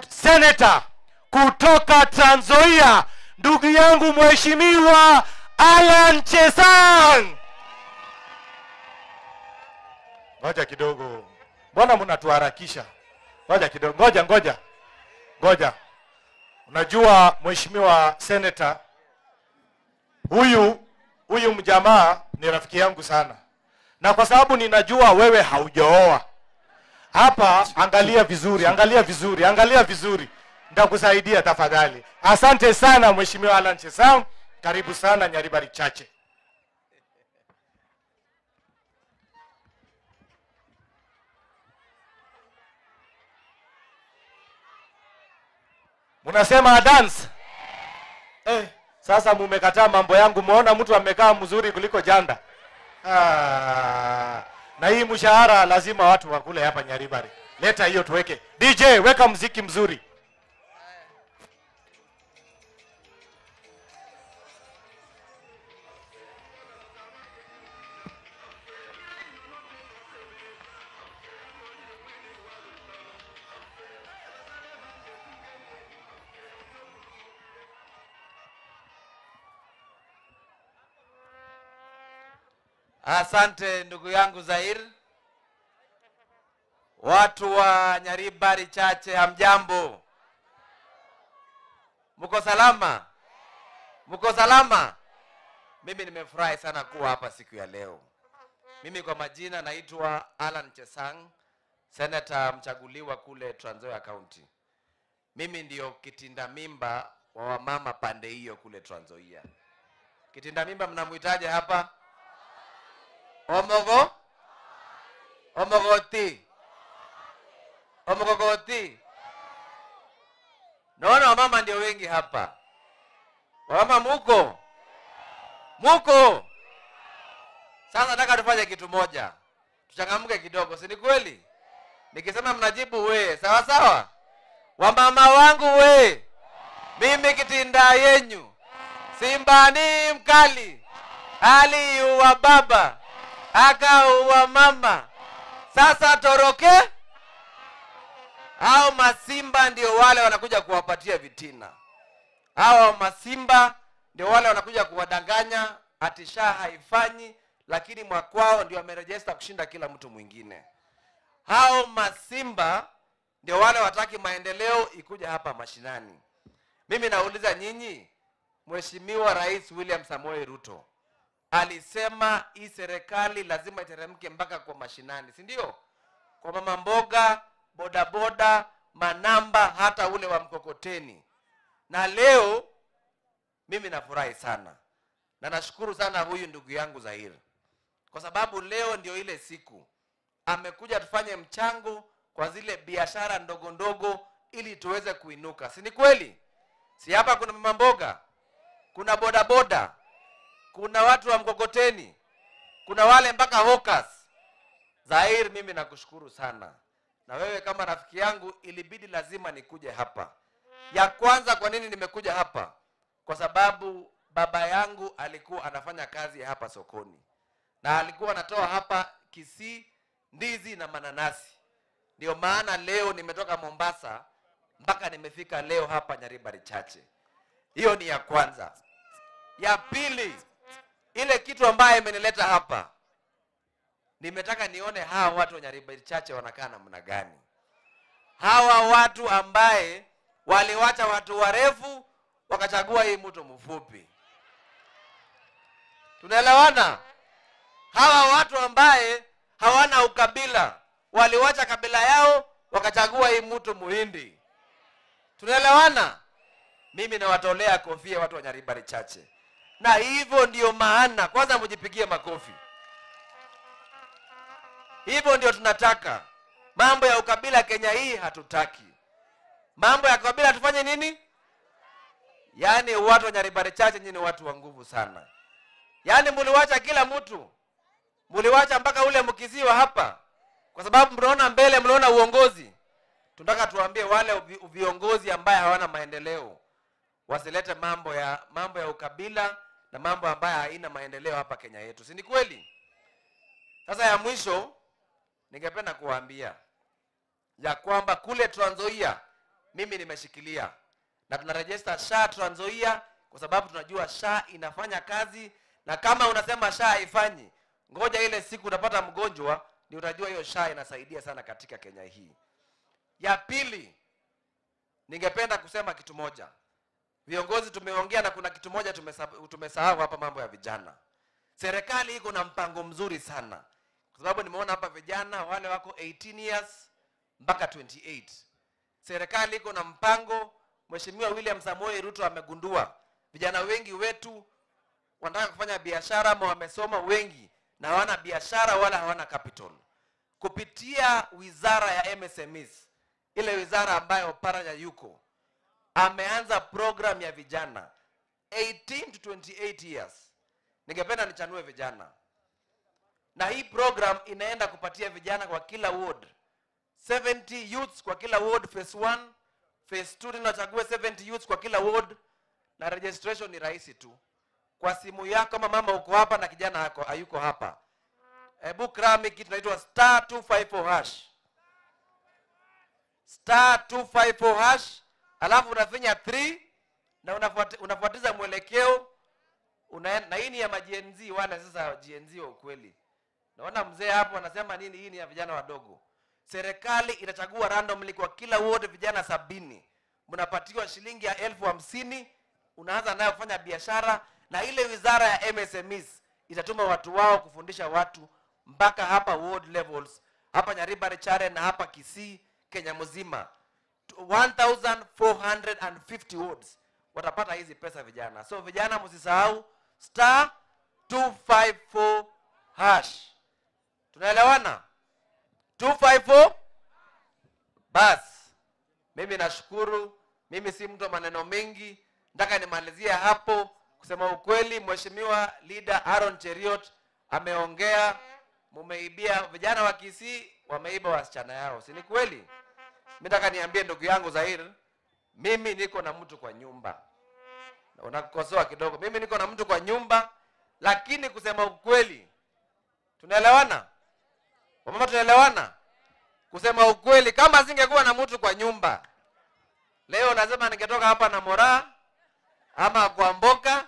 senator kutoka Trans Nzoia, ndugu yangu mheshimiwa Alan Chesang. Ngoja kidogo, mbona mnatuharakisha? Ngoja kidogo, ngoja, ngoja, ngoja. Unajua mheshimiwa senator, huyu mjamaa ni rafiki yangu sana, na kwa sababu ninajua wewe haujaoa hapa, angalia vizuri, angalia vizuri, angalia vizuri, nitakusaidia tafadhali. Asante sana mheshimiwa Alan Chesang, karibu sana Nyaribari Chache. Munasema dance? Sasa mumekataa mambo yangu, muona mtu amekaa mzuri kuliko Janda. Na hii mshahara lazima watu wakule hapa Nyaribari. Leta hiyo tuweke. DJ, weka mziki mzuri. Asante ndugu yangu Zair. Watu wa Nyaribari Chache, hamjambo? Mko salama? Mko salama? Mimi nimefurahi sana kuwa hapa siku ya leo. Mimi kwa majina naitwa Alan Chesang, senata mchaguliwa kule Trans Nzoia County. Mimi ndio kitinda mimba wa wamama pande hiyo kule Trans Nzoia. Kitinda mimba mnamuitaje hapa? Omogo? Omogoti? Omogogoti? Naona wamama ndio wengi hapa. Wamama muko? Muko? Sasa nataka tufanye kitu moja, tuchangamke kidogo, si ni kweli? Nikisema mnajibu we, sawa sawa? Wamama wangu we, mimi kitinda yenyu, simba ni mkali, aliuwa baba akauwa mama, sasa toroke. Hao masimba ndio wale wanakuja kuwapatia vitina. Hawa masimba ndio wale wanakuja kuwadanganya ati SHA haifanyi, lakini mwakwao ndio amerejesta kushinda kila mtu mwingine. Hao masimba ndio wale wataki maendeleo ikuja hapa mashinani. Mimi nauliza nyinyi, Mheshimiwa Rais William Samoei Ruto alisema hii serikali lazima iteremke mpaka kwa mashinani, si ndio? Kwa mama mboga, bodaboda, manamba, hata ule wa mkokoteni. Na leo mimi nafurahi sana na nashukuru sana huyu ndugu yangu Zahir, kwa sababu leo ndio ile siku amekuja tufanye mchango kwa zile biashara ndogo ndogo ili tuweze kuinuka, si ni kweli? Si hapa kuna mama mboga, kuna bodaboda, kuna watu wa mkokoteni, kuna wale mpaka hawkers. Zahir, mimi nakushukuru sana, na wewe kama rafiki yangu ilibidi lazima nikuje hapa. Ya kwanza, kwa nini nimekuja hapa? Kwa sababu baba yangu alikuwa anafanya kazi hapa sokoni na alikuwa anatoa hapa Kisii ndizi na mananasi. Ndio maana leo nimetoka Mombasa mpaka nimefika leo hapa Nyaribari Chache. Hiyo ni ya kwanza. Ya pili, ile kitu ambayo imenileta hapa, nimetaka nione hawa watu wa Nyaribari Chache wanakaa namna gani. Hawa watu ambaye waliwacha watu warefu wakachagua hii mtu mfupi. Tunaelewana? Hawa watu ambaye hawana ukabila waliwacha kabila yao wakachagua hii mtu muhindi. Tunaelewana? Mimi nawatolea kofia watu wa Nyaribari Chache, na hivyo ndio maana kwanza mjipigie makofi. Hivyo ndio tunataka. Mambo ya ukabila Kenya hii hatutaki. Mambo ya kabila tufanye nini? Yaani watu wa Nyaribari Chache nyinyi ni watu wa nguvu sana. Yaani muliwacha kila mtu, muliwacha mpaka ule mkiziwa hapa, kwa sababu mnaona mbele, mnaona uongozi. Tunataka tuambie wale viongozi ambaye hawana maendeleo wasilete mambo ya ukabila na mambo ambayo haina maendeleo hapa Kenya yetu, si ni kweli? Sasa ya mwisho ningependa kuwaambia ya kwamba kule Trans Nzoia mimi nimeshikilia na tunarejesta SHA Trans Nzoia kwa sababu tunajua SHA inafanya kazi, na kama unasema SHA haifanyi, ngoja ile siku utapata mgonjwa ndio utajua hiyo SHA inasaidia sana katika Kenya hii. Ya pili, ningependa kusema kitu moja. Viongozi tumeongea na kuna kitu moja tumesahau hapa, mambo ya vijana. Serikali iko na mpango mzuri sana, kwa sababu nimeona hapa vijana wale wako 18 years mpaka 28. Serikali iko na mpango. Mheshimiwa William Samoei Ruto amegundua vijana wengi wetu wanataka kufanya biashara ama wamesoma wengi na hawana biashara wala hawana capital. Kupitia wizara ya MSMEs, ile wizara ambayo Paranya yuko, ameanza program ya vijana 18 to 28 years. Ningependa nichanue vijana, na hii program inaenda kupatia vijana kwa kila ward 70 youths kwa kila ward, phase 1, phase 2 tunachague 70 youths kwa kila ward, na registration ni rahisi tu kwa simu yako. Kama mama uko hapa na kijana yako hayuko hapa, hebu krami kitu inaitwa star 254 hash, star 254 hash, alafu unafinya 3 na unafuatiza mwelekeo. Una, na hii ni ya ma-Gen Z wale sasa Gen Z wa ukweli. Naona mzee hapo anasema nini, hii ni ya vijana wadogo. Serikali itachagua randomly kwa kila ward vijana 70, mnapatiwa shilingi ya 50,000, unaanza nayo kufanya biashara, na ile wizara ya MSMEs itatuma watu wao kufundisha watu mpaka hapa ward levels, hapa Nyaribari Chare na hapa Kisii, Kenya mzima 1450 wards watapata hizi pesa vijana. So vijana, msisahau star 254 hash. Tunaelewana? 254 bas. Mimi nashukuru, mimi si mtu wa maneno mengi, nataka nimalizie hapo. Kusema ukweli, Mheshimiwa Leader Aaron Cheruiyot ameongea, mumeibia vijana wa Kisii, wameiba wasichana yao, si ni kweli? Mimi nataka niambie ndugu yangu Zahir, mimi niko na mtu kwa nyumba. Unakosoa kidogo, mimi niko na mtu kwa nyumba, lakini kusema ukweli, tunaelewana wamama, tunaelewana? Kusema ukweli, kama singekuwa na mtu kwa nyumba leo, nasema ningetoka hapa na moraa ama kwa mboka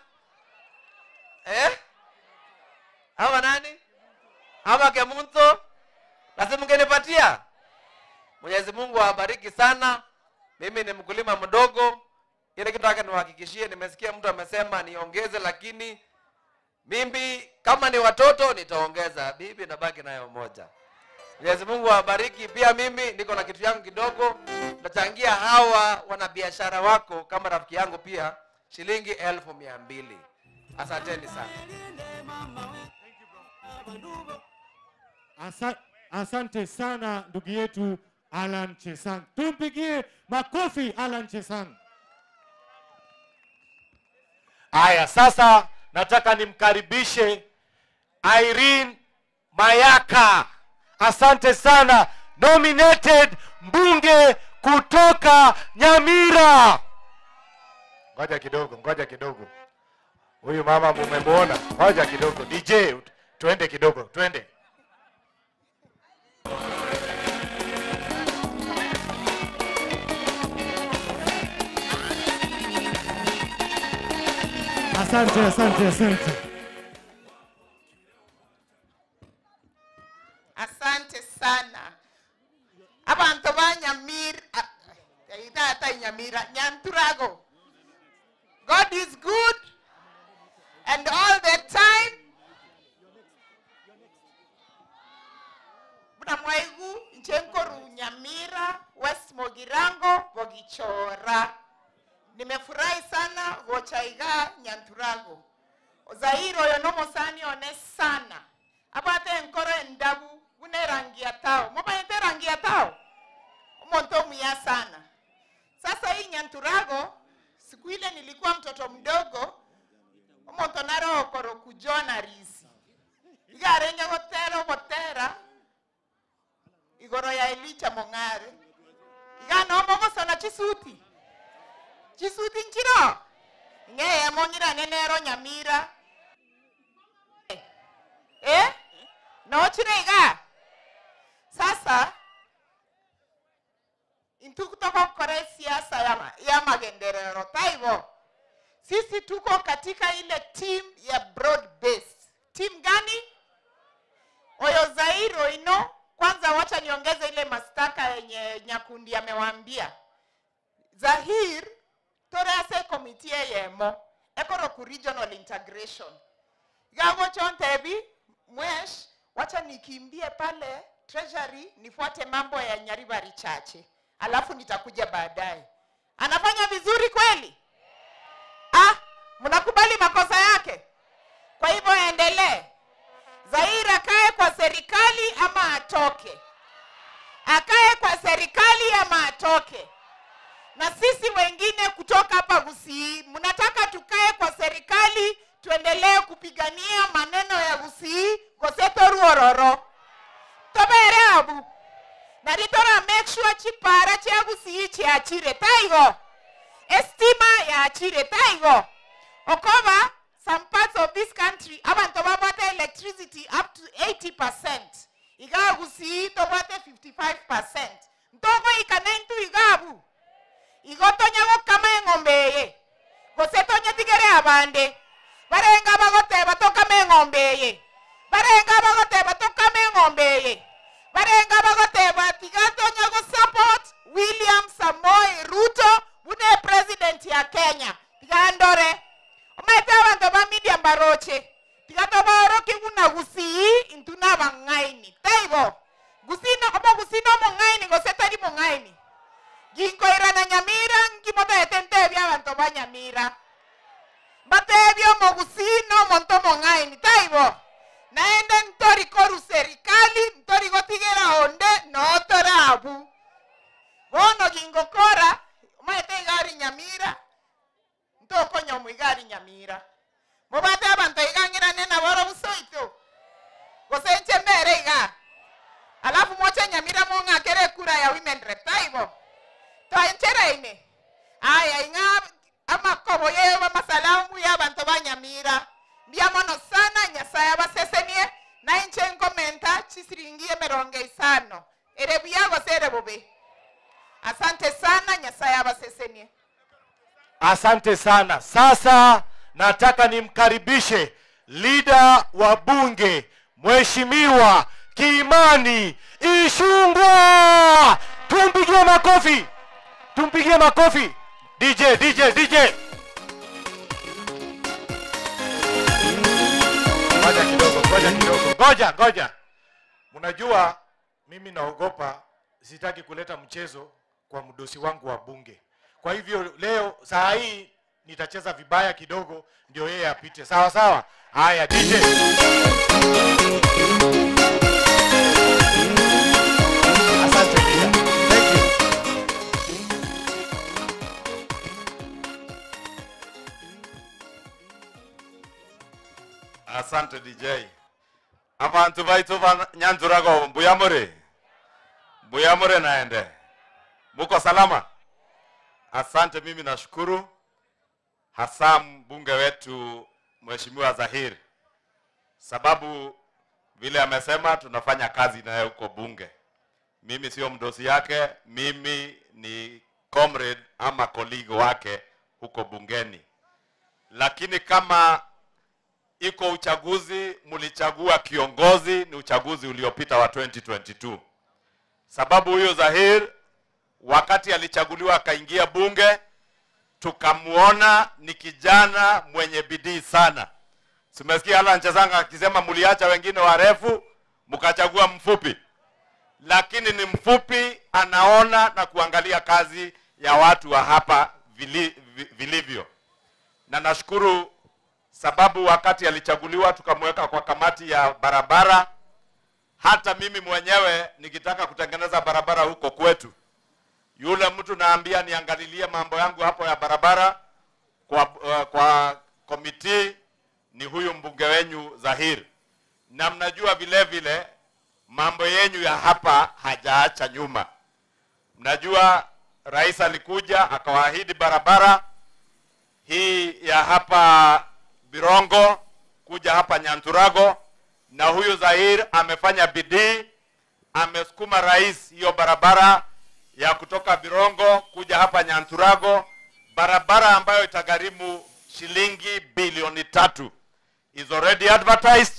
eh? ama nani ama Kemunto, lazima mngenipatia. Mwenyezi Mungu awabariki sana. Mimi ni mkulima mdogo, ile kitu nataka niwahakikishie, nimesikia mtu amesema niongeze, lakini mimi kama ni watoto nitaongeza, bibi nabaki nayo moja. Mwenyezi Mungu awabariki. Pia mimi niko na kitu yangu kidogo, nachangia hawa wanabiashara wako kama rafiki yangu pia shilingi 200,000. Asanteni sana. Asante sana ndugu yetu Alan Chesang. Tumpigie makofi Alan Chesang. Haya, sasa nataka nimkaribishe Irene Mayaka. Asante sana, nominated mbunge kutoka Nyamira. Ngoja kidogo, ngoja kidogo. Huyu mama mumemwona? Ngoja kidogo, DJ, tuende kidogo, tuende. Asante, asante, asante. Asante sana abantu ba Nyamira, ata Nyamira, Nyanturago. God is good and all the time. Buna mwaigu njenkoru Nyamira, West Mogirango, Bogichora. Nimefurahi sana gochaiga Nyanturago. Zairo oyo nomosani one sana. Abate enkoro endabu buna erangi ya tao. Mumaete erangi ya tao? Omonto omuya sana. Sasa hii Nyanturago, siku ile nilikuwa mtoto mdogo, omonto naro okoro kujona risi. Igarenge gotera obotera igoro ya Elijah Mong'are. Igana omogosona chisuti. Chisuti nchiro. Ng'eye mong'irane nero Nyamira. Eh? Nochire iga. Sasa intu kutoka kukora siasa ya magenderero taivo. Sisi tuko katika ile team ya broad base. Team gani? Oyo Zairo ino. Kwanza wacha niongeze ile mastaka yenye Nyakundi amewaambia. Zahir torase committee yemo ekoro ku regional integration. Gago chontebi mwesh, wacha nikimbie pale treasury nifuate mambo ya Nyaribari Chache, alafu nitakuja baadaye. Anafanya vizuri kweli? Ah, mnakubali makosa yake? Kwa hivyo endelee. Zair akae kwa serikali ama atoke? Akae kwa serikali ama atoke? Na sisi wengine kutoka hapa Gusii, mnataka tukae kwa serikali tuendelee kupigania maneno ya Gusii goseto ruororo tobere abu naritora make sure chipara chia Gusii chiachire taigo estima yaachire taigo okoba some parts of this country abantu babwate electricity up to 80% iga Gusii tobwate 55% ntogo ikanentu igabu igo tonya gokama eng'ombe eye gose tonyetigere abande barenga Ginkoirana Nyamira nkimotaete ntebie abanto ba Nyamira. Mbatebie omogusii na omonto omong'aini, taibo? Naende ntori korwa serikali, ntori gotigera onde, noo tore abwo. Bono gingokora, omanyete iga aria Nyamira, ntokonyomwa iga aria Nyamira. Mobate abanto iga ng'irane naboro busa oito, gose inche mbere iga. Alafu moche Nyamira mong'akere ekura ya women rep, taibo? Twaencheraine? Aya, ing'a amakobo ye amasalamu ya abanto ba Nyamira. Mbuya mono sana, Nyasaye abasesenie, na inche nkomenta chisiringi emerongo isano. Ere buya gose ere bobe? Asante sana, Nyasaye abasesenie. Asante sana. Sasa nataka nimkaribishe leader wa bunge Mheshimiwa Kimani Ichung'wah. Tumpigie makofi, tumpigie makofi. DJ, DJ, DJ. Ngoja kidogo, ngoja kidogo, ngoja, ngoja. Mnajua mimi naogopa, sitaki kuleta mchezo kwa mdosi wangu wa bunge. Kwa hivyo leo saa hii nitacheza vibaya kidogo, ndio yeye apite. Sawa sawa. Haya, DJ. Asante pia. Thank you. Asante DJ. Abantu baitu ba Nyanzurago mbuyamure. Mbuyamure naende. Muko salama? Asante, mimi nashukuru hasa mbunge wetu Mheshimiwa Zahir, sababu vile amesema tunafanya kazi naye huko bunge. Mimi sio mdosi yake, mimi ni comrade ama colleague wake huko bungeni. Lakini kama iko uchaguzi, mlichagua kiongozi, ni uchaguzi uliopita wa 2022. Sababu huyo Zahir wakati alichaguliwa akaingia bunge, tukamuona ni kijana mwenye bidii sana. Simesikia Alan Chesang akisema mliacha wengine warefu mkachagua mfupi, lakini ni mfupi, anaona na kuangalia kazi ya watu wa hapa vilivyo. Na nashukuru sababu wakati alichaguliwa tukamweka kwa kamati ya barabara. Hata mimi mwenyewe nikitaka kutengeneza barabara huko kwetu, yule mtu naambia niangalilie mambo yangu hapo ya barabara kwa komiti ni huyu mbunge wenyu Zahir. Na mnajua vile vile mambo yenyu ya hapa hajaacha nyuma. Mnajua rais alikuja akawaahidi barabara hii ya hapa Birongo kuja hapa Nyanturago, na huyu Zahir amefanya bidii, amesukuma rais hiyo barabara ya kutoka Birongo kuja hapa Nyanturago, barabara ambayo itagharimu shilingi bilioni 3 is already advertised,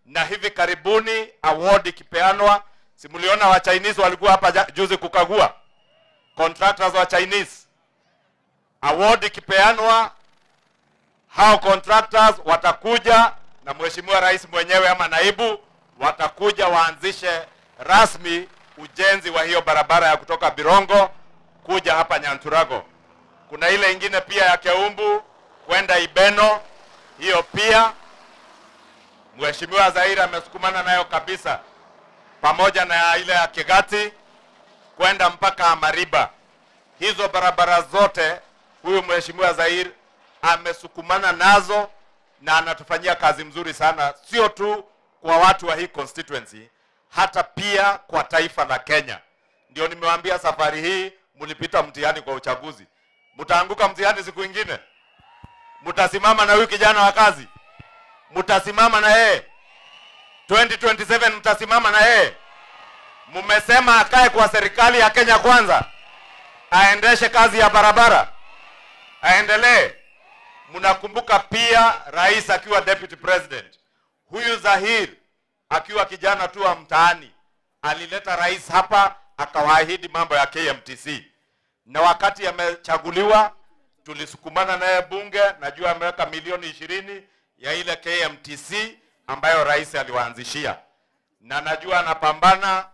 na hivi karibuni award ikipeanwa. Simuliona wa Chinese walikuwa hapa juzi kukagua, contractors wa Chinese. Award ikipeanwa, hao contractors watakuja na mheshimiwa rais mwenyewe ama naibu watakuja waanzishe rasmi ujenzi wa hiyo barabara ya kutoka Birongo kuja hapa Nyanturago. Kuna ile ingine pia ya Keumbu kwenda Ibeno, hiyo pia mheshimiwa Zahir amesukumana nayo kabisa, pamoja na ile ya Kigati kwenda mpaka Amariba. Hizo barabara zote huyu mheshimiwa Zahir amesukumana nazo na anatufanyia kazi mzuri sana, sio tu kwa watu wa hii constituency, hata pia kwa taifa la Kenya. Ndio nimewaambia safari hii mlipita mtihani kwa uchaguzi, mtaanguka mtihani siku ingine, mtasimama na huyu kijana wa kazi, mtasimama na yeye 2027, mtasimama na yeye. Mmesema akae kwa serikali ya Kenya kwanza, aendeshe kazi ya barabara, aendelee. Mnakumbuka pia rais akiwa deputy president, huyu Zahir akiwa kijana tu wa mtaani alileta rais hapa akawaahidi mambo ya KMTC, na wakati amechaguliwa tulisukumana naye bunge, najua ameweka milioni 20 ya ile KMTC ambayo rais aliwaanzishia, na najua anapambana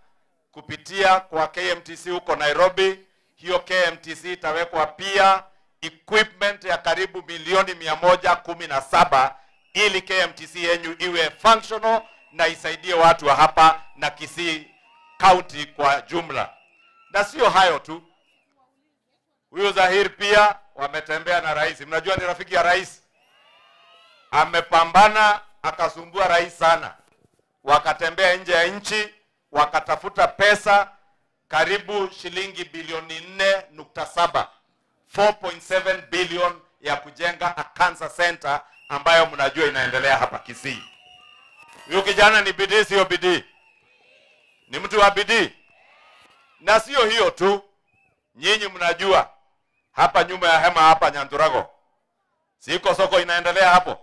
kupitia kwa KMTC huko Nairobi. Hiyo KMTC itawekwa pia equipment ya karibu milioni 117 ili KMTC yenyu iwe functional na isaidie watu wa hapa na Kisii County kwa jumla. Na sio hayo tu, huyu Zahir pia wametembea na rais. Mnajua ni rafiki ya rais, amepambana akasumbua rais sana, wakatembea nje ya nchi wakatafuta pesa karibu shilingi bilioni 4.7, 4.7 billion ya kujenga a cancer center ambayo mnajua inaendelea hapa Kisii. Huyu kijana ni bidii, sio bidii? Ni mtu wa bidii. Na sio hiyo tu, nyinyi mnajua hapa nyuma ya hema hapa Nyandurago, si iko soko inaendelea hapo?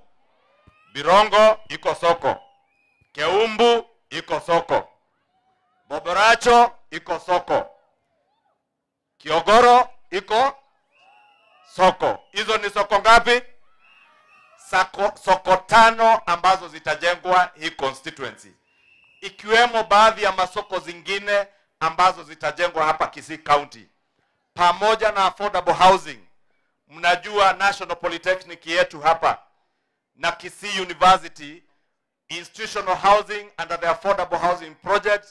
Birongo iko soko, Keumbu iko soko, Boboracho iko soko, Kiogoro iko soko. Hizo ni soko ngapi? Sako, soko tano ambazo zitajengwa hii constituency, ikiwemo baadhi ya masoko zingine ambazo zitajengwa hapa Kisii County pamoja na affordable housing. Mnajua National Polytechnic yetu hapa na Kisii University institutional housing under the affordable housing project,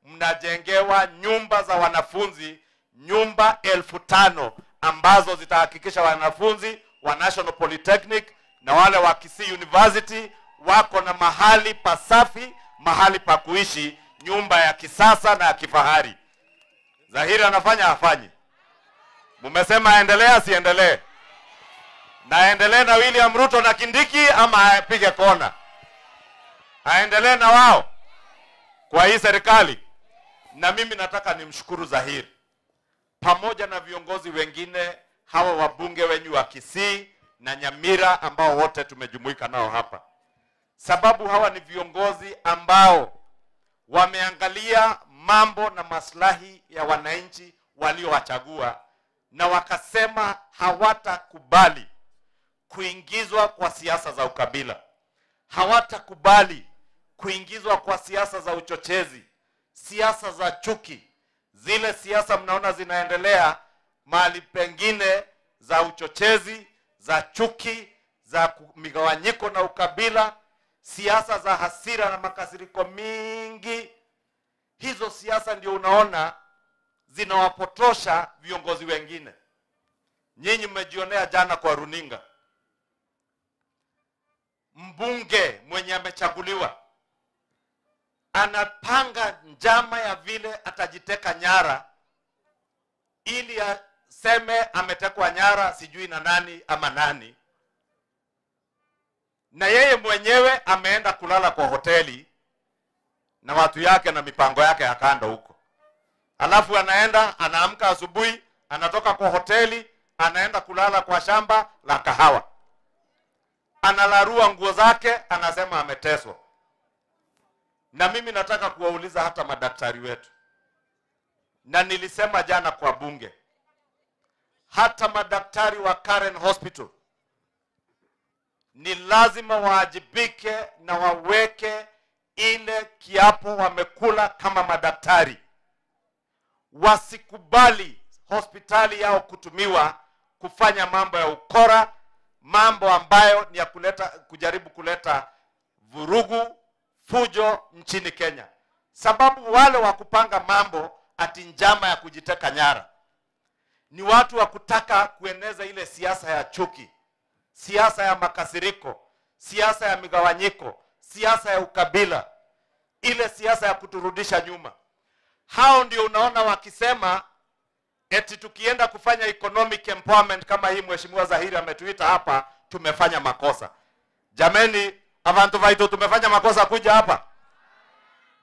mnajengewa nyumba za wanafunzi, nyumba 5,000 ambazo zitahakikisha wanafunzi wa National Polytechnic na wale wa Kisii University wako na mahali pasafi, mahali pa kuishi, nyumba ya kisasa na ya kifahari. Zahiri anafanya hafanyi? Mumesema aendelee asiendelee? Na aendelee na William Ruto na Kindiki ama apige kona? Aendelee na wao kwa hii serikali? Na mimi nataka nimshukuru Zahiri pamoja na viongozi wengine hawa wabunge wenyu wa Kisii na Nyamira ambao wote tumejumuika nao hapa, sababu hawa ni viongozi ambao wameangalia mambo na maslahi ya wananchi waliowachagua na wakasema hawatakubali kuingizwa kwa siasa za ukabila, hawatakubali kuingizwa kwa siasa za uchochezi, siasa za chuki, zile siasa mnaona zinaendelea mahali pengine za uchochezi, za chuki, za migawanyiko na ukabila, siasa za hasira na makasiriko mingi. Hizo siasa ndio unaona zinawapotosha viongozi wengine. Nyinyi mmejionea jana kwa runinga, mbunge mwenye amechaguliwa anapanga njama ya vile atajiteka nyara ili aseme ametekwa nyara sijui na nani ama nani, na yeye mwenyewe ameenda kulala kwa hoteli na watu yake na mipango yake ya kando huko. Alafu anaenda anaamka asubuhi, anatoka kwa hoteli, anaenda kulala kwa shamba la kahawa, analarua nguo zake, anasema ameteswa. Na mimi nataka kuwauliza hata madaktari wetu, na nilisema jana kwa bunge, hata madaktari wa Karen Hospital ni lazima waajibike na waweke ile kiapo wamekula kama madaktari. Wasikubali hospitali yao kutumiwa kufanya mambo ya ukora, mambo ambayo ni ya kujaribu kuleta vurugu, fujo nchini Kenya. Sababu wale wa kupanga mambo ati njama ya kujiteka nyara ni watu wa kutaka kueneza ile siasa ya chuki, siasa ya makasiriko, siasa ya migawanyiko, siasa ya ukabila, ile siasa ya kuturudisha nyuma. Hao ndio unaona wakisema eti tukienda kufanya economic empowerment kama hii Mheshimiwa Zahiri ametuita hapa, tumefanya makosa. Jameni, abantu vaito tumefanya makosa kuja hapa?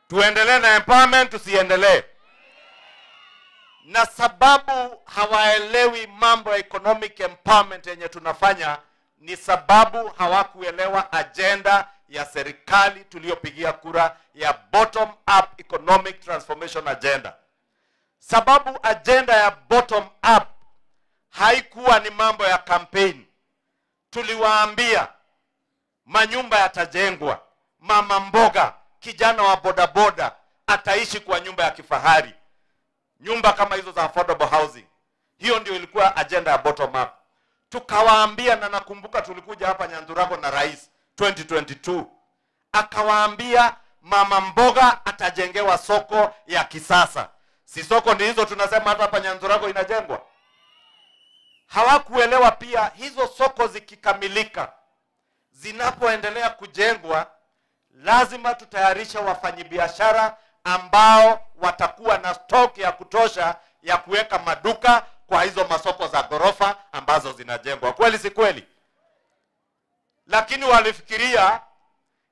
Tuendelee na empowerment, tusiendelee? Na sababu hawaelewi mambo ya economic empowerment yenye tunafanya ni sababu hawakuelewa agenda ya serikali tuliyopigia kura ya bottom up economic transformation agenda. Sababu agenda ya bottom up haikuwa ni mambo ya campaign. Tuliwaambia manyumba yatajengwa, mama mboga, kijana wa bodaboda ataishi kwa nyumba ya kifahari, nyumba kama hizo za affordable housing. Tukawaambia, na nakumbuka tulikuja hapa Nyandurago na rais 2022 akawaambia mama mboga atajengewa soko ya kisasa. Si soko ndi hizo tunasema hata hapa Nyandurago inajengwa. Hawakuelewa pia hizo soko zikikamilika, zinapoendelea kujengwa, lazima tutayarishe wafanyibiashara ambao watakuwa na stock ya kutosha ya kuweka maduka kwa hizo masoko za ghorofa ambazo zinajengwa. Kweli si kweli? Lakini walifikiria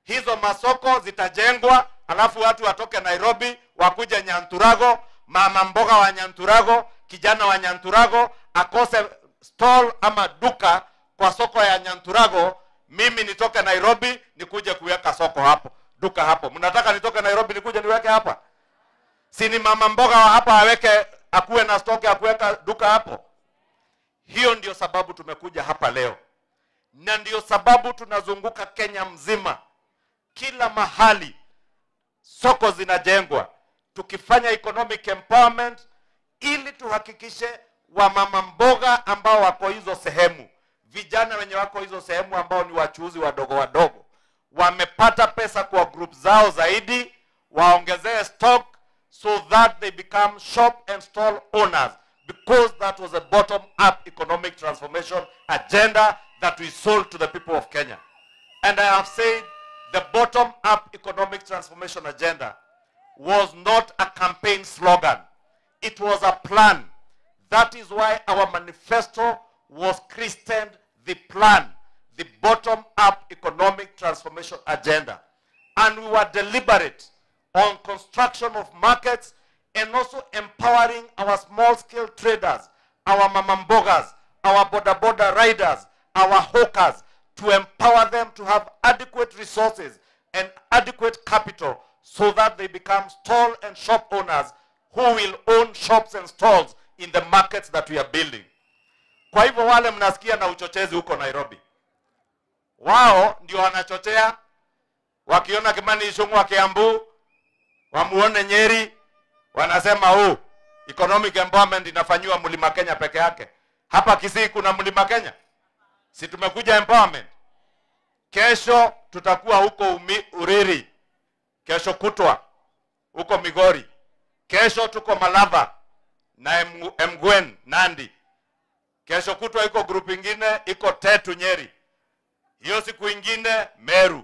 hizo masoko zitajengwa, alafu watu watoke Nairobi wakuje Nyanturago, mama mboga wa Nyanturago, kijana wa Nyanturago akose stall ama duka kwa soko ya Nyanturago, mimi nitoke Nairobi nikuje kuweka soko hapo, duka hapo. Mnataka nitoke Nairobi nikuje niweke hapa? Si ni mama mboga wa hapa aweke, akuwe na stock ya kuweka duka hapo? Hiyo ndio sababu tumekuja hapa leo, na ndio sababu tunazunguka Kenya mzima, kila mahali soko zinajengwa, tukifanya economic empowerment ili tuhakikishe wamama mboga ambao wako hizo sehemu, vijana wenye wako hizo sehemu ambao ni wachuuzi wadogo wadogo, wamepata pesa kwa group zao zaidi, waongezee stock so that they become shop and stall owners because that was a bottom up economic transformation agenda that we sold to the people of Kenya. And I have said the bottom up economic transformation agenda was not a campaign slogan. It was a plan. That is why our manifesto was christened the plan, the bottom up economic transformation agenda. And we were deliberate on construction of markets and also empowering our small scale traders, our mamambogas, our boda boda riders, our hawkers, to empower them to have adequate resources and adequate capital so that they become stall and shop owners who will own shops and stalls in the markets that we are building. Kwa hivyo wale mnasikia na uchochezi huko Nairobi, wao ndio wanachochea, wakiona Kimani Ichung'wah wa Kiambu, wamuone Nyeri, wanasema huu economic empowerment inafanyiwa Mlima Kenya peke yake. Hapa Kisii kuna Mlima Kenya? Si tumekuja empowerment. Kesho tutakuwa huko Uriri, kesho kutwa huko Migori, kesho tuko Malava na Mgwen Nandi, kesho kutwa iko group ingine iko Tetu Nyeri, hiyo siku ingine Meru.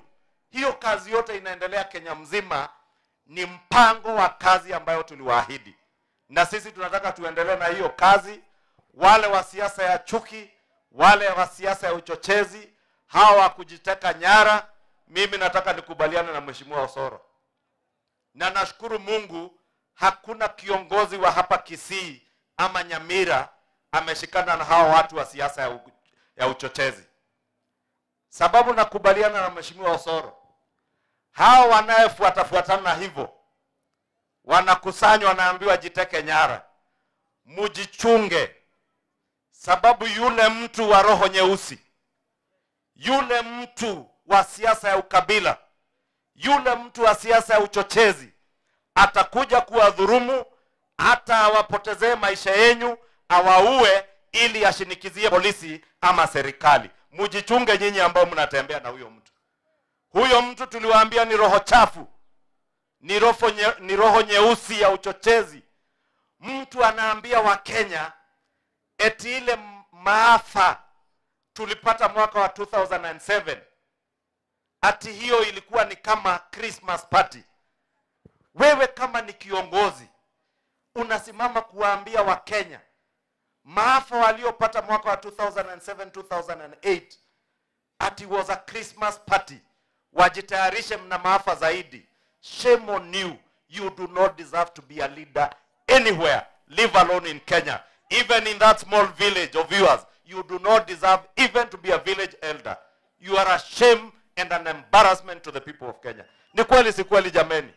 Hiyo kazi yote inaendelea Kenya mzima, ni mpango wa kazi ambayo tuliwaahidi, na sisi tunataka tuendelee na hiyo kazi. Wale wa siasa ya chuki, wale wa siasa ya uchochezi, hawa wa kujiteka nyara, mimi nataka nikubaliane na Mheshimiwa Osoro, na nashukuru Mungu hakuna kiongozi wa hapa Kisii ama Nyamira ameshikana na hawa watu wa siasa ya uchochezi. Sababu nakubaliana na Mheshimiwa Osoro, hawa wanayefuatafuatana hivyo wanakusanywa, wanaambiwa jiteke nyara, mujichunge, sababu yule mtu wa roho nyeusi, yule mtu wa siasa ya ukabila, yule mtu wa siasa ya uchochezi atakuja kuwadhurumu, hata awapotezee maisha yenyu, awaue ili ashinikizie polisi ama serikali. Mujichunge nyinyi ambao mnatembea na huyo mtu. Huyo mtu tuliwaambia ni roho chafu, ni roho nyeusi ya uchochezi. Mtu anaambia Wakenya eti ile maafa tulipata mwaka wa 2007 ati hiyo ilikuwa ni kama Christmas party. Wewe kama ni kiongozi unasimama kuwaambia Wakenya maafa waliopata mwaka wa 2007 2008 ati was a Christmas party, wajitayarishe mna maafa zaidi. Shame on you. You do not deserve to be a leader anywhere, leave alone in Kenya. Even in that small village of yours, you do not deserve even to be a village elder. You are a shame and an embarrassment to the people of Kenya. Ni kweli si kweli jameni?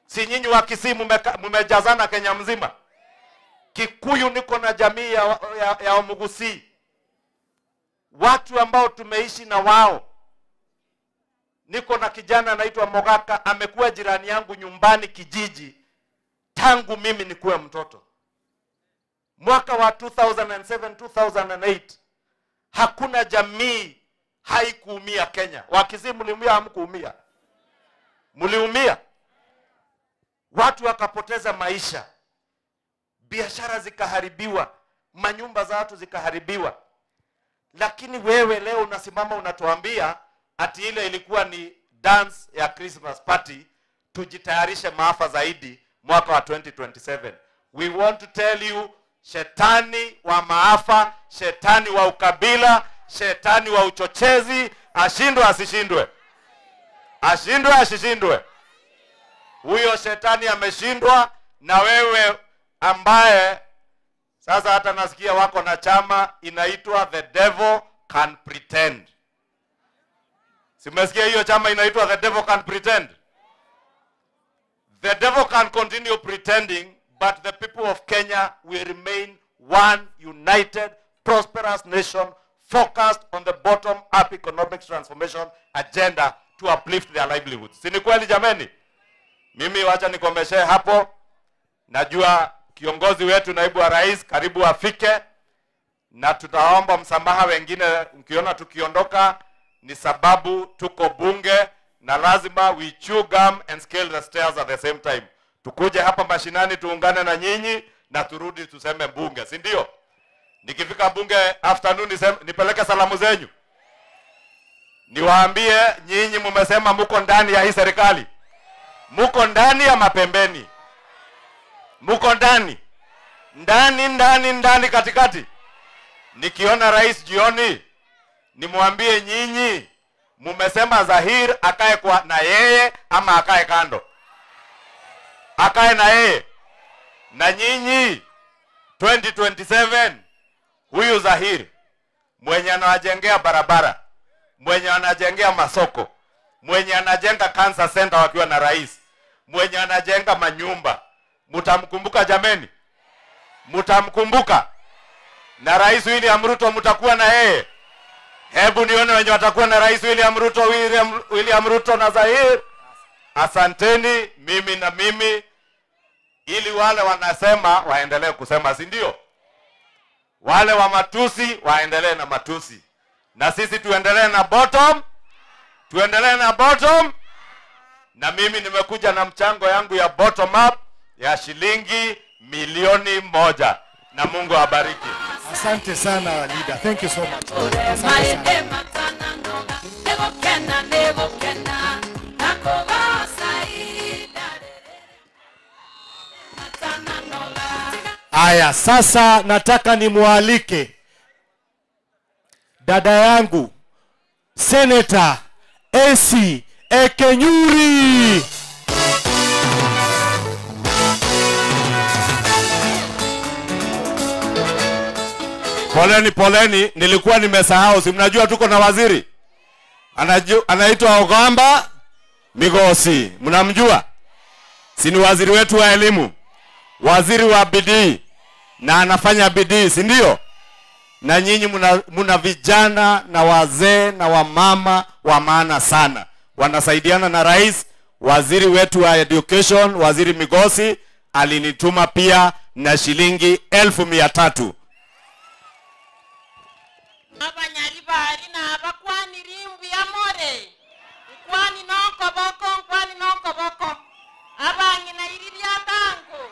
Si nyinyi wa Kisii mumejazana Kenya mzima? Kikuyu niko na jamii ya Wamugusii, watu ambao tumeishi na wao. Niko na kijana anaitwa Mogaka, amekuwa jirani yangu nyumbani kijiji tangu mimi nikuwe mtoto. Mwaka wa 2007 2008 Hakuna jamii haikuumia Kenya. Wakisii mliumia, hamkuumia? Mliumia, watu wakapoteza maisha, biashara zikaharibiwa, manyumba za watu zikaharibiwa. Lakini wewe leo unasimama unatuambia ati ile ilikuwa ni dance ya Christmas party, tujitayarishe maafa zaidi mwaka wa 2027. We want to tell you, shetani wa maafa, shetani wa ukabila, shetani wa uchochezi, ashindwe asishindwe, ashindwe asishindwe, huyo shetani ameshindwa. Na wewe ambaye sasa hata nasikia wako na chama inaitwa The Devil Can Pretend. Simesikia hiyo chama inaitwa The Devil Can Pretend? The devil can continue pretending, but the people of Kenya will remain one united, prosperous nation focused on the bottom-up economic transformation agenda to uplift their livelihoods. Si ni kweli jameni? Mimi wacha nikomeshee hapo. Najua kiongozi wetu naibu wa rais karibu afike, na tutaomba msamaha wengine mkiona tukiondoka, ni sababu tuko bunge na lazima we chew gum and scale the stairs at the same time. Tukuje hapa mashinani tuungane na nyinyi na turudi tuseme bunge, si ndio? Nikifika bunge afternoon niseme, nipeleke salamu zenyu, niwaambie nyinyi mumesema muko ndani ya hii serikali, muko ndani ya mapembeni, muko ndani ndani ndani ndani katikati. Nikiona rais jioni, nimwambie nyinyi mumesema Zahir akae kwa na yeye ama akae kando, akae na yeye na nyinyi 2027 huyu Zahir mwenye anawajengea barabara, mwenye anajengea masoko, mwenye anajenga cancer center wakiwa na rais, mwenye anajenga manyumba, mtamkumbuka jameni? Mtamkumbuka? Na Rais William Ruto mtakuwa na yeye? Hebu nione wenye watakuwa na Rais William Ruto, William Ruto na Zahir. Asanteni mimi na mimi, ili wale wanasema waendelee kusema, si ndio? Wale wa matusi waendelee na matusi, na sisi tuendelee na bottom, tuendelee na bottom. Na mimi nimekuja na mchango yangu ya bottom up ya shilingi milioni 1, na Mungu awabariki. Asante sana leader. Thank you so much. Asante sana. Aya, sasa nataka nimwalike dada yangu Senator AC Ekenyuri. Poleni, poleni, nilikuwa nimesahau. Si mnajua tuko na waziri anaitwa Ogamba Migosi, mnamjua? Si ni waziri wetu wa elimu, waziri wa bidii, na anafanya bidii, si ndio? Na nyinyi muna vijana na wazee na wamama wa maana sana, wanasaidiana na rais. Waziri wetu wa education, waziri Migosi, alinituma pia na shilingi 300,000. Abanyali bari nabakwaniri mbuya more nkwani nonkoboko nkwani nonkoboko abang'ina iri ryatango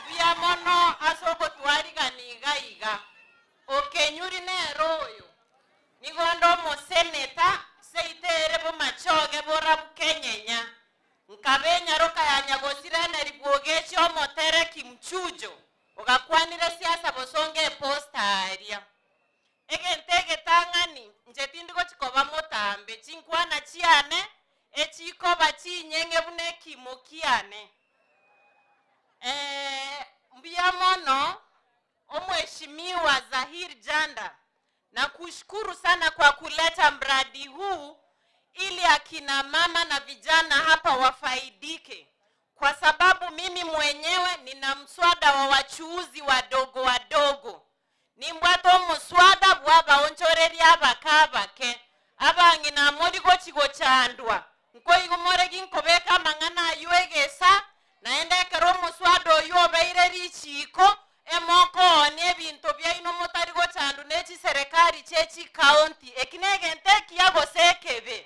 mbuya mono ase ogotwarigana iga iga okenyuri nero oyo nigondo omoseneta seitere bomachoge borabu kenyenya nkabenyaroka yanyagosiraneri bwogechi omotereki mchujo ogakwanire siasa bosonge eposta aria egento egetang'ani nche tindigochikoba motambe chinkwana chiane echikoba chinyeng'e buna ekimo kiane. Mbuya mono omheshimiwa Zahir Janda, na kushukuru sana kwa kuleta mradi huu ili akina mama na vijana hapa wafaidike, kwa sababu mimi mwenyewe nina mswada wa wachuuzi wadogo wadogo nimbwata omuswada bwabaonchoreria abake abang'ina morigochigochandwa nkoigo moregi nkobeka amang'ana ayo egesa naende ekero omuswada oyo obeire richiko Emokoonia ebinto biaino motari gochandwa ne chiserekari chie chikaunti. Eki negento ekiya gose ekebe?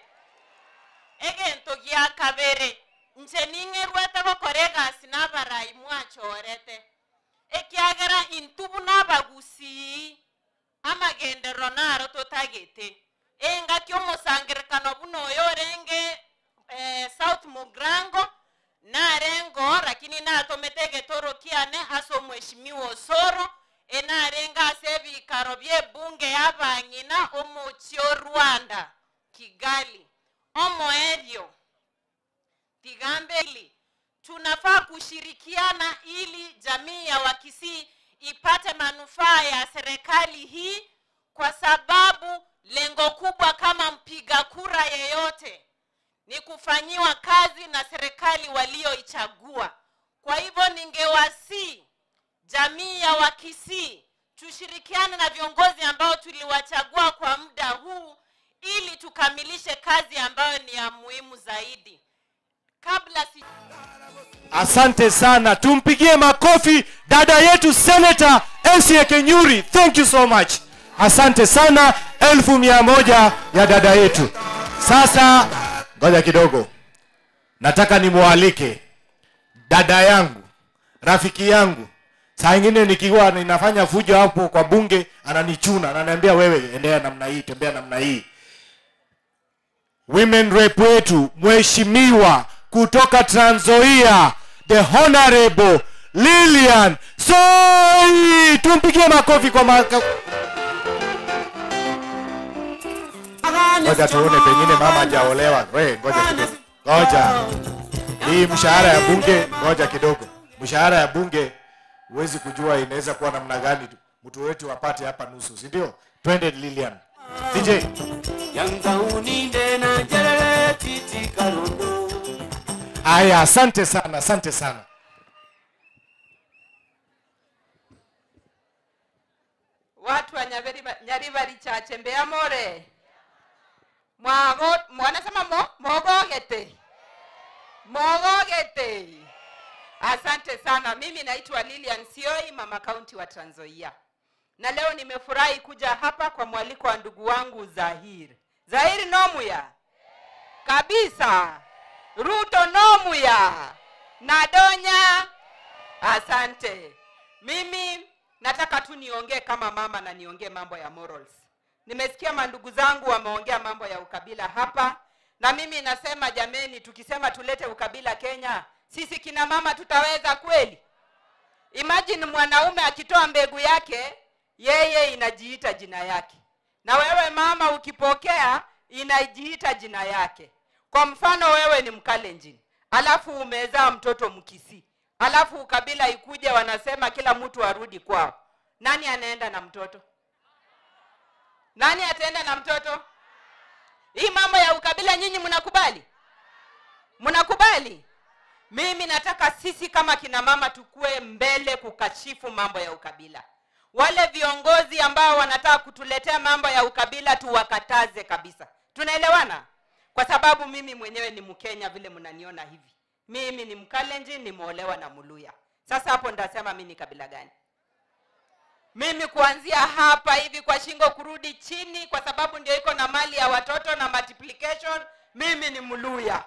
Egento gia kabere, inche ning'erwete gokora egasi na abarai mwachorete, ekiagera intwe buna abagusii amagenderero naro totagete. Engaki omosangererekano buna oyo orenge South Mugirango, narengeo lakini natomete egetoro kiane ase omweshimiwa Osoro, enarenge ase ebikaro bia ebunge ya abang'ina omochie o Rwanda, Kigali. Omoerio, tiga mbeli, tunafaa kushirikiana ili jamii ya Wakisii ipate manufaa ya serikali hii, kwa sababu lengo kubwa kama mpiga kura yeyote ni kufanyiwa kazi na serikali walioichagua. Kwa hivyo ningewasihi jamii ya Wakisii tushirikiane na viongozi ambao tuliwachagua kwa muda huu ili tukamilishe kazi ambayo ni ya muhimu zaidi. Kabla si Asante sana, tumpigie makofi dada yetu Senator Elsie Kenyuri. Thank you so much. Asante sana, 100,000 ya dada yetu. Sasa ngoja kidogo, nataka nimwalike dada yangu, rafiki yangu. Saa ingine nikiwa ninafanya fujo hapo kwa bunge, ananichuna, ananiambia wewe, endea namna hii, tembea namna hii. Women rep wetu mheshimiwa kutoka Trans Nzoia, the Honorable Lilian Soi, tumpigie makofi kwa maka... Ngoja tuone, pengine mama hajaolewa. We, ngoja kidogo, ngoja hii mshahara ya bunge, ngoja kidogo, mshahara ya bunge huwezi kujua inaweza kuwa namna gani, mtu wetu apate hapa nusu, si ndio? Twende Lilian. DJ. Aya, asante sana, asante sana. Watu wa Nyaribari chache Mbeya more mwago mwanasema mo mogogete mogogete. Asante sana. Mimi naitwa Lilian Sioi, mama kaunti wa Trans Nzoia, na leo nimefurahi kuja hapa kwa mwaliko wa ndugu wangu Zahir. Zahir nomuya kabisa, Ruto nomuya Nadonya, asante. Mimi nataka tu niongee kama mama na niongee mambo ya morals. Nimesikia mandugu zangu wameongea mambo ya ukabila hapa, na mimi nasema jameni, tukisema tulete ukabila Kenya, sisi kina mama tutaweza kweli? Imagine mwanaume akitoa mbegu yake, yeye inajiita jina yake, na wewe mama ukipokea inajiita jina yake. Kwa mfano wewe ni Mkalenjin, alafu umezaa mtoto Mkisii, alafu ukabila ikuje, wanasema kila mtu arudi kwao. Nani anaenda na mtoto? Nani ataenda na mtoto? Hii mambo ya ukabila nyinyi mnakubali? Mnakubali? Mimi nataka sisi kama kina mama tukue mbele kukashifu mambo ya ukabila. Wale viongozi ambao wanataka kutuletea mambo ya ukabila tuwakataze kabisa. Tunaelewana? Kwa sababu mimi mwenyewe ni Mkenya vile mnaniona hivi. Mimi ni Mkalenjin, nimeolewa na Mluya. Sasa hapo ndasema mimi ni kabila gani? Mimi kuanzia hapa hivi kwa shingo kurudi chini, kwa sababu ndio iko na mali ya watoto na multiplication, mimi ni Mluya.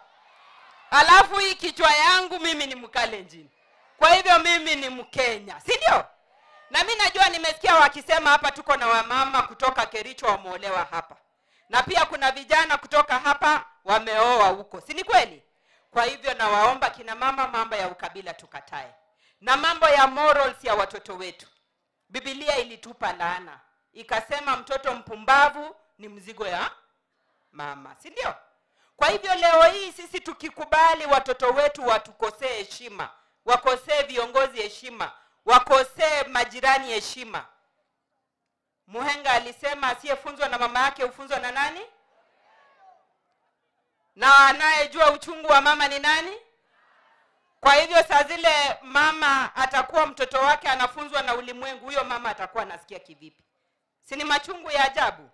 Alafu hii kichwa yangu mimi ni Mkalenjin. Kwa hivyo mimi ni Mkenya, si ndio? Na mimi najua nimesikia wakisema hapa tuko na wamama kutoka Kericho wameolewa hapa. Na pia kuna vijana kutoka hapa wameoa huko. Si ni kweli? Kwa hivyo nawaomba kina mama, mambo ya ukabila tukatae. Na mambo ya morals ya watoto wetu. Biblia ilitupa laana. Ikasema mtoto mpumbavu ni mzigo ya mama, si ndio? Kwa hivyo leo hii sisi tukikubali watoto wetu watukosee heshima, wakosee viongozi heshima, wakosee majirani heshima. Muhenga alisema asiyefunzwa na mama yake hufunzwa na nani? Na anayejua uchungu wa mama ni nani? Kwa hivyo saa zile mama atakuwa mtoto wake anafunzwa na ulimwengu, huyo mama atakuwa anasikia kivipi? Si ni machungu ya ajabu?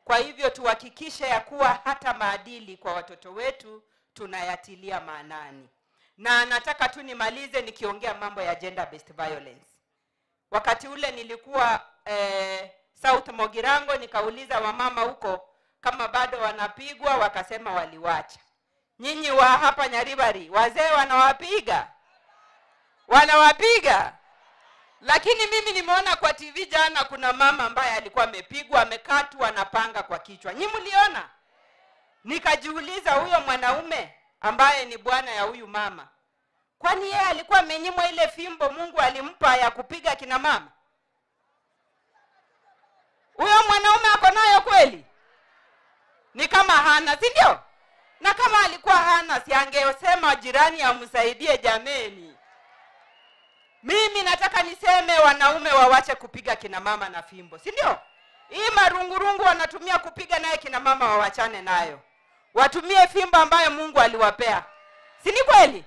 Kwa hivyo tuhakikishe ya kuwa hata maadili kwa watoto wetu tunayatilia maanani. Na nataka tu nimalize nikiongea mambo ya gender based violence. Wakati ule nilikuwa South Mogirango, nikauliza wamama huko kama bado wanapigwa, wakasema waliwacha. Nyinyi wa hapa Nyaribari, wazee wanawapiga? Wanawapiga? Lakini mimi nimeona kwa TV jana kuna mama ambaye alikuwa amepigwa, amekatwa na panga kwa kichwa. Nyinyi mliona? Nikajiuliza, huyo mwanaume ambaye ni bwana ya huyu mama, kwani yeye alikuwa amenyimwa ile fimbo Mungu alimpa ya kupiga kina mama? Huyo mwanaume ako nayo kweli? Ni kama hana, si ndio? Na kama alikuwa hana, si angesema jirani amsaidie jameni. Mimi nataka niseme wanaume wawache kupiga kina mama na fimbo, si ndio? Hii marungurungu wanatumia kupiga naye kina mama wawachane nayo. Watumie fimbo ambayo Mungu aliwapea. Si ni kweli?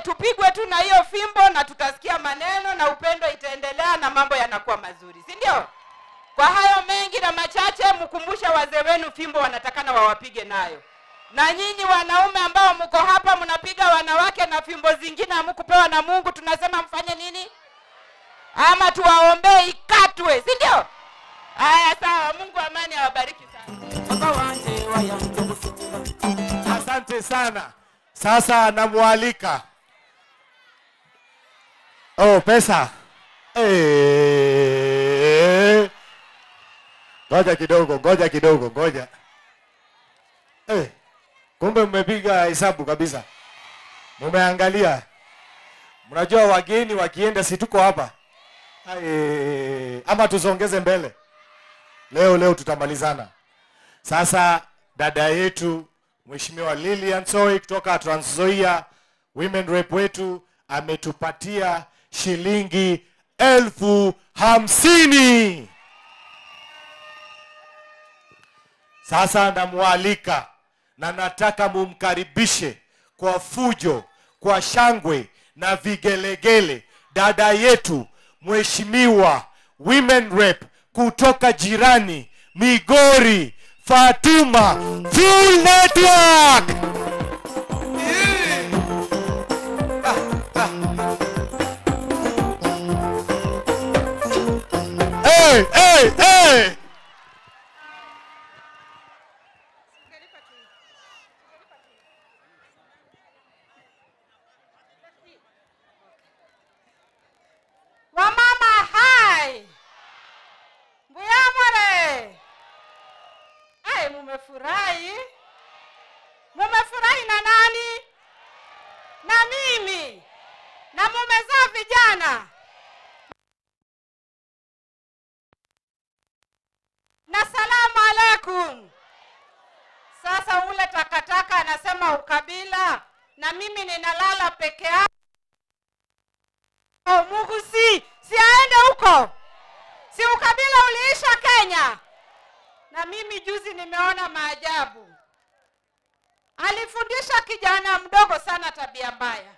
Tupigwe tu na hiyo fimbo na tutasikia maneno na upendo itaendelea na mambo yanakuwa mazuri, si ndio? Kwa hayo mengi na machache, mkumbushe wazee wenu fimbo wanatakana wawapige nayo. Na nyinyi wanaume ambao mko hapa mnapiga wanawake na fimbo zingine hamkupewa na Mungu, tunasema mfanye nini? Ama tuwaombee ikatwe, si ndio? Haya, sawa. Mungu amani awabariki sana. Asante sana. Sasa namualika. Oh, pesa. Ngoja kidogo, ngoja kidogo, ngoja. Kumbe mmepiga hesabu kabisa. Mmeangalia. Mnajua wageni wakienda si tuko hapa. Ama tusongeze mbele. Leo tutamalizana. Sasa dada yetu Mheshimiwa Lilian Soi kutoka Trans Nzoia, women rep wetu, ametupatia shilingi 50,000. Sasa namualika na nataka mumkaribishe kwa fujo, kwa shangwe na vigelegele dada yetu Mheshimiwa women rep kutoka jirani Migori, Fatuma Full Network. Hey, hey, hey. Wamama hai. Mbuyamore. Ai, mumefurahi? Mumefurahi na nani? Na mimi. Na mumezaa vijana. Na salamu alaikum. Sasa ule takataka anasema ukabila na mimi ninalala peke yangu. Mungu si aende huko. Si ukabila uliisha Kenya. Na mimi juzi nimeona maajabu. Alifundisha kijana mdogo sana tabia mbaya.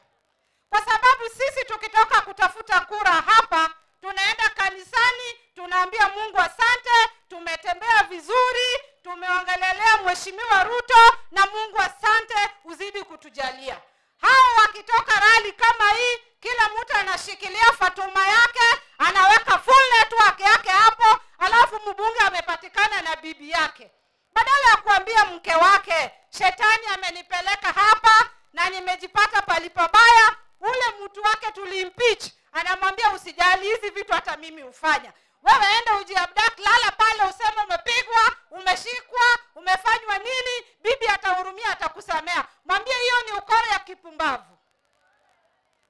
Kwa sababu sisi tukitoka kutafuta kura hapa, tunaenda kanisani, tunaambia Mungu asante, tumetembea vizuri, tumeongelelea Mheshimiwa Ruto na Mungu asante uzidi kutujalia. Hao wakitoka rali kama hii, kila mtu anashikilia Fatuma yake, anaweka full network yake hapo, alafu mbunge amepatikana na bibi yake. Badala ya kuambia mke wake, shetani amenipeleka hapa na nimejipata palipabaya, ule mtu wake tulimpeach, anamwambia usijali, hizi vitu hata mimi hufanya. Wewe enda ujiabduct, lala pale useme umepigwa, umeshikwa, umefanywa nini, bibi atahurumia, atakusamea. Mwambie hiyo ni ukora ya kipumbavu.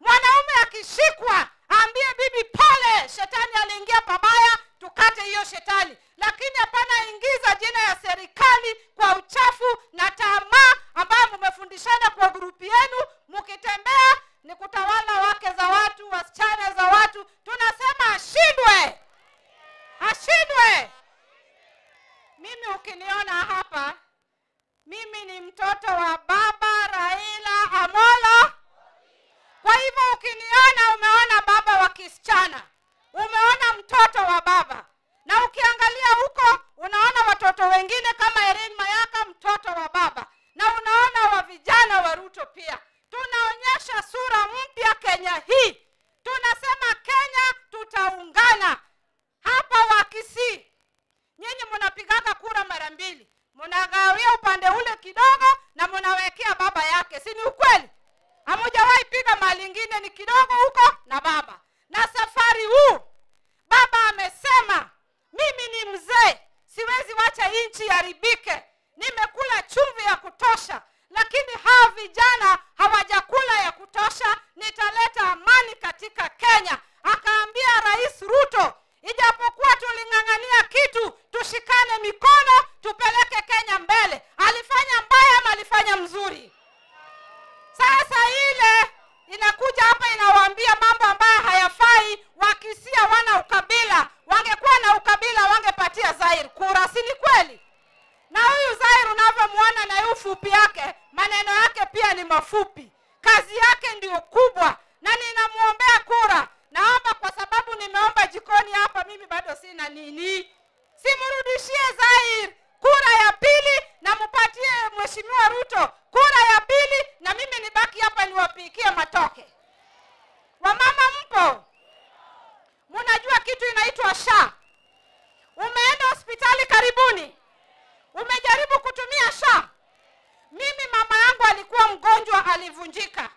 Mwanaume akishikwa, ambie bibi pole, shetani aliingia pabaya, tukate hiyo shetani. Lakini hapana ingiza jina ya serikali kwa uchafu na tamaa ambayo mmefundishana kwa grupi yenu. Mkitembea ni kutawala wake za watu, wasichana za watu. Tunasema ashindwe. Ashindwe. Mimi ukiniona hapa, mimi ni mtoto wa baba Raila Amolo. Kwa hivyo ukiniona umeona baba wa kisichana, umeona mtoto wa baba. Na ukiangalia huko unaona watoto wengine kama Irene Mayaka, mtoto wa baba. Na unaona wa vijana wa Ruto pia. Tunaonyesha sura mpya Kenya hii. Tunasema Kenya tuta tutaungana hapa. Wakisii, nyinyi mnapigaga kura mara mbili, mnagawia upande ule kidogo na mnawekea baba yake, si ni ukweli? Hamujawahi piga mali ingine, ni kidogo huko na baba. Na safari huu baba amesema, mimi ni mzee, siwezi wacha nchi haribike. Nimekula chumvi ya kutosha, lakini hawa vijana hawajakula ya kutosha. Nitaleta amani katika Kenya. Akaambia Rais Ruto, ijapokuwa tuling'ang'ania kitu, tushikane mikono tupeleke Kenya mbele. Alifanya mbaya ama alifanya mzuri? Sasa ile inakuja hapa inawaambia mambo ambayo hayafai. Wakisia wana ukabila, wangekuwa na ukabila wangepatia Zair kura, si ni kweli? Na huyu Zair unavyomwona na huyu fupi yake, maneno yake pia ni mafupi, kazi yake ndio kubwa, na ninamwombea kura. Naomba kwa sababu nimeomba jikoni hapa, mimi bado sina nini, simrudishie Zair kura ya pili na mupatie Mheshimiwa Ruto kura ya pili, na mimi nibaki hapa niwapikie matoke. Wamama mpo? Munajua kitu inaitwa SHA? Umeenda hospitali karibuni? Umejaribu kutumia SHA? Mimi mama yangu alikuwa mgonjwa, alivunjika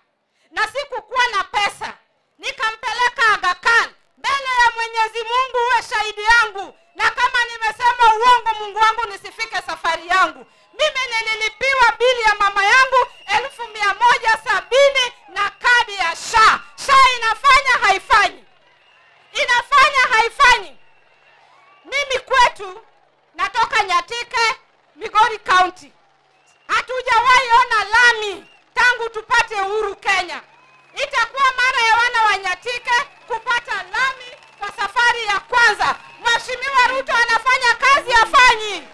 na sikukuwa na pesa, nikampeleka Aga Khan. Mbele ya Mwenyezi Mungu uwe shahidi yangu, na kama nimesema uongo, Mungu wangu nisifike safari yangu. Mimi nililipiwa bili ya mama yangu 170,000 na kadi ya SHA. SHA inafanya haifanyi? Inafanya haifanyi? Mimi kwetu natoka Nyatike, Migori County, hatujawahi ona lami tangu tupate uhuru Kenya. Itakuwa mara ya wana wa Nyatike kupata lami kwa safari ya kwanza. Mheshimiwa Ruto anafanya kazi, afanyi?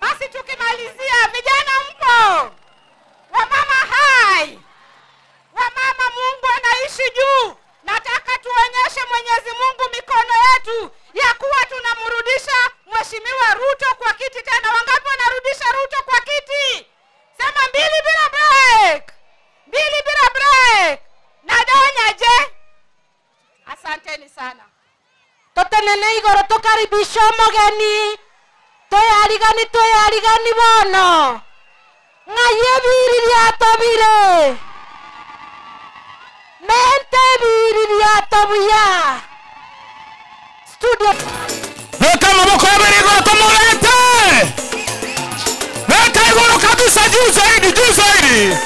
Basi tukimalizia, vijana mpo, wamama hai, wamama, Mungu anaishi juu. Nataka tuonyeshe Mwenyezi Mungu mikono yetu ya kuwa tunamrudisha Mheshimiwa Ruto kwa kiti tena. Wangapi wanarudisha Ruto kwa kiti? Sema mbili bila break, mbili bila break. Na Donya je? Asanteni sana. Totenene igoro tukaribisha omogeni tweyarigani tweyarigani bono ng'ai ebiri riatobire mente ebiri riatobuya studio Weka maboko yabere igoro tumulete. Weka igoro kabisa juu zaidi, juu zaidi.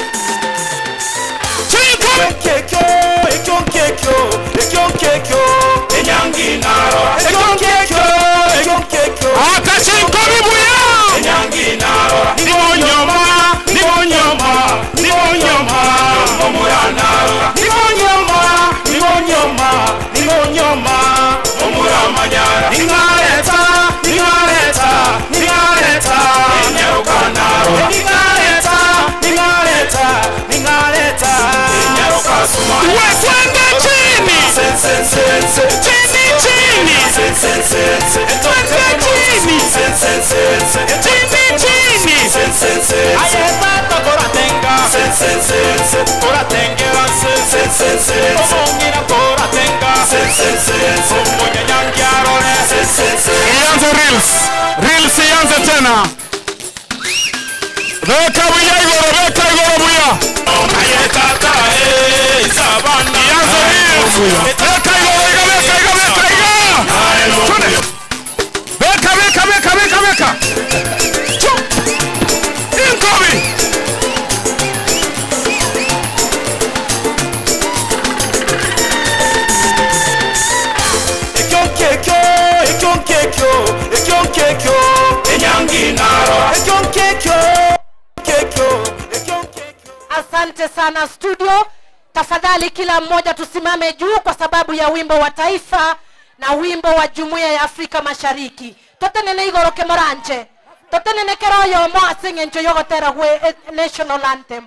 Twende chini. Chini chini. Twende chini. Chini chini. Ianze reels. Reels ianze tena. Weka buya igoro, weka igoro buya. Ianze reels. Weka igoro, iga, weka, iga, weka, iga. Twende. Weka, weka, weka, weka, weka. Chu. Inkobi. Asante sana studio. Tafadhali kila mmoja tusimame juu kwa sababu ya wimbo wa taifa na wimbo wa Jumuiya ya Afrika Mashariki. Totenene igoro kemoranje. Totenene keroyo mo asing'encho yogotera gwe national anthem.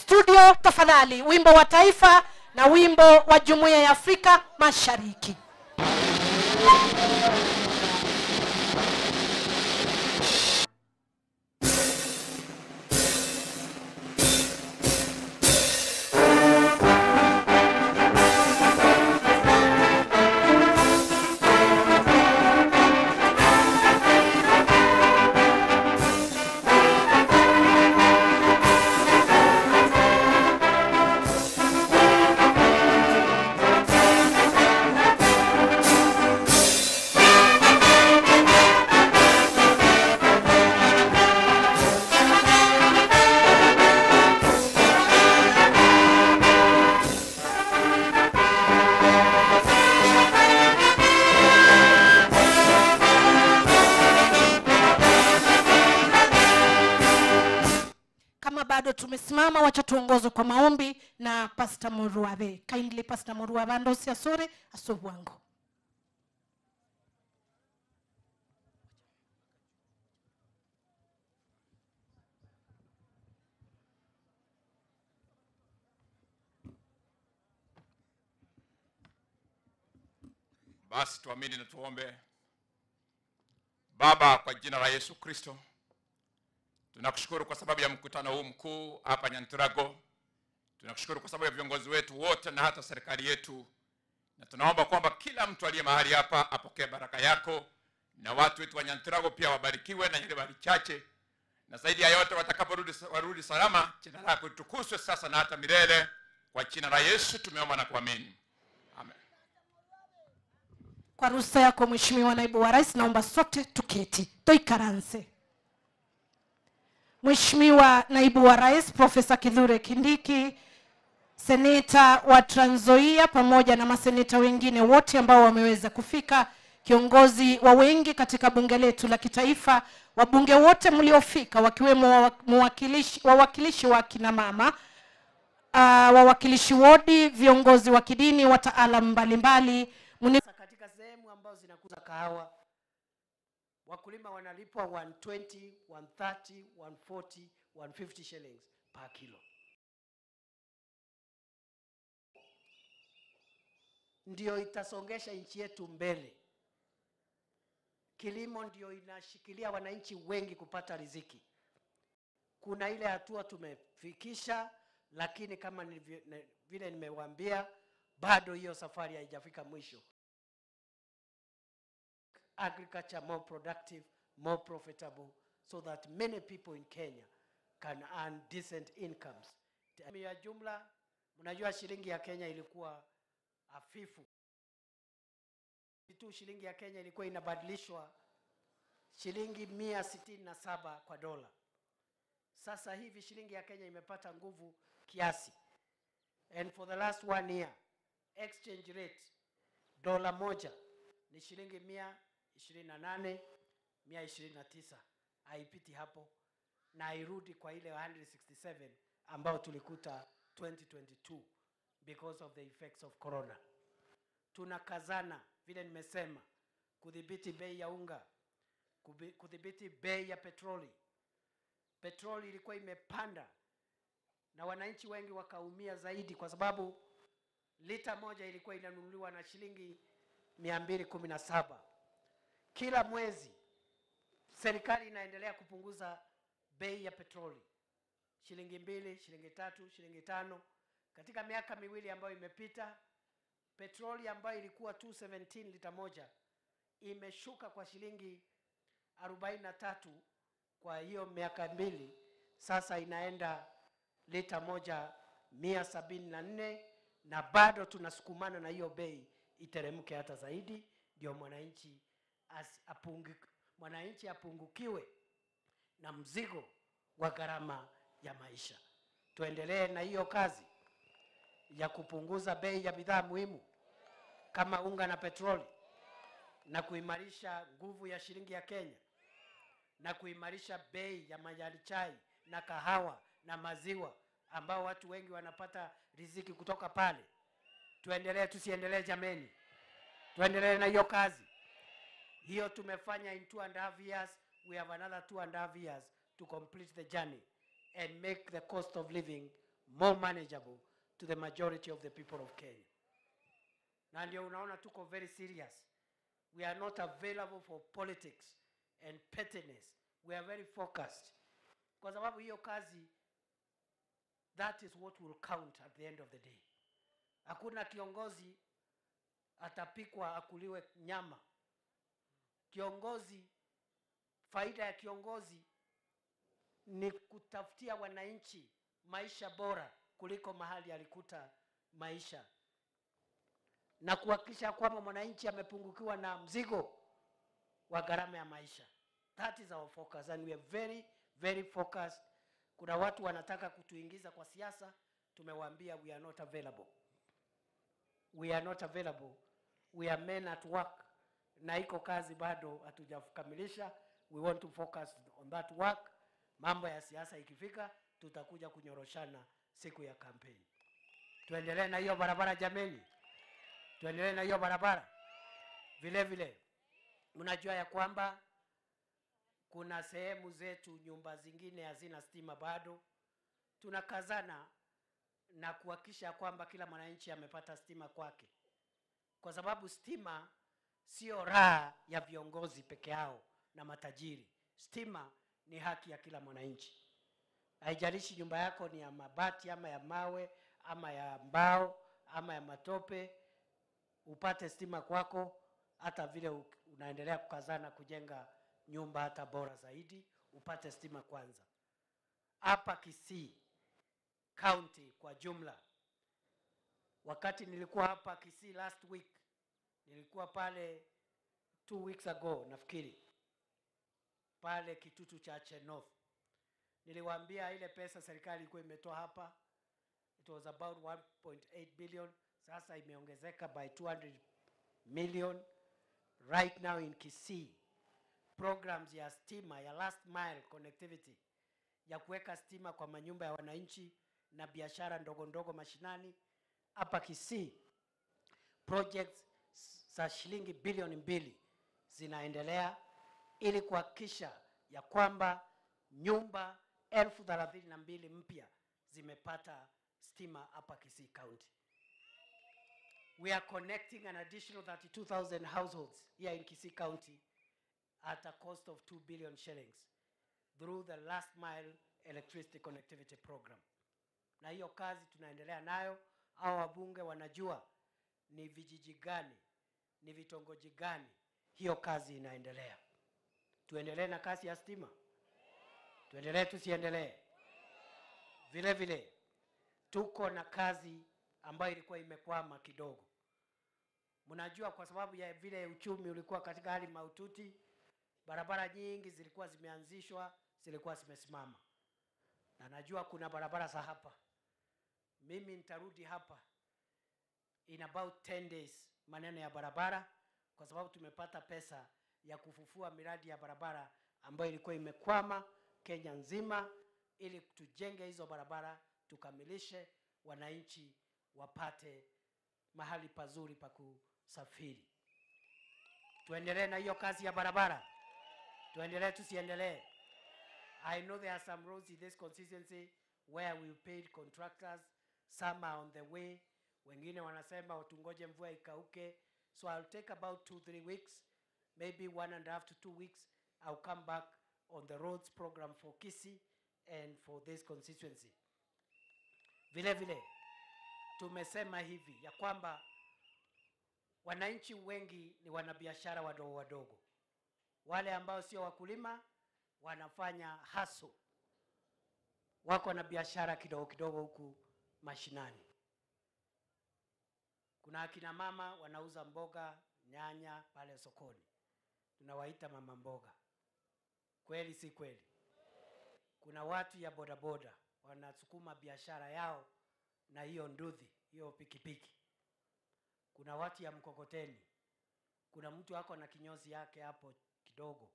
Studio tafadhali wimbo wa taifa na wimbo wa Jumuiya ya Afrika Mashariki. Kama bado tumesimama, wacha tuongozwe kwa maombi na Pastor Muruabe. Kindly Pastor Muruabe andosi asore asobwango. Basi tuamini na tuombe. Baba, kwa jina la Yesu Kristo, tunakushukuru kwa sababu ya mkutano huu mkuu hapa Nyanturago. Tunakushukuru kwa sababu ya viongozi wetu wote na hata serikali yetu, na tunaomba kwamba kila mtu aliye mahali hapa apokee baraka yako, na watu wetu wa Nyanturago pia wabarikiwe na Nyaribari chache, na zaidi ya yote watakaporudi warudi salama. Jina lako litukuzwe sasa na hata milele. Kwa jina la Yesu tumeomba na kuamini, amen. Kwa ruhusa yako Mheshimiwa Naibu wa Rais, naomba sote tuketi toikaranse. Mheshimiwa Naibu wa Rais Profesa Kithure Kindiki, seneta wa Trans Nzoia pamoja na maseneta wengine wote ambao wameweza kufika, kiongozi wa wengi katika bunge letu la kitaifa, wabunge wote mliofika, wakiwemo wawakilishi wa kina mama, wawakilishi wodi, viongozi wa kidini, wataalamu mbalimbali. Katika sehemu ambazo zinakuza kahawa wakulima wanalipwa 120, 130, 140, 150 shillings per kilo. Ndio itasongesha nchi yetu mbele. Kilimo ndio inashikilia wananchi wengi kupata riziki. Kuna ile hatua tumefikisha, lakini kama vile nimewaambia, bado hiyo safari haijafika mwisho. Agriculture more productive, more profitable, so that many people in Kenya can earn decent incomes. Ya jumla, mnajua shilingi ya Kenya ilikuwa hafifu. Tu shilingi ya Kenya ilikuwa inabadilishwa shilingi 167 kwa dola. Sasa hivi shilingi ya Kenya imepata nguvu kiasi. And for the last 1 year, exchange rate dola moja ni shilingi 128, 129. Haipiti hapo na hairudi kwa ile 167 ambao tulikuta 2022 because of the effects of corona. Tunakazana vile nimesema kudhibiti bei ya unga, kudhibiti bei ya petroli. Petroli ilikuwa imepanda na wananchi wengi wakaumia zaidi kwa sababu lita moja ilikuwa inanunuliwa na shilingi 217. Kila mwezi serikali inaendelea kupunguza bei ya petroli, shilingi 2, shilingi 3, shilingi 5. Katika miaka miwili ambayo imepita, petroli ambayo ilikuwa 217 lita moja imeshuka kwa shilingi 43 kwa hiyo miaka mbili. Sasa inaenda lita moja 174, na bado tunasukumana na hiyo bei iteremke hata zaidi, ndio mwananchi apungukiwe na mzigo wa gharama ya maisha. Tuendelee na hiyo kazi ya kupunguza bei ya bidhaa muhimu kama unga na petroli, na kuimarisha nguvu ya shilingi ya Kenya, na kuimarisha bei ya majani chai na kahawa na maziwa ambao watu wengi wanapata riziki kutoka pale. Tuendelee, tusiendelee jameni? Tuendelee na hiyo kazi. Hiyo tumefanya in 2.5 years. We have another 2.5 years to complete the journey and make the cost of living more manageable to the majority of the people of Kenya. Na ndio unaona tuko very serious. We are not available for politics and pettiness. We are very focused. Kwa sababu hiyo kazi, that is what will count at the end of the day. Hakuna kiongozi atapikwa akuliwe nyama. Kiongozi, faida ya kiongozi ni kutafutia wananchi maisha bora kuliko mahali alikuta maisha, na kuhakikisha kwamba mwananchi amepungukiwa na mzigo wa gharama ya maisha. That is our focus and we are very, very focused. Kuna watu wanataka kutuingiza kwa siasa, tumewaambia we are not available. We are not available. We are men at work. Na iko kazi bado hatujakamilisha. We want to focus on that work. Mambo ya siasa ikifika tutakuja kunyoroshana siku ya kampeni. Tuendelee na hiyo barabara jameni, tuendelee na hiyo barabara. Vile vile mnajua ya kwamba kuna sehemu zetu nyumba zingine hazina stima bado. Tunakazana na kuhakikisha kwamba kila mwananchi amepata stima kwake, kwa sababu stima sio raha ya viongozi peke yao na matajiri. Stima ni haki ya kila mwananchi. Haijalishi nyumba yako ni ya mabati ama ya mawe ama ya mbao ama ya matope, upate stima kwako, hata vile unaendelea kukazana kujenga nyumba hata bora zaidi, upate stima kwanza. Hapa Kisii County kwa jumla, wakati nilikuwa hapa Kisii last week, nilikuwa pale 2 weeks ago nafikiri, pale Kitutu Chache North, niliwaambia ile pesa serikali ilikuwa imetoa hapa, it was about 1.8 billion, sasa imeongezeka by 200 million. Right now in Kisii, programs ya stima ya last mile connectivity ya kuweka stima kwa manyumba ya wananchi na biashara ndogo ndogo mashinani hapa Kisii, projects za shilingi bilioni 2 zinaendelea ili kuhakikisha ya kwamba nyumba 32,000 mpya zimepata stima hapa Kisii County. We are connecting an additional 32,000 households here in Kisii County at a cost of 2 billion shillings through the last mile electricity connectivity program. Na hiyo kazi tunaendelea nayo. Hao wabunge wanajua ni vijiji gani, ni vitongoji gani hiyo kazi inaendelea. Tuendelee na kazi ya stima, tuendelee tusiendelee? Vile vile tuko na kazi ambayo ilikuwa imekwama kidogo. Mnajua kwa sababu ya vile uchumi ulikuwa katika hali mahututi, barabara nyingi zilikuwa zimeanzishwa, zilikuwa zimesimama, na najua kuna barabara za hapa. Mimi nitarudi hapa in about 10 days maneno ya barabara, kwa sababu tumepata pesa ya kufufua miradi ya barabara ambayo ilikuwa imekwama Kenya nzima, ili tujenge hizo barabara tukamilishe, wananchi wapate mahali pazuri pa kusafiri. Tuendelee na hiyo kazi ya barabara, tuendelee tusiendelee? I know there are some roads in this constituency where we paid contractors, some are on the way. Wengine wanasema tungoje mvua ikauke. So I'll take about 2, 3 weeks, maybe one and a half to 2 weeks. I'll come back on the roads program for Kisii and for this constituency. Vile vile tumesema hivi ya kwamba wananchi wengi ni wanabiashara wadogo wadogo, wale ambao sio wakulima wanafanya hustle, wako na biashara kidogo kidogo huku mashinani. Kuna akina mama wanauza mboga, nyanya pale sokoni, tunawaita mama mboga. Kweli si kweli? Kuna watu ya bodaboda wanasukuma biashara yao na hiyo nduthi, hiyo pikipiki. Kuna watu ya mkokoteni, kuna mtu ako na kinyozi yake hapo kidogo.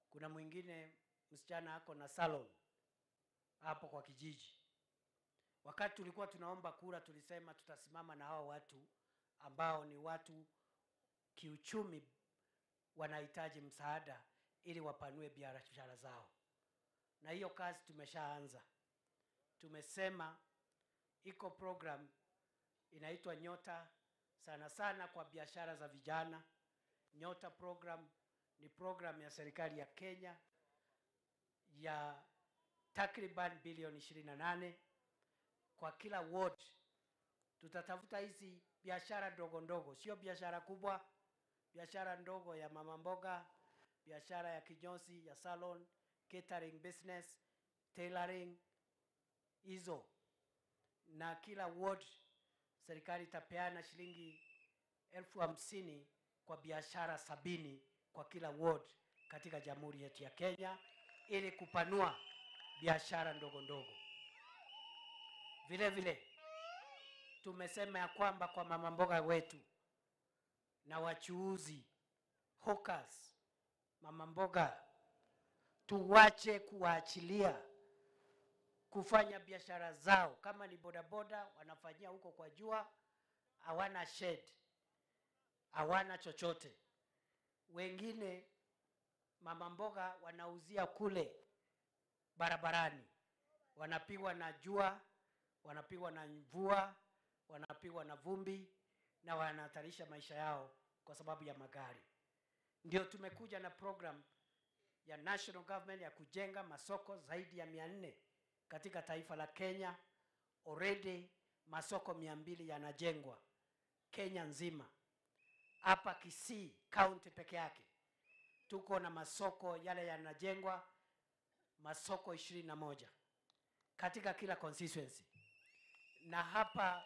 Kuna mwingine msichana ako na salon hapo kwa kijiji. Wakati tulikuwa tunaomba kura, tulisema tutasimama na hawa watu ambao ni watu kiuchumi wanahitaji msaada ili wapanue biashara zao, na hiyo kazi tumeshaanza. Tumesema iko program inaitwa Nyota, sana sana kwa biashara za vijana. Nyota program ni program ya serikali ya Kenya ya takriban bilioni 28 kwa kila ward. Tutatafuta hizi biashara ndogo ndogo, sio biashara kubwa, biashara ndogo ya mama mboga, biashara ya kinyozi, ya salon, catering business, tailoring hizo, na kila ward serikali itapeana shilingi 50,000 kwa biashara 70 kwa kila ward katika jamhuri yetu ya Kenya ili kupanua biashara ndogo ndogo. Vile vile tumesema ya kwamba kwa mama mboga wetu na wachuuzi hawkers, mama mboga, tuwache kuwaachilia. kufanya biashara zao. Kama ni bodaboda wanafanyia huko kwa jua, hawana shed, hawana chochote. Wengine mama mboga wanauzia kule barabarani, wanapigwa na jua, wanapigwa na mvua, wanapigwa na vumbi na wanahatarisha maisha yao kwa sababu ya magari. Ndio tumekuja na program ya national government ya kujenga masoko zaidi ya 400 katika taifa la Kenya. Already masoko 200 yanajengwa Kenya nzima. Hapa Kisii county peke yake tuko na masoko yale yanajengwa masoko 21 katika kila constituency, na hapa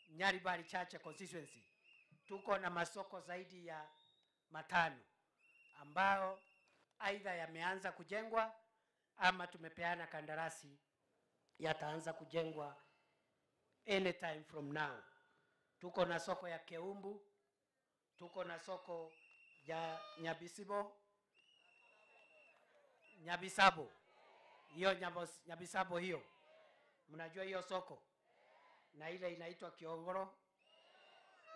Nyaribari Chache constituency tuko na masoko zaidi ya 5 ambayo aidha yameanza kujengwa ama tumepeana kandarasi yataanza kujengwa anytime from now. Tuko na soko ya Keumbu, tuko na soko ya Nyabisibo, Nyabisabo, hiyo Nyabisabo hiyo, mnajua hiyo soko, na ile inaitwa Kiongoro,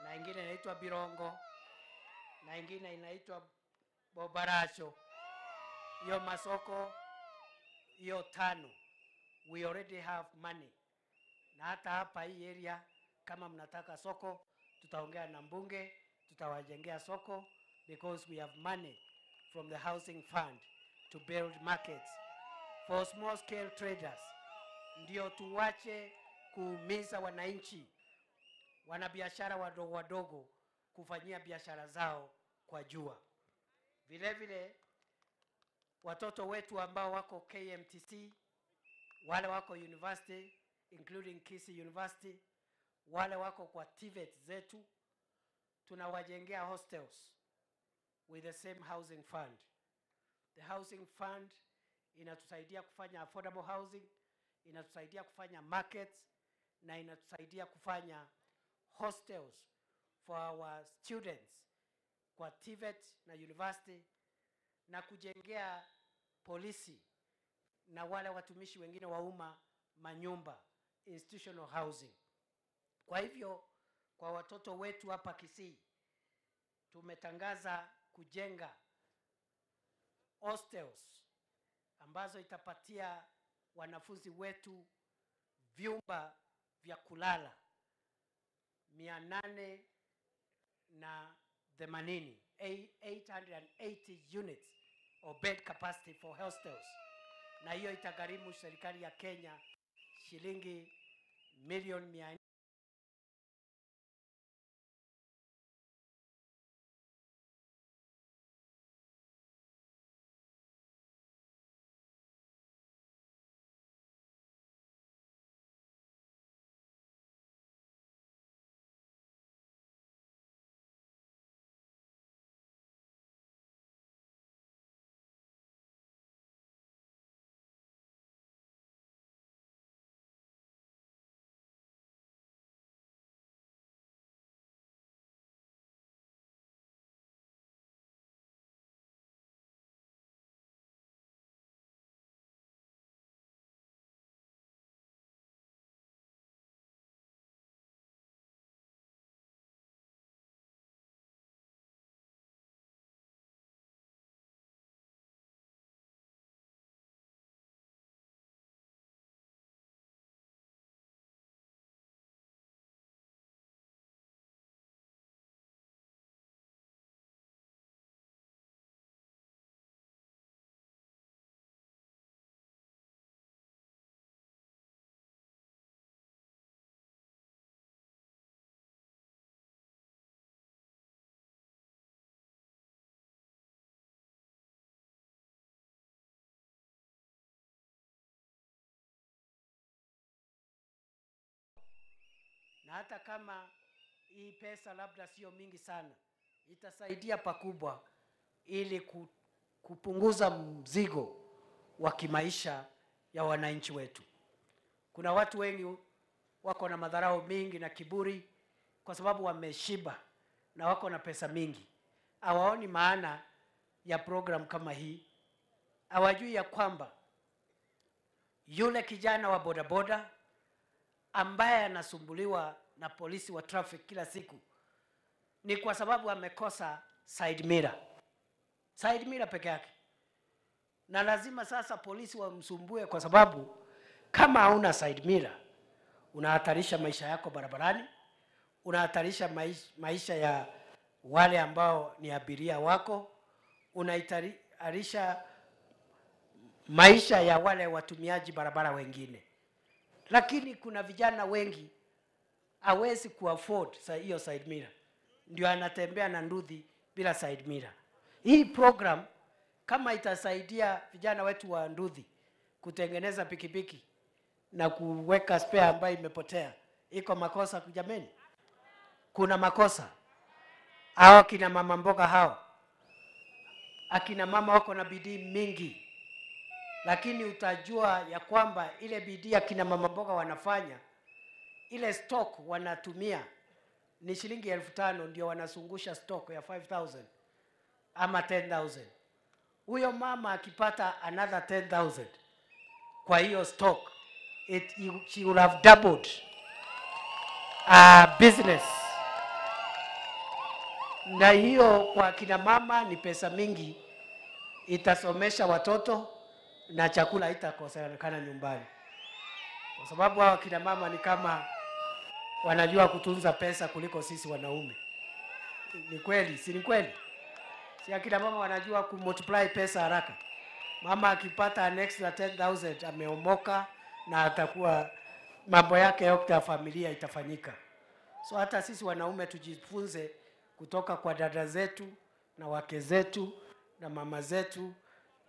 na ingine inaitwa Birongo, na ingine inaitwa Bobaracho. Hiyo masoko hiyo 5 we already have money, na hata hapa hii area kama mnataka soko, tutaongea na mbunge, tutawajengea soko because we have money from the housing fund to build markets for small scale traders. Ndio tuwache kuumiza wananchi, wanabiashara wadogo wadogo kufanyia biashara zao kwa jua. Vile vile watoto wetu ambao wako KMTC, wale wako university including Kisii University, wale wako kwa TVET zetu, tunawajengea hostels with the same housing fund. The housing fund inatusaidia kufanya affordable housing, inatusaidia kufanya markets na inatusaidia kufanya hostels for our students kwa TVET na university, na kujengea polisi na wale watumishi wengine wa umma manyumba, institutional housing. Kwa hivyo kwa watoto wetu hapa Kisii tumetangaza kujenga hostels ambazo itapatia wanafunzi wetu vyumba vya kulala mia nane na themanini, 880 units of bed capacity for hostels, na hiyo itagharimu serikali ya Kenya shilingi milioni mia Na hata kama hii pesa labda sio mingi sana, itasaidia pakubwa ili kupunguza mzigo wa kimaisha ya wananchi wetu. Kuna watu wengi wako na madharau mingi na kiburi kwa sababu wameshiba na wako na pesa mingi. Hawaoni maana ya program kama hii. Hawajui ya kwamba Yule kijana wa bodaboda ambaye anasumbuliwa na polisi wa traffic kila siku ni kwa sababu amekosa side mirror, side mirror peke yake, na lazima sasa polisi wamsumbue, kwa sababu kama hauna side mirror unahatarisha maisha yako barabarani, unahatarisha maisha ya wale ambao ni abiria wako, unahatarisha maisha ya wale watumiaji barabara wengine. Lakini kuna vijana wengi hawezi kuafford hiyo side mirror, ndio anatembea na nduthi bila side mirror. Hii program kama itasaidia vijana wetu wa nduthi kutengeneza pikipiki na kuweka spare ambayo imepotea, iko makosa jameni? Kuna makosa? Hao kina mama mboga hao, akina mama wako na bidii mingi, lakini utajua ya kwamba ile bidii akina mama mboga wanafanya, ile stock wanatumia ni shilingi 5,000, ndio wanazungusha stock ya 5000 ama 10,000. Huyo mama akipata another 10,000 kwa hiyo stock, she will have doubled business. Na hiyo kwa kina mama ni pesa mingi, itasomesha watoto na chakula haitakosekana nyumbani, kwa sababu hawa kina mama ni kama wanajua kutunza pesa kuliko sisi wanaume. Ni kweli, si ni kweli? Si akina mama wanajua kumultiply pesa haraka. Mama akipata an extra 10,000 ameomoka na atakuwa mambo yake yote ya familia itafanyika. So hata sisi wanaume tujifunze kutoka kwa dada zetu na wake zetu na mama zetu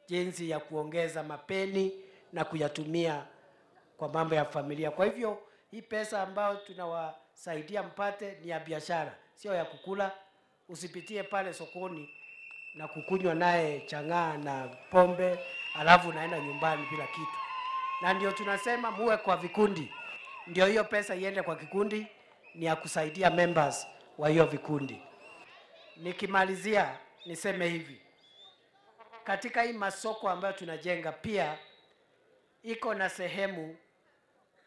jinsi ya kuongeza mapeni na kuyatumia kwa mambo ya familia. Kwa hivyo hii pesa ambayo tunawasaidia mpate ni ya biashara, sio ya kukula. Usipitie pale sokoni na kukunywa naye chang'aa na pombe, alafu unaenda nyumbani bila kitu. Na ndio tunasema muwe kwa vikundi, ndio hiyo pesa iende kwa kikundi, ni ya kusaidia members wa hiyo vikundi. Nikimalizia niseme hivi, katika hii masoko ambayo tunajenga pia iko na sehemu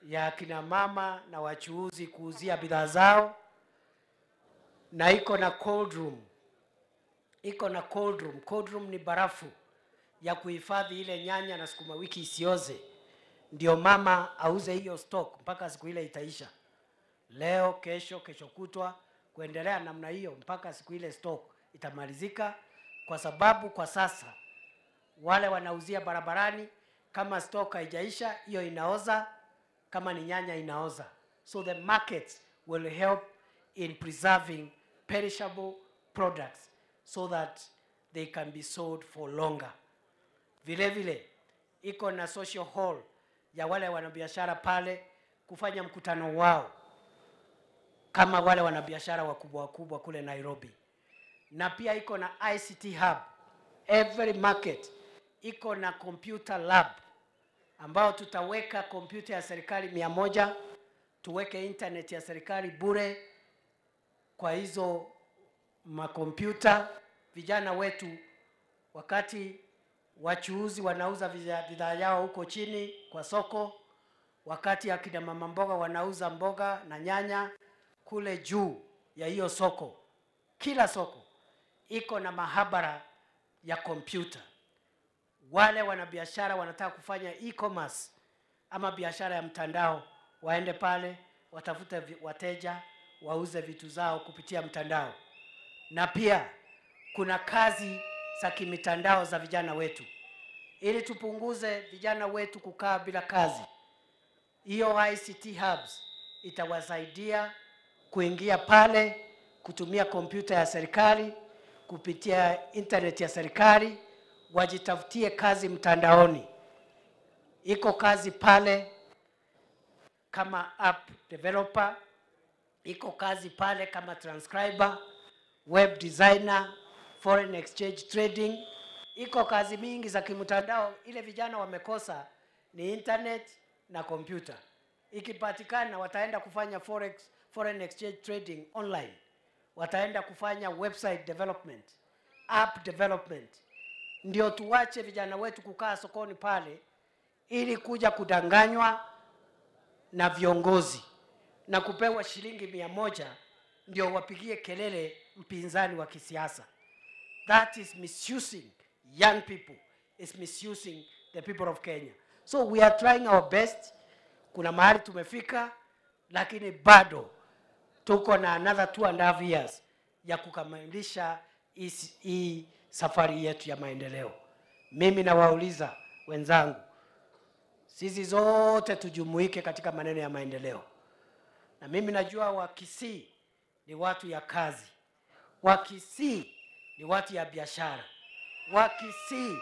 ya kina mama na wachuuzi kuuzia bidhaa zao, na iko na cold room. Iko na cold room. Cold room ni barafu ya kuhifadhi ile nyanya na sukuma wiki isioze, ndio mama auze hiyo stock mpaka siku ile itaisha, leo, kesho, kesho kutwa, kuendelea namna hiyo mpaka siku ile stock itamalizika, kwa sababu kwa sasa wale wanauzia barabarani, kama stock haijaisha hiyo inaoza, kama ni nyanya inaoza. So the markets will help in preserving perishable products so that they can be sold for longer. Vile vile iko na social hall ya wale wanabiashara pale kufanya mkutano wao kama wale wanabiashara wakubwa wakubwa kule Nairobi. Na pia iko na ICT hub. Every market iko na computer lab ambao tutaweka kompyuta ya serikali 100, tuweke internet ya serikali bure kwa hizo makompyuta. Vijana wetu wakati wachuuzi wanauza bidhaa yao huko chini kwa soko, wakati akina mama mboga wanauza mboga na nyanya kule juu ya hiyo soko, kila soko iko na mahabara ya kompyuta. Wale wanabiashara wanataka kufanya e-commerce ama biashara ya mtandao, waende pale watafute wateja, wauze vitu zao kupitia mtandao. Na pia kuna kazi za kimitandao za vijana wetu, ili tupunguze vijana wetu kukaa bila kazi. Hiyo ICT hubs itawasaidia kuingia pale, kutumia kompyuta ya serikali, kupitia internet ya serikali, wajitafutie kazi mtandaoni. Iko kazi pale kama app developer, iko kazi pale kama transcriber, web designer, foreign exchange trading. Iko kazi mingi za kimtandao. Ile vijana wamekosa ni internet na kompyuta. Ikipatikana wataenda kufanya foreign exchange trading online, wataenda kufanya website development, app development. Ndio tuwache vijana wetu kukaa sokoni pale, ili kuja kudanganywa na viongozi na kupewa shilingi 100 ndio wapigie kelele mpinzani wa kisiasa. That is misusing young people, is misusing the people of Kenya. So we are trying our best. Kuna mahali tumefika, lakini bado tuko na another 2.5 years ya kukamilisha hii safari yetu ya maendeleo. Mimi nawauliza wenzangu, sisi zote tujumuike katika maneno ya maendeleo. Na mimi najua Wakisii ni watu ya kazi, Wakisii ni watu ya biashara, Wakisii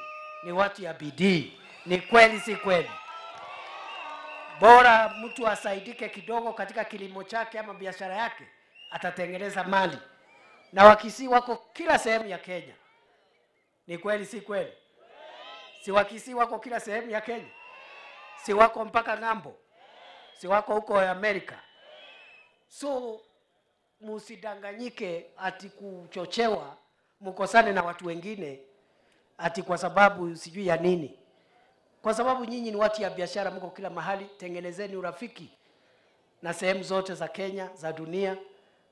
ni watu ya bidii. Ni kweli si kweli? Bora mtu asaidike kidogo katika kilimo chake ama biashara yake, atatengeneza mali. Na Wakisii wako kila sehemu ya Kenya. Ni kweli si kweli? Si Wakisii wako kila sehemu ya Kenya? Si wako mpaka ng'ambo? Si wako huko Amerika? So musidanganyike ati kuchochewa mkosane na watu wengine ati kwa sababu sijui ya nini. Kwa sababu nyinyi ni watu ya biashara, mko kila mahali, tengenezeni urafiki na sehemu zote za Kenya, za dunia,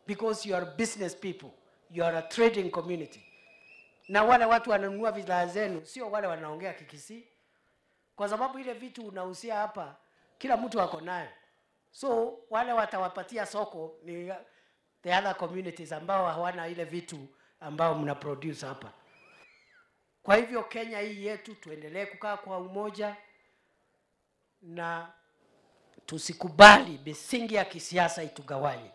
because you are business people, you are a trading community. Na wale watu wananunua bidhaa zenu sio wale wanaongea Kikisii, kwa sababu ile vitu unahusia hapa kila mtu ako nayo. So wale watawapatia soko ni the other communities ambao hawana ile vitu ambao mna produce hapa. Kwa hivyo Kenya hii yetu tuendelee kukaa kwa umoja na tusikubali misingi ya kisiasa itugawanye,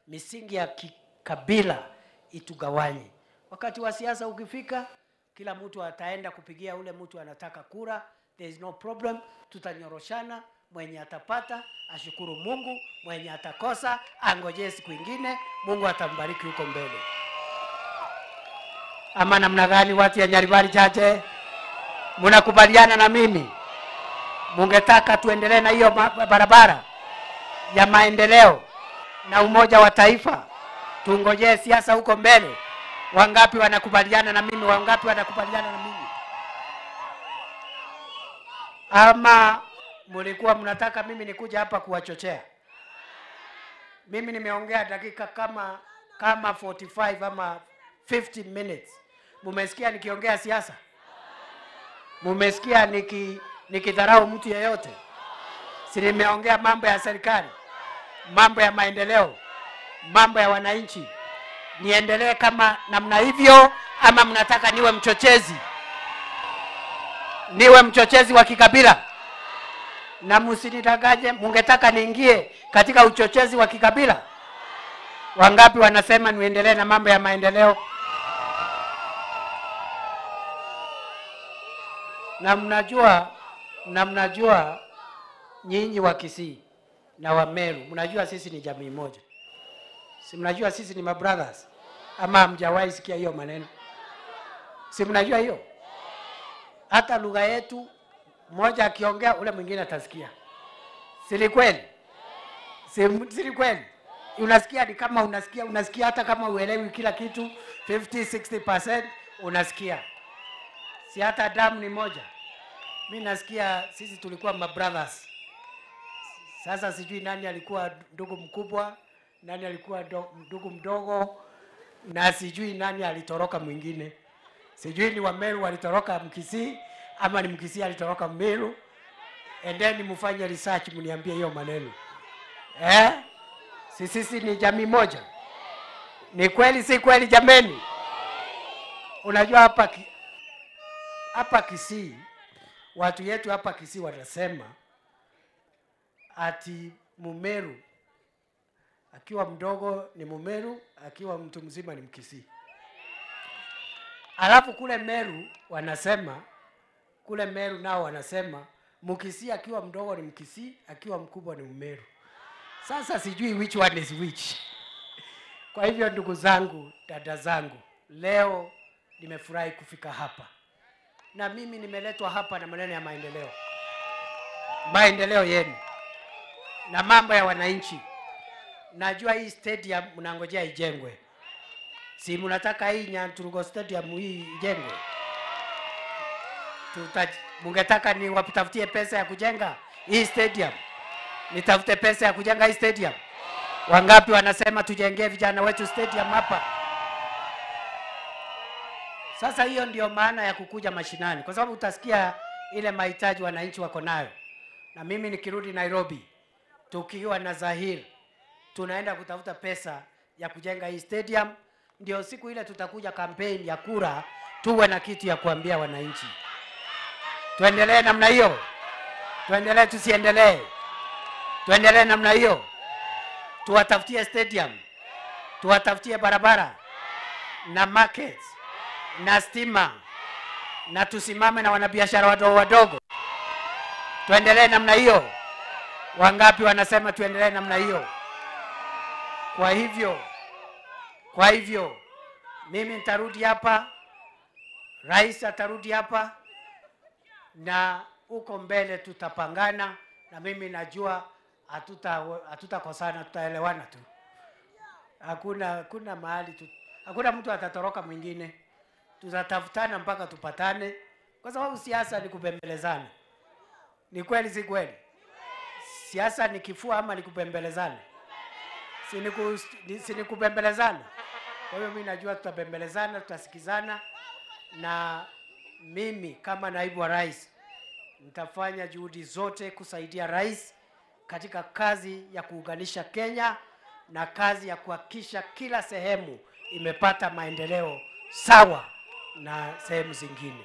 misingi ya kikabila itugawanye. Wakati wa siasa ukifika, kila mtu ataenda kupigia ule mtu anataka kura, there is no problem, tutanyoroshana. Mwenye atapata ashukuru Mungu, mwenye atakosa angojee siku ingine, Mungu atambariki huko mbele. Ama namna gani, watu ya Nyaribari Chache? Mnakubaliana na mimi? Mungetaka tuendelee na hiyo barabara ya maendeleo na umoja wa taifa? Tungojee siasa huko mbele. Wangapi wanakubaliana na mimi? Wangapi wanakubaliana na mimi? Ama mulikuwa mnataka mimi nikuja hapa kuwachochea? Mimi nimeongea dakika kama 45 ama 50 minutes. Mumesikia nikiongea siasa? Mumesikia nikidharau mtu yeyote? Si nimeongea mambo ya serikali, mambo ya maendeleo, mambo ya wananchi. Niendelee kama namna hivyo ama mnataka niwe mchochezi? Niwe mchochezi wa kikabila? Na msinidanganye, mungetaka niingie katika uchochezi wa kikabila? Wangapi wanasema niendelee na mambo ya maendeleo? Na mnajua nyinyi wa Kisii na wa Meru, mnajua sisi ni jamii moja. Si mnajua sisi ni mabrothers? Ama hamjawahi sikia hiyo maneno? Si mnajua hiyo? Hata lugha yetu, mmoja akiongea ule mwingine atasikia. Si ni kweli? Si ni kweli? Unasikia ni kama unasikia hata kama uelewi kila kitu, 50-60% unasikia. Si hata damu ni moja. Mi nasikia sisi tulikuwa mabrothers. Sasa sijui nani alikuwa ndugu mkubwa, nani alikuwa ndugu mdogo, na sijui nani alitoroka mwingine. Sijui ni Wameru walitoroka Mkisii ama ni Mkisii alitoroka Meru. Endeni mfanye research mniambie hiyo maneno. Si sisi ni jamii moja? Ni kweli si kweli jameni? Unajua hapa Kisii, watu yetu hapa Kisii wanasema ati Mumeru akiwa mdogo ni Mumeru, akiwa mtu mzima ni Mkisii. Alafu kule Meru wanasema, kule Meru nao wanasema Mkisii akiwa mdogo ni Mkisii, akiwa mkubwa ni Mmeru. Sasa sijui which one is which. Kwa hivyo ndugu zangu, dada zangu, leo nimefurahi kufika hapa. Na mimi nimeletwa hapa na maneno ya maendeleo. Maendeleo yenu na mambo ya wananchi. Najua hii stadium mnangojea ijengwe. Si mnataka hii Nyanturugo Stadium hii ijengwe? Tuta, mungetaka niwatafutie pesa ya kujenga hii stadium? Nitafute pesa ya kujenga hii stadium? Wangapi wanasema tujengee vijana wetu stadium hapa? Sasa hiyo ndio maana ya kukuja mashinani, kwa sababu utasikia ile mahitaji wananchi wako nayo. Na mimi nikirudi Nairobi tukiwa na Zahir tunaenda kutafuta pesa ya kujenga hii stadium, ndio siku ile tutakuja kampeni ya kura, tuwe na kitu ya kuambia wananchi. Tuendelee namna hiyo, tuendelee tusiendelee? Tuendelee namna hiyo, tuwatafutie stadium, tuwatafutie barabara na markets na stima, na tusimame na wanabiashara wadogo wadogo. Tuendelee namna hiyo. Wangapi wanasema tuendelee namna hiyo? Kwa hivyo, kwa hivyo mimi nitarudi hapa, rais atarudi hapa, na huko mbele tutapangana, na mimi najua hatuta hatutakosana, tutaelewana tu. Hakuna hakuna mahali tu, hakuna mtu atatoroka mwingine, tutatafutana mpaka tupatane, kwa sababu siasa ni kubembelezana. Ni kweli si kweli? Siasa ni kifua ama ni kubembelezana? Si ni ku- ni- si ni kubembelezana? Kwa hiyo mimi najua tutabembelezana, tutasikizana, na mimi kama naibu wa rais nitafanya juhudi zote kusaidia rais katika kazi ya kuunganisha Kenya na kazi ya kuhakikisha kila sehemu imepata maendeleo sawa na sehemu zingine.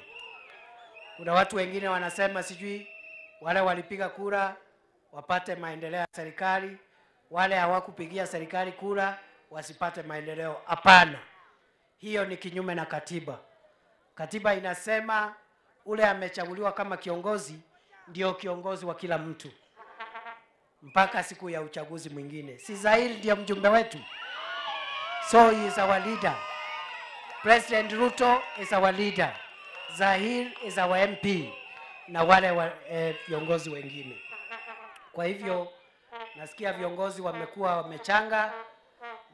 Kuna watu wengine wanasema sijui wale walipiga kura wapate maendeleo ya serikali, wale hawakupigia serikali kura wasipate maendeleo. Hapana, hiyo ni kinyume na katiba. Katiba inasema ule amechaguliwa kama kiongozi ndio kiongozi wa kila mtu mpaka siku ya uchaguzi mwingine. Si Zahir ndiye mjumbe wetu? So he is our leader. President Ruto is our leader. Zahir is our MP na wale wa, viongozi wengine. Kwa hivyo nasikia viongozi wamekuwa wamechanga.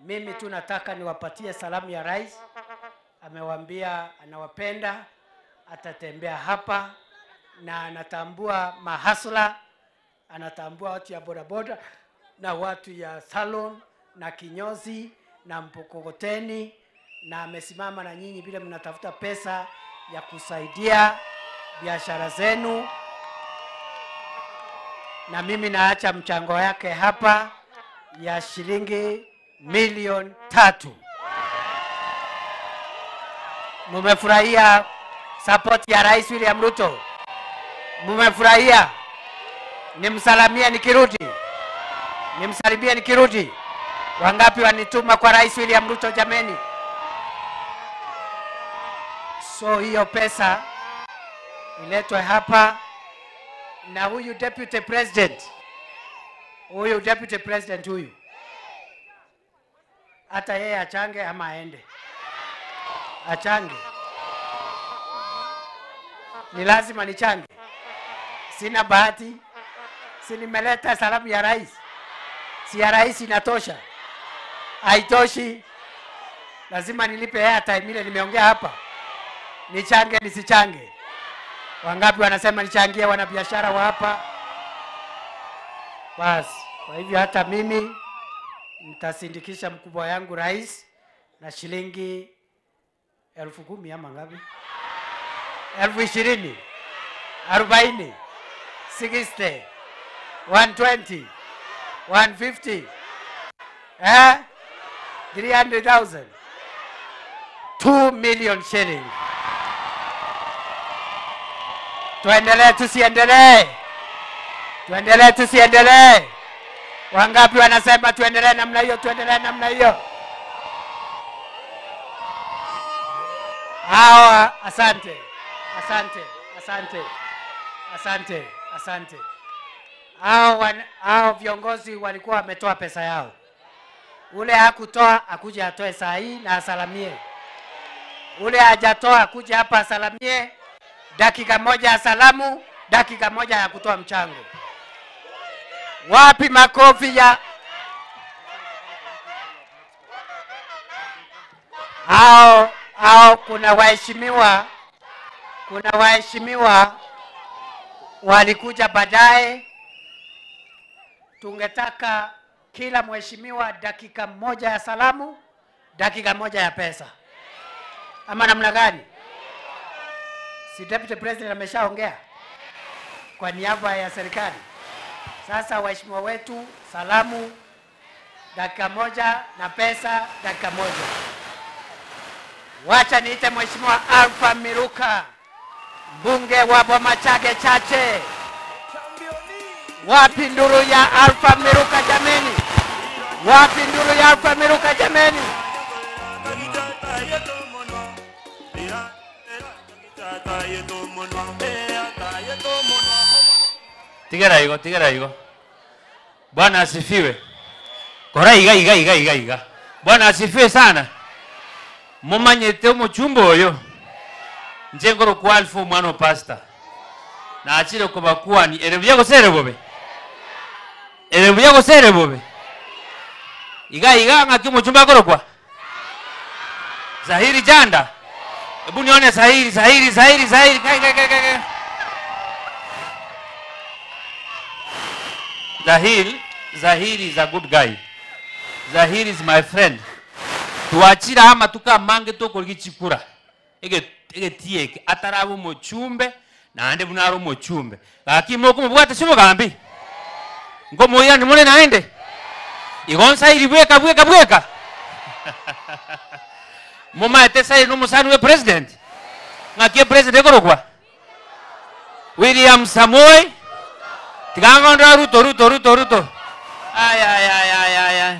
Mimi tu nataka niwapatie salamu ya rais. Amewaambia anawapenda, atatembea hapa na anatambua mahasla, anatambua watu ya bodaboda na watu ya salon na kinyozi na mkokoteni, na amesimama na nyinyi vile mnatafuta pesa ya kusaidia biashara zenu, na mimi naacha mchango yake hapa ya shilingi milioni 3. Mumefurahia support ya Rais William Ruto? Mumefurahia? Nimsalamie nikirudi, nimsalimie nikirudi. Wangapi wanituma kwa Rais William Ruto jameni? So hiyo pesa iletwe hapa na huyu deputy president, huyu deputy president huyu, hata yeye achange ama aende achange. Ni lazima nichange, sina bahati, si nimeleta salamu ya rais? Si ya rais inatosha? Haitoshi, lazima nilipe airtime ile nimeongea hapa. Nichange nisichange? Wangapi wanasema nichangie wanabiashara wa hapa? Basi, kwa hivyo hata mimi nitasindikisha mkubwa yangu rais na shilingi 10,000 ama ngapi? 20,000, 40, 60, 120, 150, eh? 300,000, 2 million shilling. Tuendelee tusiendelee? Tuendelee tusiendelee? Wangapi wanasema tuendelee namna hiyo? Tuendelee namna hiyo. Hawa, asante, asante, asante, asante, asante. Hao viongozi walikuwa wametoa pesa yao. Ule hakutoa akuje atoe saa hii na asalamie. Ule hajatoa akuje hapa asalamie. Dakika moja ya salamu, dakika moja ya kutoa mchango. Wapi makofi ya hao? Hao kuna waheshimiwa, Kuna waheshimiwa walikuja baadaye. Tungetaka kila mheshimiwa dakika moja ya salamu, dakika moja ya pesa, ama namna gani? Si Deputy President ameshaongea kwa niaba ya serikali. Sasa waheshimiwa wetu, salamu dakika moja na pesa dakika moja. Wacha niite Mheshimiwa Alpha Miruka, mbunge wa Bomachage Chache. Wapi nduru ya Alpha Miruka jameni? Wapi nduru ya Alpha Miruka jameni? Tigera igo, tigera igo. Bwana asifiwe. Kora iga iga iga iga iga. Bwana asifiwe sana. Mumanyete omuchumba oyo. Nje ngoro kwa alfu mwana wa pastor. Na achire kubakuani ere buya gosere bobe. Ere buya gosere bobe. Iga iga ng'aki omuchumba akorokwa. Zahiri Janda. Hebu nione Zahiri, Zahiri, Zahiri, Zahiri. Kai kai kai kai. Zahir, Zahir is a good guy. Zahir is my friend. Tuachira ama tukamange tukorigi chikura. Ege ege tieke atarabo mochumbe naende bunaro mochumbe. Gaki moko mubwate simo gambi. Ngo moya ni mune naende. Igonsa iri bweka bweka bweka. Mumaete sai no musanu we president. Ngaki president korokwa. William Samoei Tigangonda Ruto Ruto Ruto Ruto. Ay ay ay ay ay ay.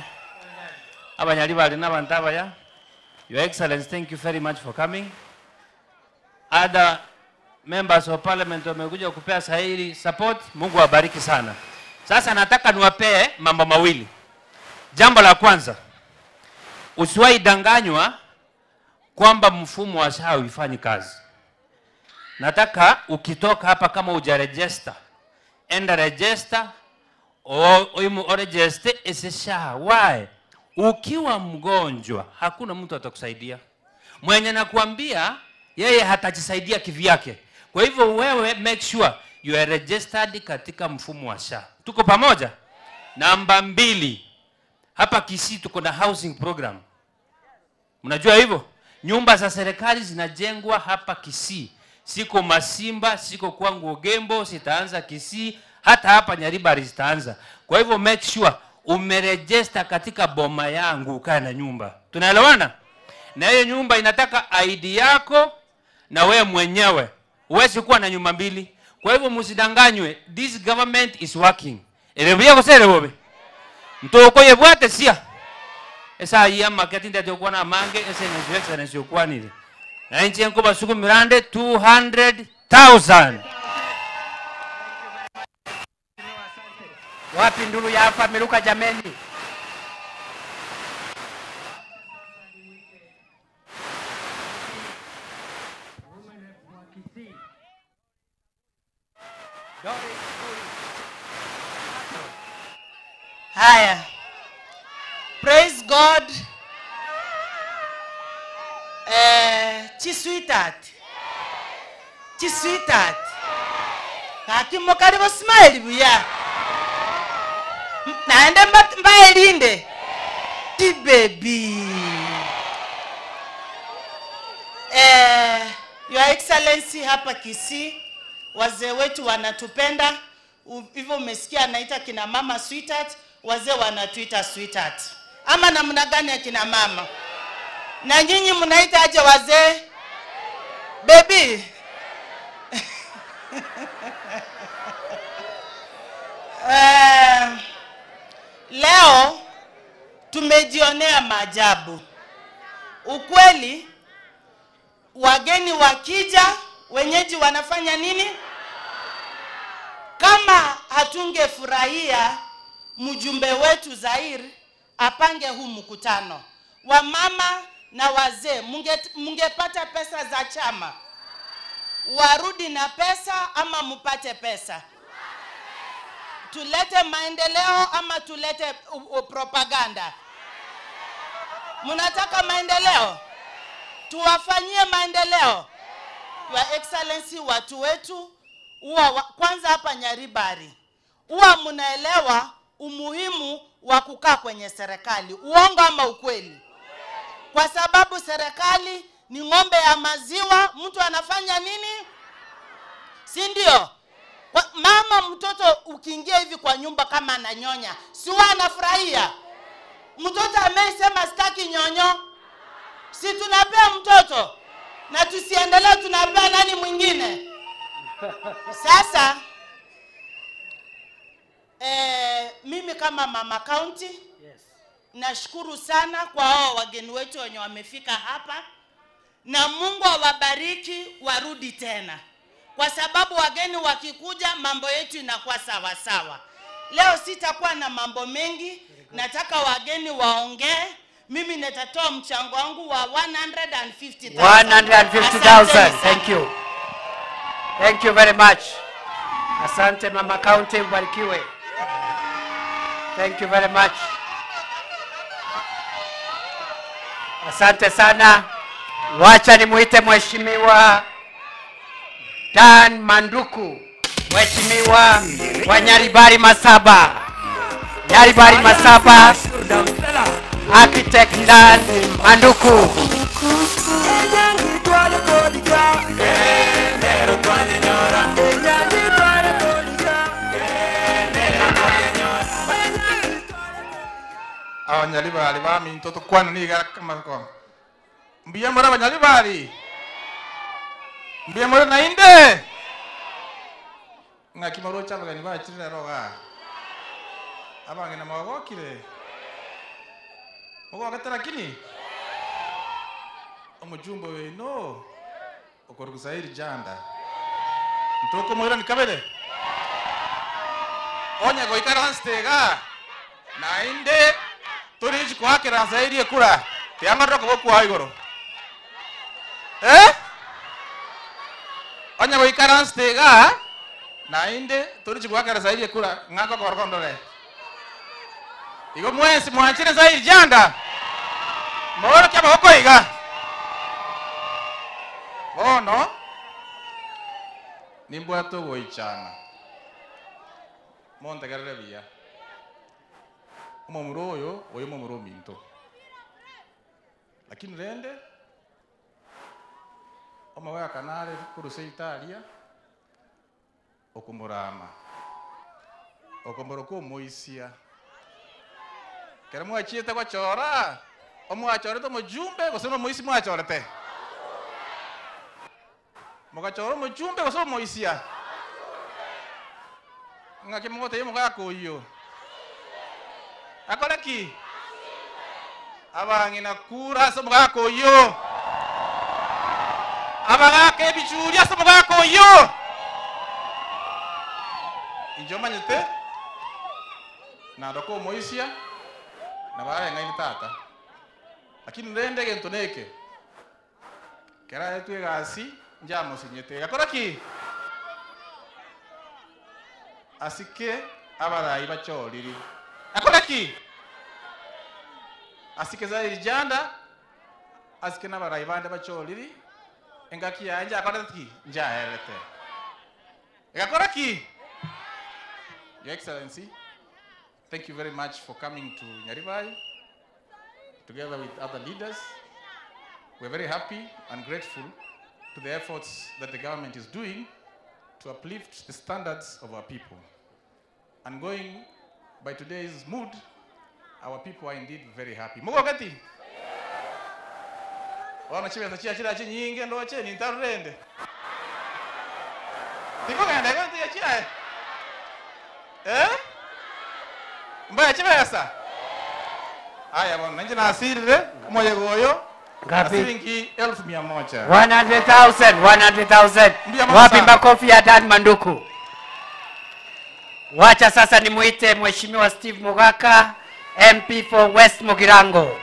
Abanyali bali n'abantu abaya. Your Excellency, thank you very much for coming. Other members of parliament wamekuja kupea Zahiri support. Mungu awabariki sana. Sasa nataka niwapee mambo mawili. Jambo la kwanza, usiwahi danganywa kwamba mfumo wa SHA haufanyi kazi. Nataka ukitoka hapa kama hujaregister, enda register o register ese SHA. Why? Ukiwa mgonjwa hakuna mtu atakusaidia. Mwenye nakuambia yeye hatajisaidia kivyake. Kwa hivyo wewe make sure you are registered katika mfumo wa SHA. Tuko pamoja? Namba 2, hapa Kisii tuko na housing program. Mnajua hivyo? Nyumba za serikali zinajengwa hapa Kisii. Siko Masimba, siko kwangu Ogembo, sitaanza Kisii, hata hapa Nyaribari zitaanza. Kwa hivyo make sure umeregister katika boma yangu ukae na nyumba. Tunaelewana? Na hiyo nyumba inataka ID yako na wewe mwenyewe. Huwezi kuwa na nyumba mbili. Kwa hivyo msidanganywe, this government is working. Erebuya gosere bobe. Ntoko yebwate sia. Esa iya marketing ndio kwa na mange ese ni excellence yokwanire. Na nchi nko basuku mirande 200,000. Wapi nduru ya Alpha Miruka jameni? Haya. Praise God. Chisweetheart. Chisweetheart. Kakimo karibu smile buya. Naende mbaelinde. Ti baby. Your Excellency, hapa Kisii wazee wetu wanatupenda. Hivyo umesikia anaita kina mama sweetheart, wazee wanatuita sweetheart. Ama namna gani ya kina mama? Na nyinyi mnaita aje wazee? Baby. Leo tumejionea maajabu. Ukweli wageni wakija, wenyeji wanafanya nini? Kama hatungefurahia mjumbe wetu Zair apange huu mkutano, wamama na wazee mungepata pesa za chama, warudi na pesa ama mupate pesa? Tulete maendeleo ama tulete propaganda? Mnataka maendeleo? Tuwafanyie maendeleo? Your Excellency, watu wetu huwa kwanza hapa Nyaribari huwa mnaelewa umuhimu wa kukaa kwenye serikali, uongo ama ukweli? Kwa sababu serikali ni ng'ombe ya maziwa, mtu anafanya nini? Si ndio? Kwa mama mtoto ukiingia hivi kwa nyumba kama ananyonya, si huwa anafurahia? Mtoto amesema sitaki nyonyo, si tunapea mtoto na tusiendelee, tunapea nani mwingine? Sasa mimi kama mama county nashukuru sana kwa hao wageni wetu wenye wamefika hapa, na Mungu awabariki warudi tena, kwa sababu wageni wakikuja mambo yetu inakuwa sawa sawa. Leo sitakuwa na mambo mengi, nataka wageni waongee. Mimi nitatoa mchango wangu wa 150,000. 150,000. Asanteni Thank you. Thank you very much. Asante Mama County, ubarikiwe. Thank you very much. Asante sana. Wacha nimuite Mheshimiwa Dan Manduku, Mheshimiwa wa Nyaribari Masaba. Nyaribari Masaba, Architect Dan Manduku. Abanyaribari baminto tukwana niga kamako mbiya muri abanyaribari mbiya muri nainde ng'aki marocha abageni bakirire roga abang'ina mwagokire mugogete lakini omujumbe wino okorugusairi janda ntukumwira kabere onya goikara nsitega nainde turi kwakira zaidi ekura tiamarira kobokwa igoro eh onya goikara nsitega nainde turi kwakira zaidi ekura ng'ako korokondore igo mwensi mwanchire zaidi janda moro kia boko iga bono nimbwato goichana montegerere buya omomura oyo oyo omomura ominto lakini rende omogaka nare korusa itaria okomorama okomoroka omoisia kero mwachiete gochora omwachorete omojumbe gose na omoisi mwachorete mogachora omojumbe gose omoisia ng'aki mogotebia omogaka oyio akore ki abang'ina kura ase omogaka oyio abagaka ebichuri ase omogaka oyio inche omanyete nadoka omoisia nabareng'aini tata lakini rende egento neke kera etwe egasi njamosenyete gakora ki asike abarai bachoriri akora ki asike zairi janda asike n'abarai bande bachoriri engaki yanje akora ki njaherete egakora ki. Your Excellency, thank you very much for coming to Nyaribari together with other leaders. We're very happy and grateful to the efforts that the government is doing to uplift the standards of our people. And going by today's mood, our people are indeed very happy. Mugogeti? Wana chibesa chia chira chinyinge ndoche nintarurende. Tikugenda gonti chia. Eh? Mbaya chibesa? Aya bwana, nje nasirire moyo goyo. Ngapi? Shilingi 1,100. 100,000, 100,000. Mbia mama Wapi sana. makofi ya Dan Manduku? Wacha sasa nimuite Mheshimiwa Steve Mugaka, MP for West Mugirango.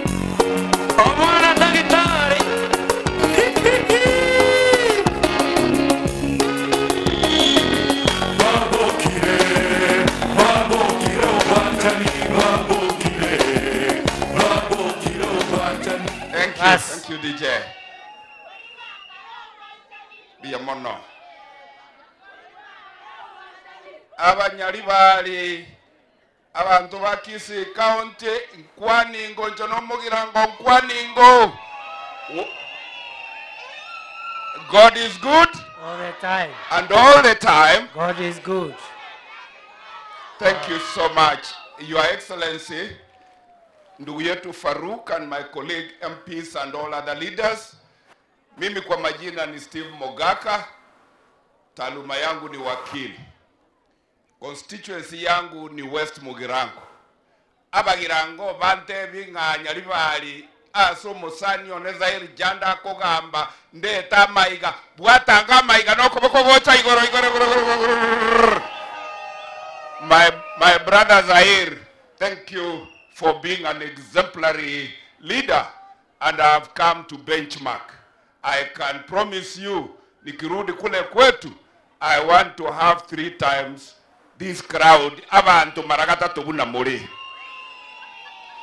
Thank you, thank you DJ. Mbuya mono. Abanyaribari abanto ba Kisii County nkwaningo inche nomogirango nkwaningo. God is good All the time. and all the time. God is good. Thank you so much, Your Excellency, ndugu yetu Farouk and my colleague MPs and all other leaders. Mimi kwa majina ni Steve Mogaka, taaluma yangu ni wakili. Constituency yangu ni West Mugirango. Abagirango bantebi ng'a Nyaribari ase omosani one Zairi Janda akogamba ndeta amaiga bwatanga amaiga nokoboko gocha igoro igoro igoro igoro, igoro. My, my brother Zaire, thank you for being an exemplary leader and I have come to benchmark. I can promise you, nikirudi kule kwetu, I want to have three times this crowd, abantu mara gatatu buna muri.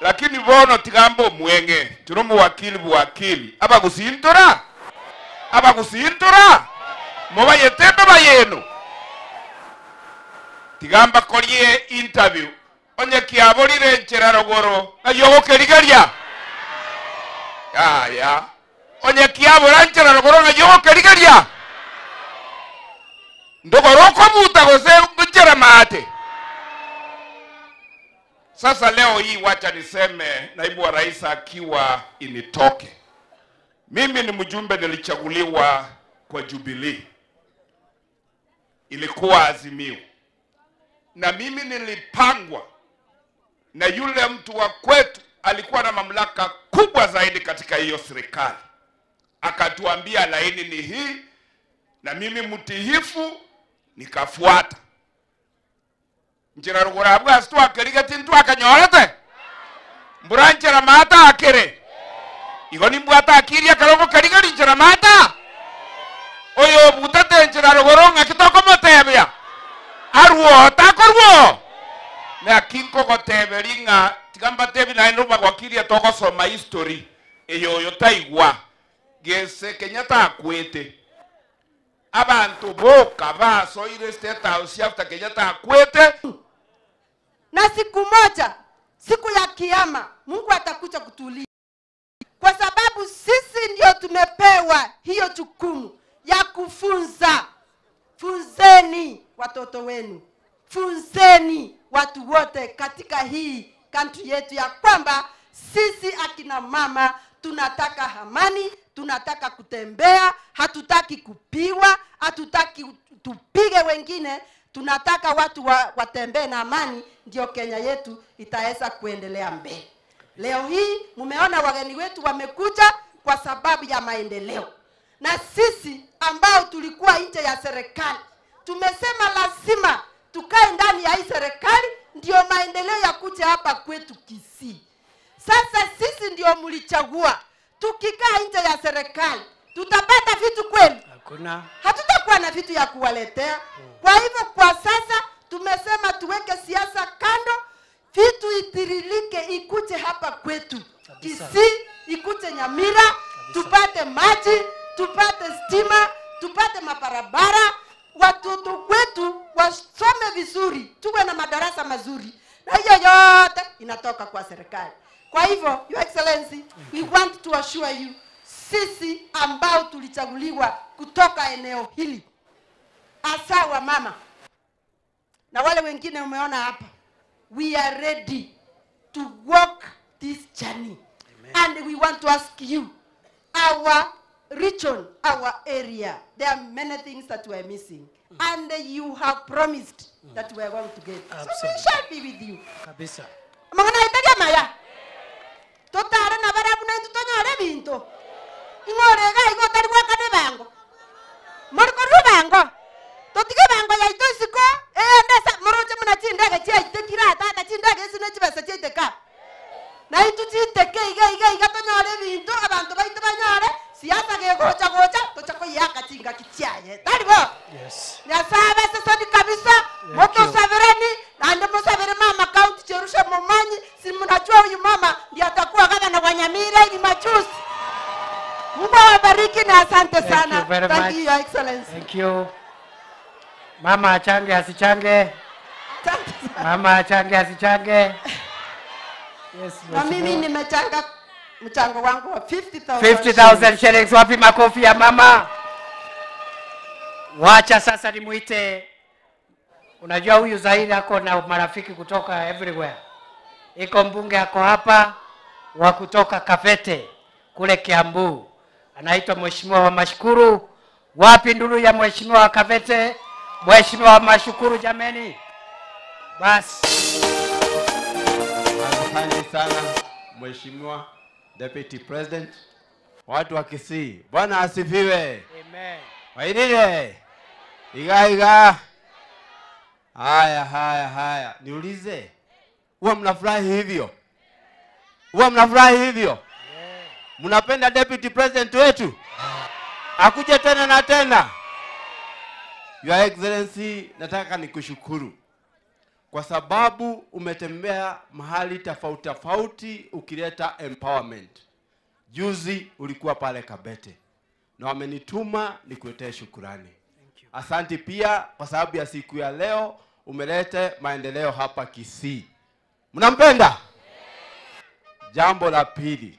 Lakini bono tigamba omweng'e, turi omuwakili buwakili, abagusintora, abagusintora, mubayete bayeno tigamba korie interview onye kiaborire nchera rogoro ng'ayo aya onye kiabora nchera rogoro ng'ayo gokerigeria ndogoro okobuta gose nchera maate. Sasa leo hii wacha niseme, naibu wa rais akiwa initoke, mimi ni mjumbe nilichaguliwa kwa Jubilee, ilikuwa Azimio, na mimi nilipangwa na yule mtu wa kwetu alikuwa na mamlaka kubwa zaidi katika hiyo serikali, akatuambia laini ni hii, na mimi mtiifu nikafuata njira ruguru abwasi twakerigeti ntwakanyorete mbura njira mata akere igo nimbwata akiria karongo kerigeri njira mata oyo obutete njira ruguru ng'aki tokomotebia arwo takorwo naki nkogoteberi ng'a tiga mbatebi naende bagwakirie togosoma history eyoyo taigwa gese Kenyatta akwete abantu boka basoire State House after Kenyatta akwete. Na siku moja, siku ya kiyama, Mungu atakuja kutulia, kwa sababu sisi ndio tumepewa hiyo jukumu ya kufunza. Funzeni watoto wenu, funzeni watu wote katika hii country yetu ya kwamba sisi akina mama tunataka amani, tunataka kutembea, hatutaki kupigwa, hatutaki tupige wengine, tunataka watu wa, watembee na amani, ndio Kenya yetu itaweza kuendelea mbele. Leo hii mumeona wageni wetu wamekuja kwa sababu ya maendeleo, na sisi ambao tulikuwa nje ya serikali tumesema lazima tukae ndani ya hii serikali, ndio maendeleo ya kuja hapa kwetu Kisii. Sasa sisi ndio mlichagua, tukikaa nje ya serikali tutapata vitu kweli? Hakuna. Hatutakuwa na vitu ya kuwaletea. Kwa hivyo kwa sasa tumesema tuweke siasa kando, vitu itiririke, ikuje hapa kwetu Kisii, ikuje Nyamira, tupate maji, tupate stima, tupate mabarabara, watoto wetu wasome vizuri, tuwe na madarasa mazuri, na hiyo yote inatoka kwa serikali. Kwa hivyo, Your Excellency, we want to assure you, sisi ambao tulichaguliwa kutoka eneo hili, hasa wa mama na wale wengine umeona hapa, we are ready to walk this journey. Amen. And we want to ask you, our region, our area, there are many things that we are missing. And you have promised that we are going to get. So we shall be with you. Kabisa. Mang'ana itaria maya. Totare na barabu na intu tonyore binto. Ing'ore iga igo tari gwaka ebango. Mori korwa ebango. Totige ebango yaito isiko eyende sa moroche muna chindege chiaite tata chindege esi ne chibesa chiaite ka. Na intu chiiteke iga iga iga tonyore ebinto abanto baito banyore siasa gegocha gocha tocha koyaka chingaki chiaye. Tari bo? Yes. Nyasaye abaseseni kabisa, mutusabireni nande musabire mama county Cherusha Momanyi, si mnajua huyu mama ndiye atakuwa gavana wa Nyamira hivi majuzi. Mungu awabariki na asante Thank sana. you very Thank much. you, Your Excellency. Thank you. Mama achange asichange? Asante sana. Mama achange asichange? Yes, Na mimi mheshimiwa. nimechanga mchango wangu wa 50,000 50,000 shillings. Wapi makofi ya mama? Wacha sasa nimuite. Unajua huyu Zahiri ako na marafiki kutoka everywhere. Iko mbunge ako hapa wa kutoka Kavete kule Kiambu, anaitwa Mheshimiwa wa Mashukuru. Wapi nduru ya Mheshimiwa wa Kavete? Mheshimiwa wa Mashukuru, jameni. Basi Asante sana Mheshimiwa Deputy President, watu wa Kisii, Bwana asifiwe. Amen. Wairire iga iga. Haya haya haya, niulize, huwa mnafurahi hivyo? Huwa mnafurahi hivyo? Mnapenda Deputy President wetu akuje tena na tena? Your Excellency, nataka nikushukuru kwa sababu umetembea mahali tofauti tofauti ukileta empowerment. Juzi ulikuwa pale Kabete na wamenituma nikuletee shukurani. Asante pia kwa sababu ya siku ya leo umelete maendeleo hapa Kisii. Mnampenda? Jambo la pili,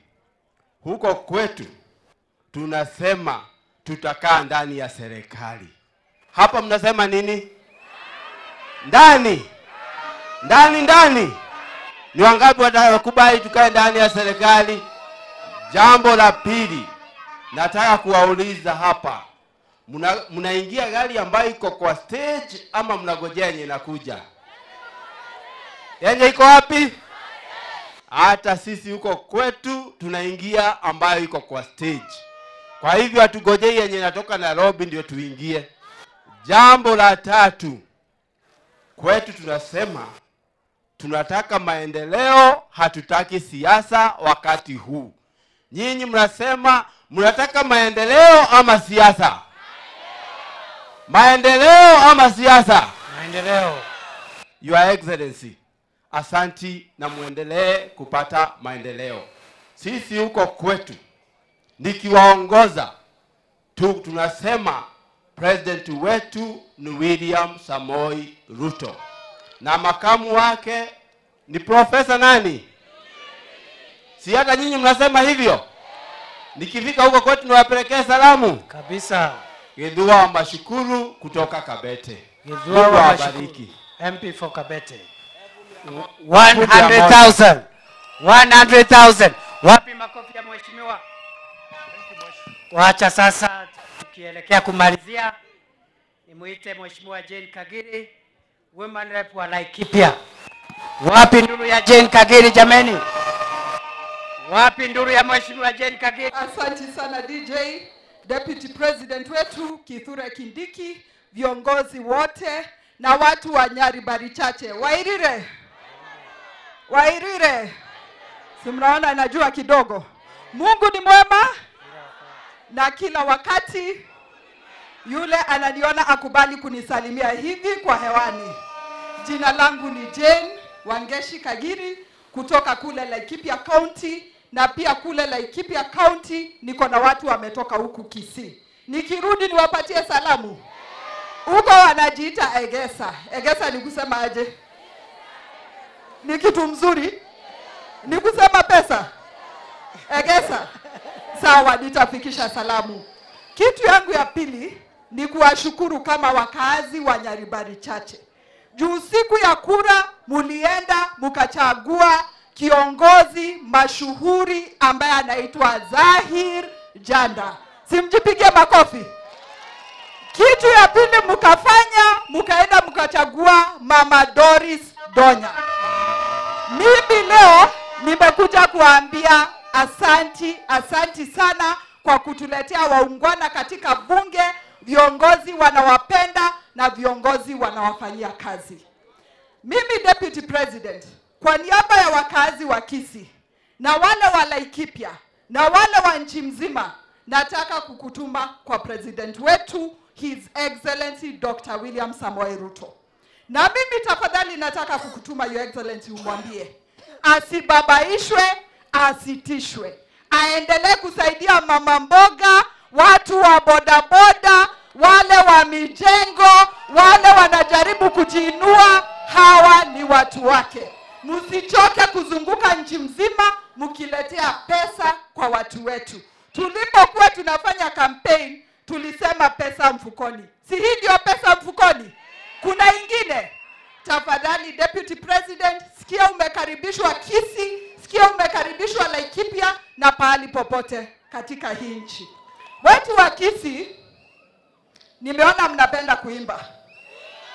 huko kwetu tunasema tutakaa ndani ya serikali. Hapa mnasema nini? Ndani ndani ndani. Ni wangapi watakubali tukae ndani ya serikali? Jambo la pili, nataka kuwauliza hapa, mna- mnaingia gari ambayo iko kwa stage ama mnagojea yenye inakuja? Yenye iko wapi? Hata sisi huko kwetu tunaingia ambayo iko kwa stage. Kwa hivyo hatugojei yenye inatoka Nairobi ndio tuingie. Jambo la tatu, kwetu tunasema tunataka maendeleo, hatutaki siasa wakati huu. Nyinyi mnasema mnataka maendeleo ama siasa? Maendeleo ama siasa? Maendeleo. Your Excellency, asanti na muendelee kupata maendeleo. Sisi huko kwetu nikiwaongoza tu, tunasema president wetu ni William Samoi Ruto na makamu wake ni profesa nani? Si hata nyinyi mnasema hivyo? Nikifika huko kwetu niwapelekee salamu kabisa. Githua wa Mashukuru kutoka Kabete. Githua Mungu wa awabariki. Mashukuru, MP for Kabete. 100,000. 100,000. Wapi makofi ya mheshimiwa? Wacha sasa tukielekea kumalizia, nimuite Mheshimiwa Jane Kagiri, women rep wa Laikipia. Wapi nduru ya Jane Kagiri jameni? Wapi nduru ya Mheshimiwa Jane Kagiri? Asante sana DJ, Deputy President wetu Kithure Kindiki, viongozi wote na watu wa Nyaribari Chache. Wairire, Wairire, si mnaona najua kidogo. Mungu ni mwema na kila wakati. Yule ananiona akubali kunisalimia hivi kwa hewani. Jina langu ni Jane Wangeshi Kagiri kutoka kule Laikipia County, na pia kule Laikipia County niko na watu wametoka huku Kisii. Nikirudi niwapatie salamu. Huko wanajiita Egesa. Egesa ni kusema aje? Ni kitu mzuri? Ni kusema pesa? Egesa. Sawa, nitafikisha salamu. Kitu yangu ya pili ni kuwashukuru kama wakaazi wa Nyaribari Chache. Juu siku ya kura mulienda mukachagua kiongozi mashuhuri ambaye anaitwa Zahir Janda. Simjipigie makofi. Kitu ya pili mukafanya, mukaenda mukachagua Mama Doris Donya. Mimi leo nimekuja kuambia asanti, asanti sana kwa kutuletea waungwana katika bunge, viongozi wanawapenda na viongozi wanawafanyia kazi. Mimi Deputy President, kwa niaba ya wakazi wa Kisii na wale wa Laikipia na wale wa nchi mzima, nataka kukutuma kwa president wetu His Excellency Dr. William Samoei Ruto. Na mimi tafadhali nataka kukutuma Your Excellency umwambie asibabaishwe, asitishwe. aendelee kusaidia mama mboga, watu wa bodaboda, wale wa mijengo, wale wanajaribu kujiinua. Hawa ni watu wake. Msichoke kuzunguka nchi mzima mkiletea pesa kwa watu wetu. Tulipokuwa tunafanya campaign, tulisema pesa mfukoni. Si hii ndio pesa mfukoni? Kuna ingine? Tafadhali Deputy President, sikia umekaribishwa Kisii, sikia umekaribishwa Laikipia na pahali popote katika hii nchi. Watu wa Kisii, nimeona mnapenda kuimba.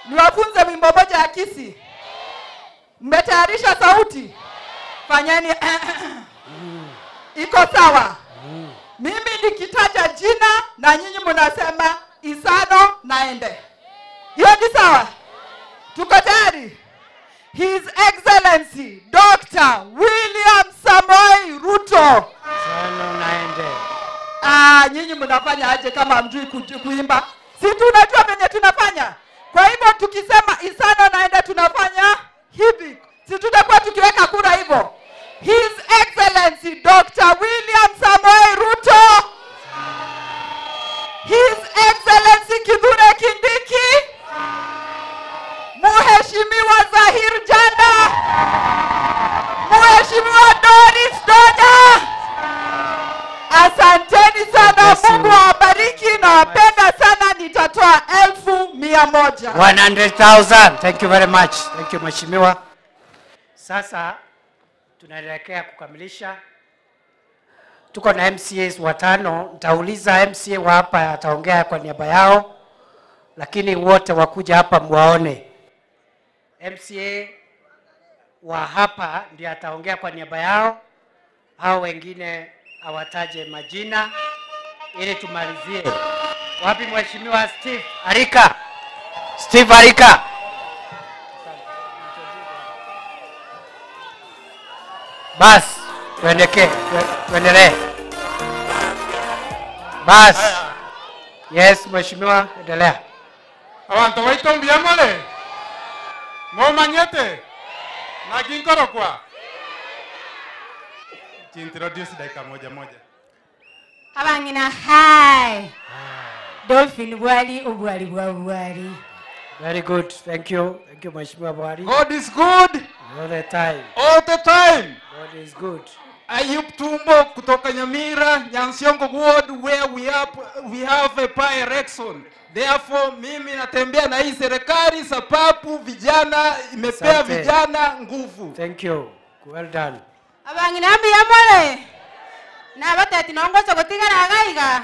Niwafunze wimbo moja ya Kisii. Mmetayarisha sauti? Fanyeni iko sawa? Mimi nikitaja jina na nyinyi mnasema Isano naende. Hiyo ni sawa? Tuko tayari? His Excellency Dr. William Samoei Ruto. Isano naende. Ah, nyinyi mnafanya aje kama hamjui kuimba? Si tunajua venye tunafanya. Kwa hivyo tukisema Isano naende tunafanya hivi, si tutakuwa tukiweka kura hivyo? His Excellency Dr. William Samoei Ruto, His Excellency Kithure Kindiki, Mheshimiwa Zahir Jana, Mheshimiwa Doris Donya. Asanteni sana, Mungu awabariki, nawapenda sana. Nitatoa 100,000. 100,000. Thank you very much. Thank you Mheshimiwa. Sasa tunaelekea kukamilisha. Tuko na MCAs watano. Nitauliza MCA wa hapa ataongea kwa niaba yao, lakini wote wakuja hapa mwaone. MCA wa hapa ndiye ataongea kwa niaba yao, hao wengine awataje majina ili tumalizie. Wapi Mheshimiwa Steve Arika? Steve Arika. Bas, tuendeke, tuendelee. Bas. Yes, Mheshimiwa, endelea. Abantu baito mbiamole momanyete naginkorokwa Jiintroduce dakika moja moja. Abang'ina hi. Dolphin bwali obwali bwa bwali. Very good. Thank you. Thank you, Mheshimiwa Bwali. God is good All the time. all the time. God is good. Ayub Tumbo kutoka Nyamira, Nyansiongo ward where we have a by election. Therefore mimi natembea na hii serikali sababu vijana imepea Asante. vijana nguvu. Thank you. Well done. Abang'ina mbiyamole. Nabateti nongocha gotigara gaiga.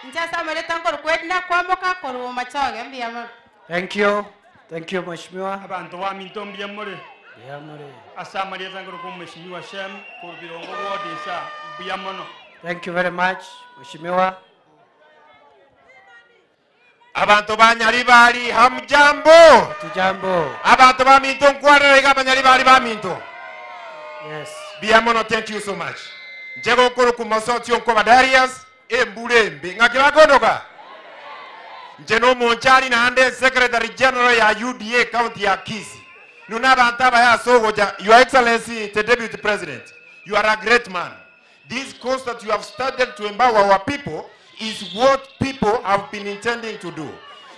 Nchasamarete nkorukwedina kwamoka koruma choge mbiyamole. Thank you. Thank you, Mheshimiwa. Abantu wa minto mbiyamole. Mbiyamole. Asamariya zangoro ko Mheshimiwa Shem kubirongo ward isa mbiyamono. Thank you very much, Mheshimiwa. Abantu ba Nyaribari hamjambo. Tujambo. Abantu ba minto nkwarerega abanyaribari ba minto. Yes. Biamono, thank you so much. Njego kuru kumosotio nkoba Darius emburembe ng'akirakondoka. Nje no monchari naande secretary general ya UDA county ya Kisii. Nuna abantu abaya sogoja. Your Excellency the Deputy President, you are a great man. This cause that you have started to empower our people is what people have been intending to do.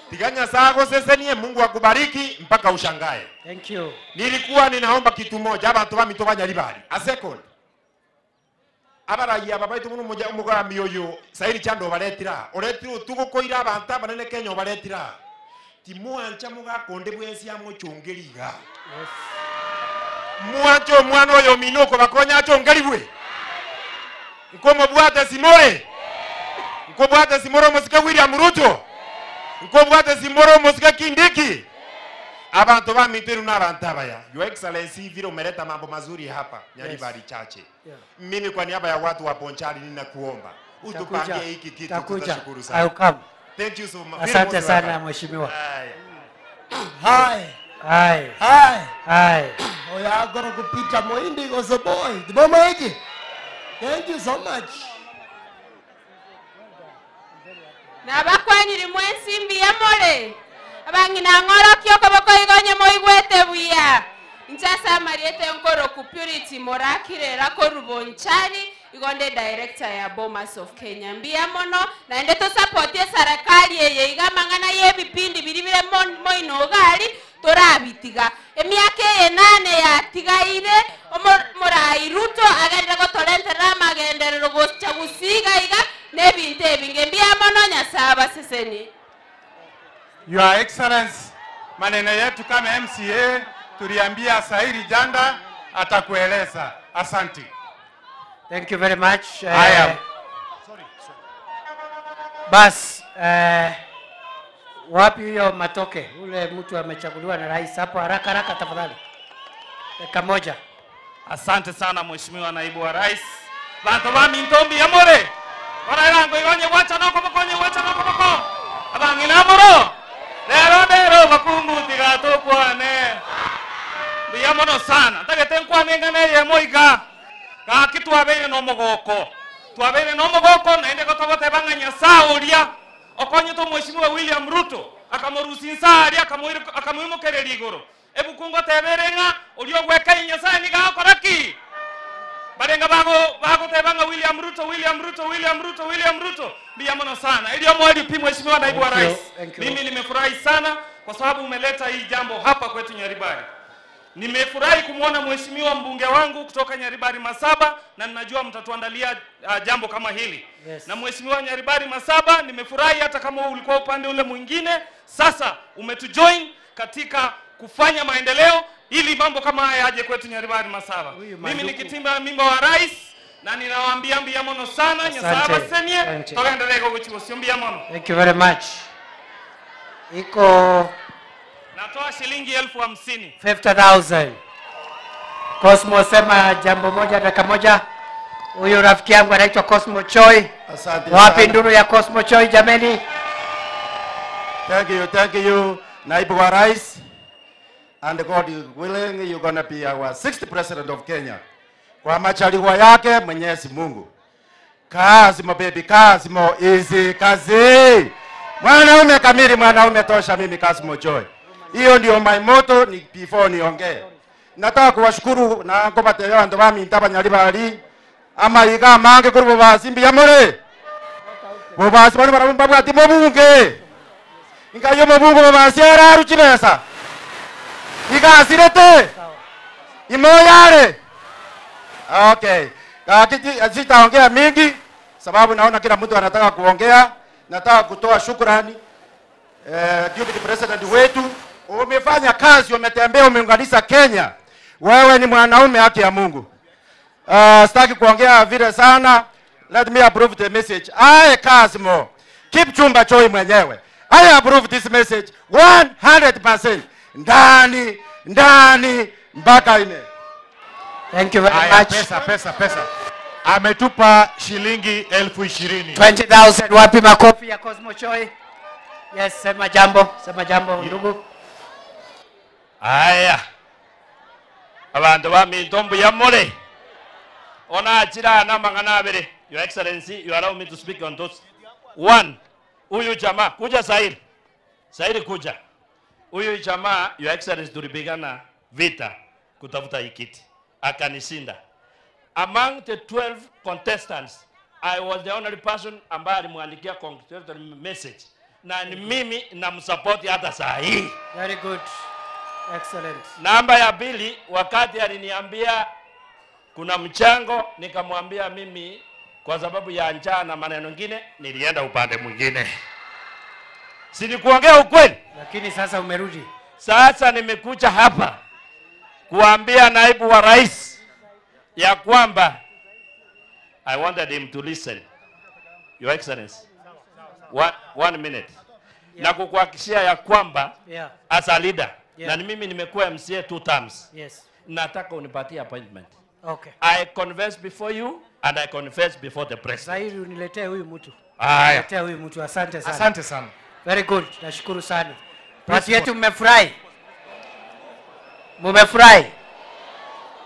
Tiganya sago sesenie, Mungu akubariki mpaka ushangae. Thank you. Nilikuwa ninaomba kitu moja abantu bamito banyaribari. A second. Abaraiya babaitu muno moja umugorami uyu sairi chando baretira. Uretira utugo koira abantu abanene Kenya baretira. Timwancha mugakonde bwensi amuchungeriga. Yes. Mwancho omwana oyo minoko bakonya achongeribwe. Nkomobwate simore. Nkobwate simore omusike William Ruto. Nkobwate simore omusike Kindiki. Abantu ba miteru na abantu abaya. Your Excellency vile umeleta mambo mazuri hapa Nyaribari chache. Yeah. Mimi kwa niaba ya watu wa Bonchari ninakuomba utupangie hiki kitu, Takuja. tutashukuru sana. I'll come. Thank you so much. Asante sana Mheshimiwa. Hi. Hi. Hi. Hi. Oya gonna kupita Moindi was a boy. The mama eji. Thank you so much. Nabakwanyiri mwensi mbiyamole. Abang'ina ng'orokia okoboko igonye moigwete buya. Nchasamariete nkoro ku Purity morakirera koru Bonchari Igo nde director ya Bomas of Kenya. Mbuya mono, naende tosupport eserekari eye iga amang'ana ya ebipindi biria bire moino iga aria, torabitiga. Emiaka eye nane yatigaire, omorai Ruto agenderere gotorenterera amagenderero gocha gusii iga iga, na ebinto ebinge. Mbuya mono, Nyasae abasesenie. Your Excellency, maneno yetu kama MCA tuliambia Sairi Janda atakueleza. Asante. Thank you very much. Haya. Bas, wapi huyo Matoke? Ule mtu amechaguliwa na rais hapo, haraka haraka tafadhali. Dakika moja. Asante sana Mheshimiwa Naibu wa Rais. Bantu ba mintombi yamore. Bararango igonye wacha noko bokonye wacha noko boko. Abang'ina moro. Lero lero bakungu tigato kwane. Mbuya mono sana. Ntagete nkwane ng'ana eye moiga. Gaki twabeire no mogoko. Twabeire no mogoko naende gotogoteba ng'a Nyasaye oria okonyete Mheshimiwa William Ruto akamorusia insa aria akamoimokereria igoro. Ebuku ngotebere ng'a oria ogwekai Nyasaye niga agokora ki? Barenga bagoteba ng'a William Ruto, William Ruto, William Ruto, William Ruto. Mbuya mono sana. Elio mwali pi Mheshimiwa Naibu wa Thank you, Rais. thank you. Mimi nimefurahi sana kwa sababu umeleta hii jambo hapa kwetu Nyaribari. Nimefurahi kumwona mheshimiwa mbunge wangu kutoka Nyaribari Masaba na ninajua mtatuandalia jambo kama hili. Yes. Na mheshimiwa Nyaribari Masaba, nimefurahi hata kama ulikuwa upande ule mwingine, sasa umetujoin katika kufanya maendeleo ili mambo kama haya yaje kwetu Nyaribari Masaba. Mimi Manduku. ni kitimba mimba wa rais na ninawaambia mbiya mono sana Asante. Nyasaye abasemie Asante. togendelee gogochigo mbiya mono. Thank you very much. Iko Natoa shilingi 50,000. 50,000. Cosmo, sema jambo moja dakika moja. Huyu rafiki yangu anaitwa Cosmo Choi. Asante Wapi sana. nduru ya Cosmo Choi jameni? Thank you, thank you, Naibu wa Rais. And God is willing, you're gonna be our sixth president of Kenya. Kwa majaliwa yake Mwenyezi Mungu. Kazi mo baby, kazi mo easy kazi. Mwanaume kamili, mwanaume tosha, mimi Kasmo Joy. Hiyo ndio my motto ni before niongee. Nataka kuwashukuru na ngobateyo andu baminta banyaribari ama iga mange kuri bobasi mbuya muri. Bobasi bari barabumba bwati mobunge. Ingayo mobunge bobasi araru chibesa. Igasirete. Imoyare. Okay. Kakiti sitaongea mingi sababu naona kila mtu anataka kuongea. Nataka kutoa shukrani Deputy President wetu, umefanya kazi, umetembea, umeunganisha Kenya. Wewe ni mwanaume, haki ya Mungu. Sitaki kuongea vile sana. Let me approve the message. I Kasmo Kipchumba Choi mwenyewe. I approve this message 100% ndani ndani mpaka ine. Thank you very Haya, much. Pesa, pesa, pesa. Ametupa shilingi 20,000. 20,000. Wapi makofi ya Cosmo Choi? Yes, sema jambo, sema jambo ndugu. Aya, abantu baminto mbuya more ona achira na mang'ana abere. Your Excellency, you allow me to speak on those. One, huyu jamaa kuja Sairi, Sairi kuja. Huyu jamaa Your Excellency, tulipigana vita kutafuta hii kiti akanishinda. Among the 12 contestants, I was the only person ambaye alimwandikia congratulatory message na ni mimi namsupport hata saa hii. Very good. Excellent. Namba ya pili, wakati aliniambia kuna mchango, nikamwambia mimi kwa sababu ya njaa na maneno mengine nilienda upande mwingine. Si nikuongea ukweli? Lakini sasa umerudi. Sasa nimekuja hapa kuambia naibu wa rais ya kwamba I wanted him to listen. Your Excellency. One minute. Na kukuhakikishia ya kwamba Yeah. as a leader Yeah. na ni mimi nimekuwa MCA 2 terms. Yes. Nataka unipatie appointment. Okay. I confess before you and I confess before the president. Zairi uniletee huyu mtu. Haya. Niletee huyu mtu. Asante sana. Asante sana. Very good. Nashukuru sana. Watu yetu mmefurahi? Mmefurahi?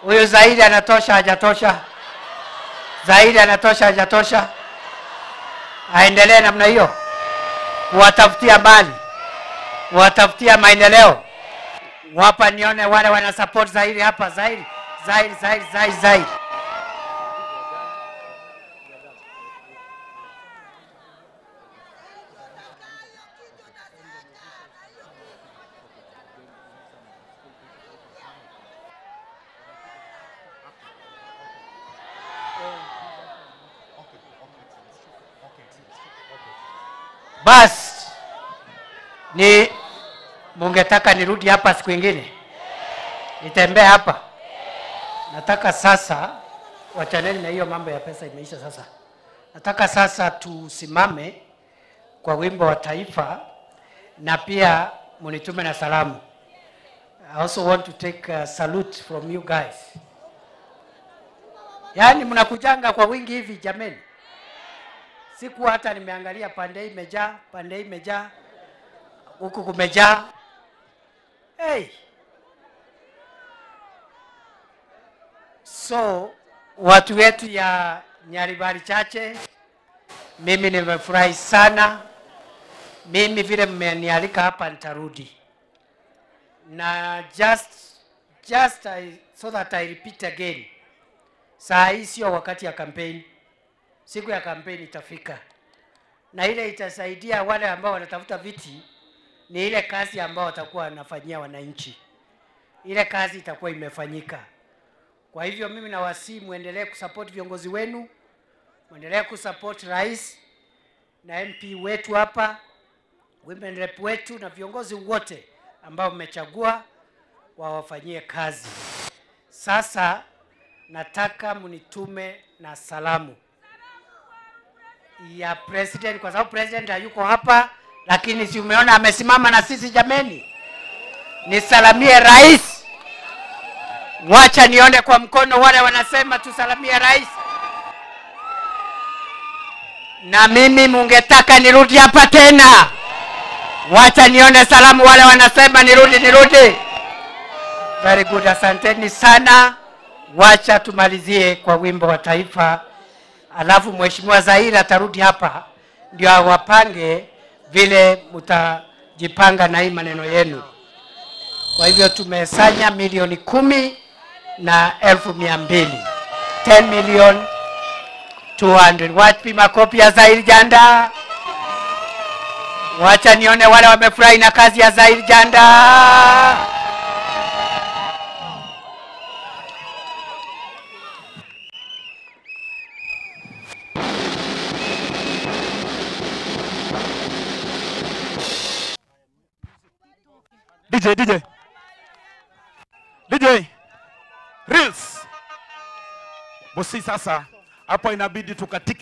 Huyu Zairi anatosha hajatosha? Zairi anatosha hajatosha? Aendelee namna hiyo kuwatafutia mali, kuwatafutia maendeleo. Wapa nione wale wana support Zairi hapa. Zairi, Zairi, Zairi, Zairi, Zairi. Bas, ni mungetaka nirudi hapa siku ingine nitembee hapa. Nataka sasa, wachaneni na hiyo mambo ya pesa, imeisha sasa. Nataka sasa tusimame kwa wimbo wa taifa na pia munitume na salamu. I also want to take a salute from you guys. Yaani mnakujanga kwa wingi hivi jameni. Siku hata nimeangalia pande hii imejaa, pande hii imejaa, huku kumejaa. Hey. So watu wetu ya Nyaribari Chache, mimi nimefurahi sana. Mimi vile mmenialika hapa nitarudi na just I, so that I repeat again, saa hii sio wakati ya campaign. Siku ya campaign itafika, na ile itasaidia wale ambao wanatafuta viti ni ile kazi ambao watakuwa wanafanyia wananchi, ile kazi itakuwa imefanyika. Kwa hivyo mimi nawasihi muendelee kusupport viongozi wenu, muendelee kusupport rais na MP wetu hapa, women rep wetu na viongozi wote ambao mmechagua wawafanyie kazi. Sasa nataka mnitume na salamu ya president, kwa sababu president hayuko hapa, lakini si umeona amesimama na sisi jameni. Nisalamie rais, wacha nione kwa mkono wale wanasema tusalamie rais. Na mimi mungetaka nirudi hapa tena, wacha nione salamu wale wanasema nirudi, nirudi. Very good, asanteni sana. Wacha tumalizie kwa wimbo wa taifa, alafu Mheshimiwa Zaira atarudi hapa ndio awapange vile mtajipanga na hii maneno yenu. Kwa hivyo tumesanya 10,200,000, 10,200,000. Wapi makofi ya Zair Janda? Wacha nione wale wamefurahi na kazi ya Zair Janda. DJ, DJ. DJ. Reels. Bosi sasa hapo inabidi tukatike.